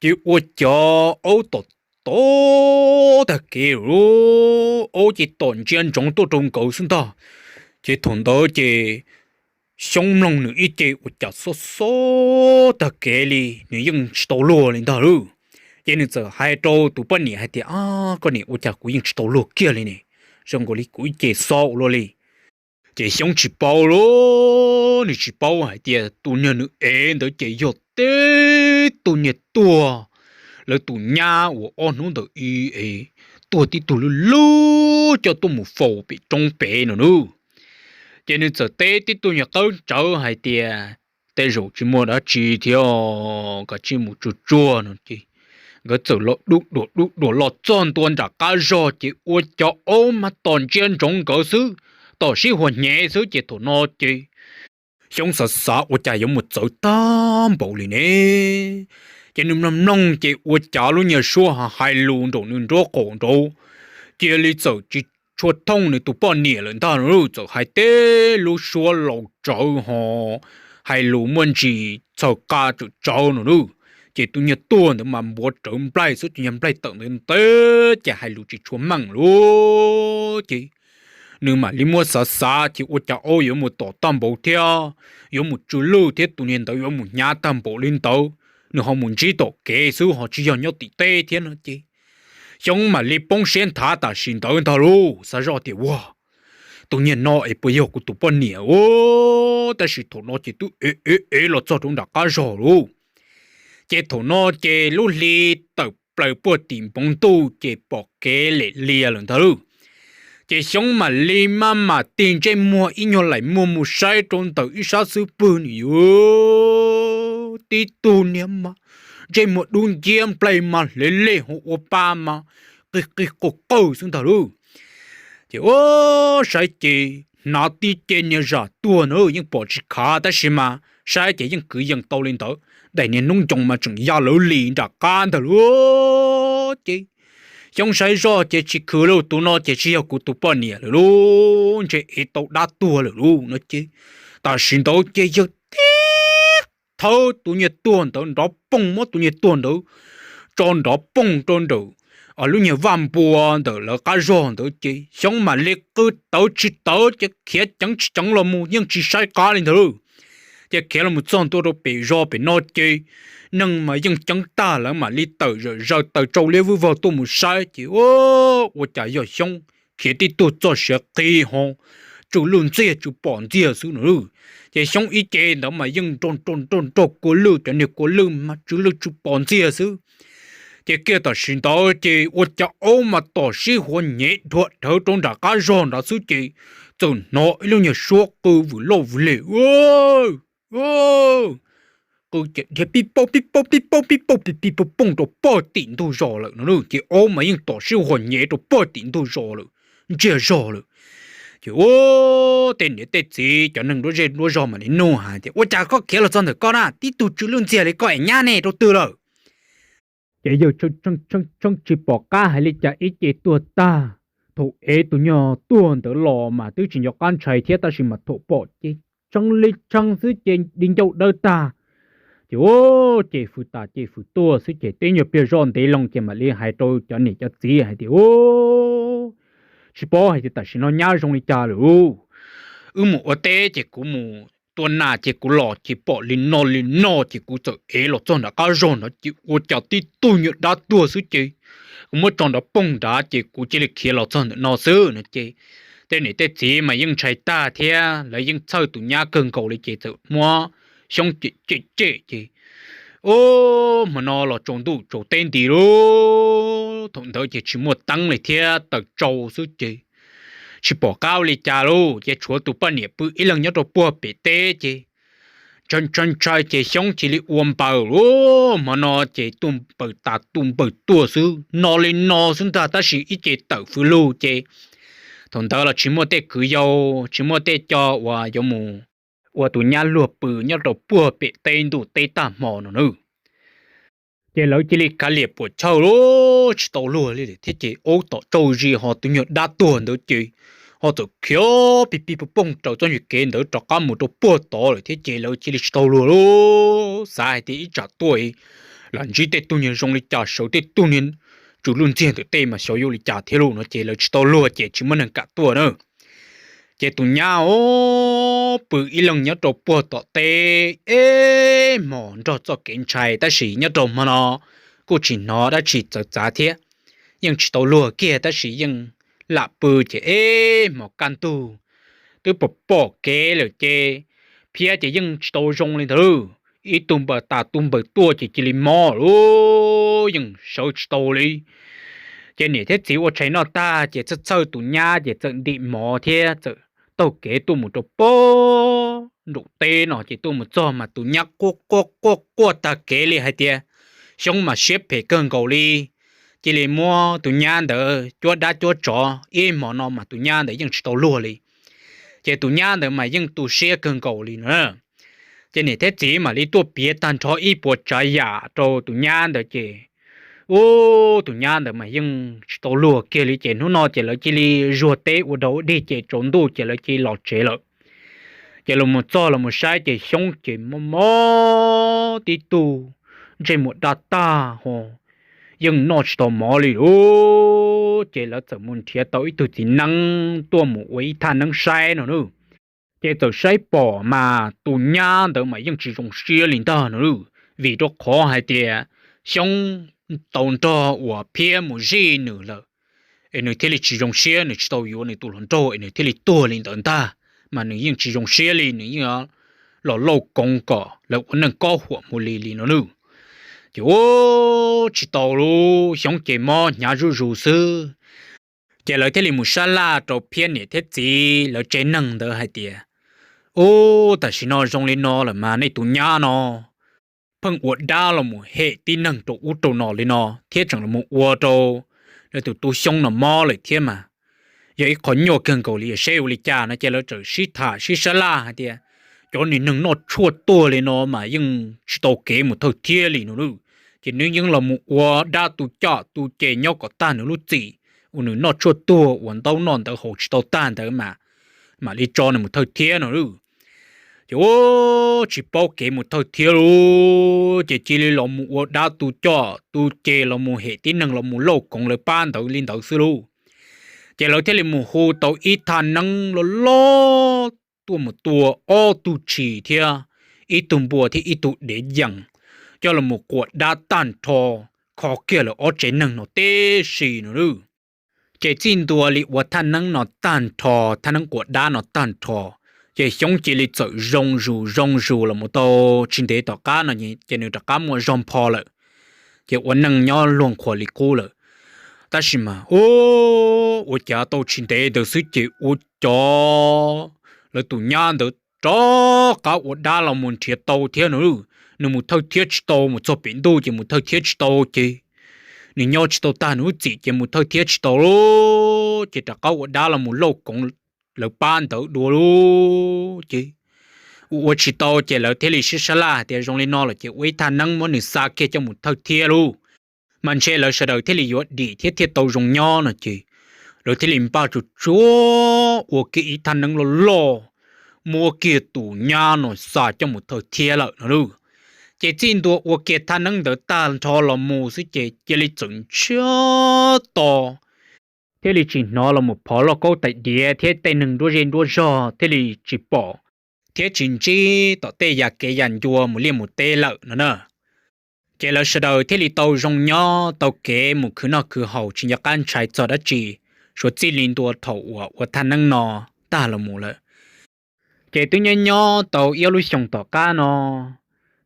Ces ua cas aub tom tom tag kev, aub ces tom ntsia ntsoov tuaj rau nkawd xwb ntag. Ces thaum ntawd ces Xyoob mloog nws ib ce ua cas xob xob tag kev li, nws yeej tsis tau luag li ntag lauj. Ces nws txawm hais rau tus poj niam hais tias, Ab, koj niam, ua cas kuv yeej tsis tau luag kiag li ne? zoo nkaus li kuv ib ce xob ua luaj li. Ces Xyoob tsis paub lauj, nws tsis paub hais tias tus niag nws ev ntawd ces yog tib tug niag tuag, lawv tus nyab uas ob hnub ntawd ib ev tuag tib tug lub lub coj tuaj mus faus pem roob pem no nawb. Ces nws txawm teb tib tug niag qawb tsawv hais tias, tej zaum tsis muaj dab tsi thiab, kav tsij mus tsuag tsuag no ces nkawd txawm los dub duam dub duam los txog ntua nram qab zog ces ua cov aub mas tom ntsia ntsoov nkawd xwb, tom sib huas hnyev xwb ces thaum no ces Xyoob xav xav ua cas yuav mus txawv tag npaum li ne. Ces nws mloog mloog ces ua cas lub niag suab hais lus nraum nws nruab qaum nraud cia li txawm tsis tshua thooj nws tus poj niam lawm ntag, txawm hais tib lub suab laus tsawv ho hais lus muaj ntsis txhaws qa tsawm tsawv no nawb. Ces tus niag tuag ntawd mas npuav rawv nplaig xwb, tus niag nplaig tawm ntawd nteb ces hais lus tsis tshua meej lauj. Ces nws mam li muab xav xav ces ua cas aub yuav mus tom tag npaum thiab, yuav mus tsw lwj thiab tus niag ntawd yuav mus hnyav tag npaum li ntawd, nws ho mus ntsib tom kev xwb ho tsis yog nyob tim teb thiab no ces Xyoob mam li poob siab nthav tam sim ntawd ntag lauj, xav zoj tias ua tus niag no es puas yog kuv tus poj niam ua, tab sis thaum no ces twb ev ev ev los txog rau nram qab zog lauj. Ces thaum no ces lub hli tawm plaws puag tim npoo ntuj ces pom kev lem lias lawm ntag lauj. Ces Xyoob mam li maj mam tig ntsej muag ib nyuag laim muag mus saib rau ntawm ib sab xub pwg nws yuav tib tug niag mas ntsej muag dub nciab nplaig mas hle lej ho ua pa mas qig qig qawg qawg xwb ntag lauj. Ces ua saib ces hnav tib ce niag zam tuag na yeej pom tsis khav tab sis mas saib ces yeej kwv yees tau li ntawd, daim niag hnub ncoos mas tseem ya lawv li nram qab ntag lauj. Ces Xyoob saib zoj ces tsis khwv lauj, tus no ces tsis yog kuv tus poj niam lawm lauj, ntshe ev tau dab tuag lawm lauj no ces tam sim ntawd ces yawg tib thawb tus niag tuag ntawd nrov poog, muab tus niag tuag ntawd tso nrov poog rau ntawm lub niag vaj npua ntawm lawv qab zog ntawd ces Xyoob mam li qw tawv tsis tawv ces khiav ceev tsis ceev los mus yeej tsis saib qab li ntawd lauj. Ces khiav los mus txog ntua rau pem zos pem no ces neeg mas yeej ceeb tag, lawv mam li tawm zawm zaws taws tsau liab vwj vog tuaj mus saib ces ua cas yog Xyoob khiav tib tug txoj siav qis ho tsw lwj ntxiag tsw pom ntxiag xwb no lauj. Ces Xyoob ib ce ntawd mas yeej nrog nrog nrog nrog kua lwj, cov niag kua lwj mas tsw lwj tsw pom ntxiag xwb. Ces kiag tam sim ntawd ces ua cas aub mas tom sib huas hnyev dhuav dhawv rau nram qab zog nrad xwb ces txawm hnov ib lub niag suab qw vwm loj vwm leg, qw dhia pib paug pib paug pib paug pib paug pib pib poog rau pog tim ntug zos lawm no lauj. Ces aub mas yeej tom sib huas hnyev rau pog tim ntug zos lawm, ntsiag zog lawm. Ces ua tej niam tej txiv cov neeg nruab zej nruab zog mam li nug hais tias ua cas koj khiav los txog ntawm koj na, tib tug tsw lwj ntxiag li koj es nyab ne rau twg lawm? Ces yawg tshee tshee tshee tshee tsis pom qab hais li cas, ib ce tuag tag. Thaum ev tus nyuag tuag ntawd los mas twb tsis nco qab ntshai thiab tab sis mas thaum pom ces tshee li tshee xwb ces di ncauj dawb tag. Ces ua ces fws tas ces fws tuaj xwb ces tib nyuag pliag zoj ntev loo ces mam li hais rau cov niam cov txiv hais tias ua tsis paub hais tias tam sim no nyab zoo li cas lawm lauj. Wb mus ua teb ces kuv mus tua nas ces kuv los ces pom li no li no ces kuv txawm ev los txog nram qab zog nrad ces ua cas tib tug nyuag dab tuag xwb ces kuv muab tso nrov poog nrad ces kuv cia li khiav los txog ntawm no xwb no ces tej niam tej txiv mas yeej ntshai tag thiab lawv yeej txhawj tus nyab kawg nkaus li ces txawm muab Xyoob cem cem cem ces ua hmo no los tsaus ntuj tsaus teb nti lauj. Thaum ntawd ces tsis muaj teeb li thiab taws tsau xwb ces tsis pom qab ua li cas lauj. Ces tshuav tus poj niam pw ib leeg nyob rau puag pem teb ces ntshai ntshai ntshai ces Xyoob cia li ua npaws lauj. Hmo no ces tuaj npaws tas tuaj npaws tuaj xwb, no li no xwb ntag tab sis ib ce tawm fws lug ces thaum ntawd los tsis muaj tej kwv yau, tsis muaj tej co uas yuav mus ua tus nyab luag pw nyob rau puag pem teb ntuj teb tag hmo no na. Ces lawv cia li kav liam puam chawj lauj, tsis tau luag li thiab ces aub tom tsau zis ho tus nyuag dab tuag ntawd ces ho txawm khiav pig pig poog poog raws txoj nyuag kev ntawd rov qab mus rau puag tod lawm thiab ces lawv cia li tsis tau luag lauj. Xav hais tias ib tsam tuaj lam ntsib tej tug niag zoo li cas, sawv tej tug niag tsw lwj ntxiag ntawm tej mas xyov yuav ua li cas thiab lauj no ces lawv tsis tau luag ces tsis muaj neeg kam tuaj na. Ces tus nyab os pw ib leeg nyob rau puag tom teb ib hmos nrog txoj kev ntshai tab sis nyob rau hmo no kuj tsis hnov dab tsi txawv txav thiab. Yeej tsis tau luag kiag tab sis yeej lam pw ces ib hmos kaj ntug twb pom pom kev lawm ces Phiab ces yeej tsis tau zoo li ntawd, ib tug npawm tas tug npawm tuaj ces cia li mob lawm, yeej sawv tsis tau li. Ces niam thiab txiv ua tshais noj tag ces txhawj txhawj tus nyab ces txawm ntim mov thiab txawm taug kev tuaj mus rau pog nraum teb no ces tuaj mus txog mas tus nyab quaj quaj quaj quaj tag kev li hais tias Xyoob mas siab phem kawg nkaus li, cia li muab tus nyab ntawd cuab dab cuab tsov ib hmo no mas tus nyab ntawd yeej tsis tau luag li. Ces tus nyab ntawd mas yeej tu siab kawg nkaus li no. Ces niam thiab txiv mam li tuaj piav tag nrho ib puas tsav yam rau tus nyab ntawd ces ub, tus nyab ntawd mas yeej tsis tau luag kiag li ces hnub no ces lawv cia li zuag teb ua dog ua dig ces tsaus ntuj ces lawv cia li los tsev lawm. Ces los mus txog los mus saib ces Xyoob ces mob mob tib tug, ntsej muag daj tag ho yeej noj tsis tau mov li lawm. Ces lawv txawm mus nrhiav tau ib tug txiv neeb tuaj mus ua ib thaj neeb saib no na. Ces txawm saib pom mas tus nyab ntawd mas yeej tsis zoo siab li ntag no, vim rau qhov hais tias Xyoob tau nrog uas Phiab mus zij nws lawm es nws thiaj li tsis zoo siab, nws tsis tau yuav nws tus hluas nraug es nws thiaj li tuag li ntawd ntag, mas nws yeej tsis zoo siab li, nws yeej los lauj koov kom lawv ua neej kob huam mus li li no na. Ces ub, tsis tau li, Xyoob ces mob hnyav zuj zus xwb. Ces lawv thiaj li mus sab laj rau Phiab niam thiab txiv lawv tsev neeg ntawd hais tias, ub, tam sim no zoo li no lawm mas nej tus nyab no pheej ua dab los mus hem tib neeg rau ub rau no li no thiab tseem los mus ua rau lawv tus tub Xyoob no mob lawm thiab mas yog ib qho nyuaj kawg nkaus li, seb ua li cas no. Ces lawv txawm sib tham sib sab laj hais tias, cov niag neeg noj tshuaj tuag li no mas yeej tsis tau kev mus thawj thiab li no, ces nws yeej los mus ua dab tu coj tu ce nyob kom tag nws lub txim uas nws noj tshuaj tuag uas ntaub noj ntawv haus tsis tau tag ntawd mas mam li tso nws mus thawj thiab no. Ces ub, tsis paub kev mus thawj thiab li, ces cia li los mus ua dab tu coj tu ce los mus hem tib neeg los mus lauj koov lawv pab ntawd li ntawd xwb lauj. Ces lawv thiaj li mus hu tau ib thaj neeb loj loj tuaj mus tua ob tug tshis thiab ib tug npua thiab ib tug dev yees coj los mus quas dab tag nrho, kho kiag lawv ob tsev neeg no tib si no. Ces txij ntua li ua thaj neeb no tag nrho, thaj neeb quas dab no tag nrho, ces Xyoob cia li txawm zoo zus zoo zus los mus tau tsis ntev tom qab no ces nws rov qab muaj zog npho lawm, ces ua neej nyob luag qhuas li qub lawm. Tab sis mas ub, ua cas tau tsis ntev ntawd xwb ces ua cas lawv tus nyab ntawd rov qab ua dab los mus nrhiav tau thiab no. Nws mus thawj thiab tsis tau, mus txog pem ntuj ces mus thawj thiab tsis tau ces nws nyob tsis tau tag nws lub txim ces mus thawj thiab tsis tau lawm, ces rov qab ua dab los mus lauj koov lawv pab ntawd dua lawm ces ua ua tsis tau ces lawv thiaj li sib sab laj hais tias zoo li no lawm ces ua ib thaj neeb muab nws xa kiag coj mus thawj thiab lauj, mas ntshe lawv sawv daws thiaj li yuav dim thiab thiaj tau zoo nyob no ces lawv thiaj li npaj tsuag tsuag ua kiag ib thaj neeb loj loj muab kiag tus nyab no xa coj mus thawj thiab lawm no lauj. Ces txij ntua ua kiag thaj neeb ntawd tag nrho los mus xwb ces cia li txawm ntsiag to thiaj li tsis hnov los mus phov lauj kaub tais diav thiab tej neeg nruab zej nruab zog thiaj li tsis pom thiab tsis ntsib tom tej yam kev yam ncua mus liaj mus teb lawm no na. Ces lawv sawv daws thiaj li tau zoo nyob tau kev mus khwv noj khwv haus tsis nco qab ntshai txog dab tsi, suav txij li ntua thaum uas ua thaj neeb no tag los mus lawm. Ces twb nyob nyob tau ib ob lub xyoos tom qab no,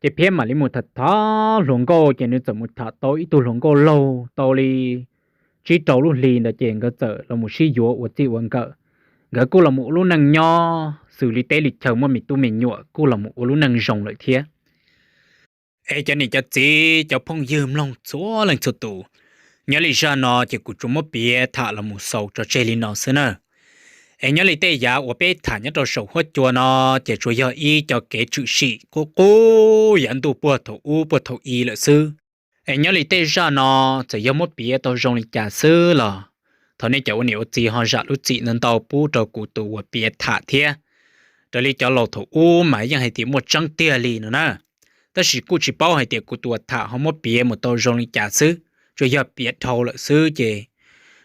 ces Phiab mam li mus tham tham hluas nkauj ces nws txawm mus tham tau ib tug hluas nkauj laug tau li tsib rau lub hli ntawd ces nkawd txawm los mus sib yuav ua txij ua nkawm. Nkawd kuj los mus ua lub neej nyob xws li teb li chaw muaj me tub me nyuam kuj los mus ua lub neej zoo lawm thiab. Es cov niam cov txiv cov phooj ywg mloog txhua leej txhua tus, nyob li zaj no ces kuv tsuas muab piav tham los mus xaus tso tseg li no xwb na. Es nyob li tej yav uas peb tham nyob rau saum huab cua no ces tsuas yog ib co kev tshwm sim qub qub yav ntuj puag thaum ub puag thaum i lawm xwb. Es nyob li tej zaj no txawm yog muab piav tau zoo li cas xwb los thov nej cov ua niam ua txiv ho zam lub txim ntau ntau pub rau kuv tus uas piav tham thiab. Raws li cov laus thaum ub mas yeej hais tias muaj tseeb tiag li no na. Tab sis kuj tsis paub hais tias kuv tus uas tham ho muab piav mus tau zoo li cas xwb, tsuas yog piav dhau lawm xwb ces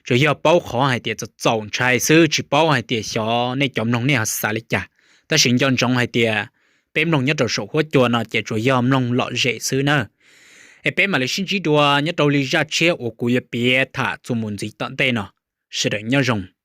tsuas yog paub qhov hais tias txaus txaus ntshai xwb, tsis paub hais tias xyov nej cov mloog nej ho xav li cas. Tab sis nco ntsoov hais tias peb mloog nyob rau saum huab cua no ces tsuas yog mloog lom zem xwb na. Es peb mam li sib ntsib dua nyob rau li zaj tshiab uas kuv yuav piav tham txuas mus ntxiv tom ntej no. Sawv daws nyob zoo.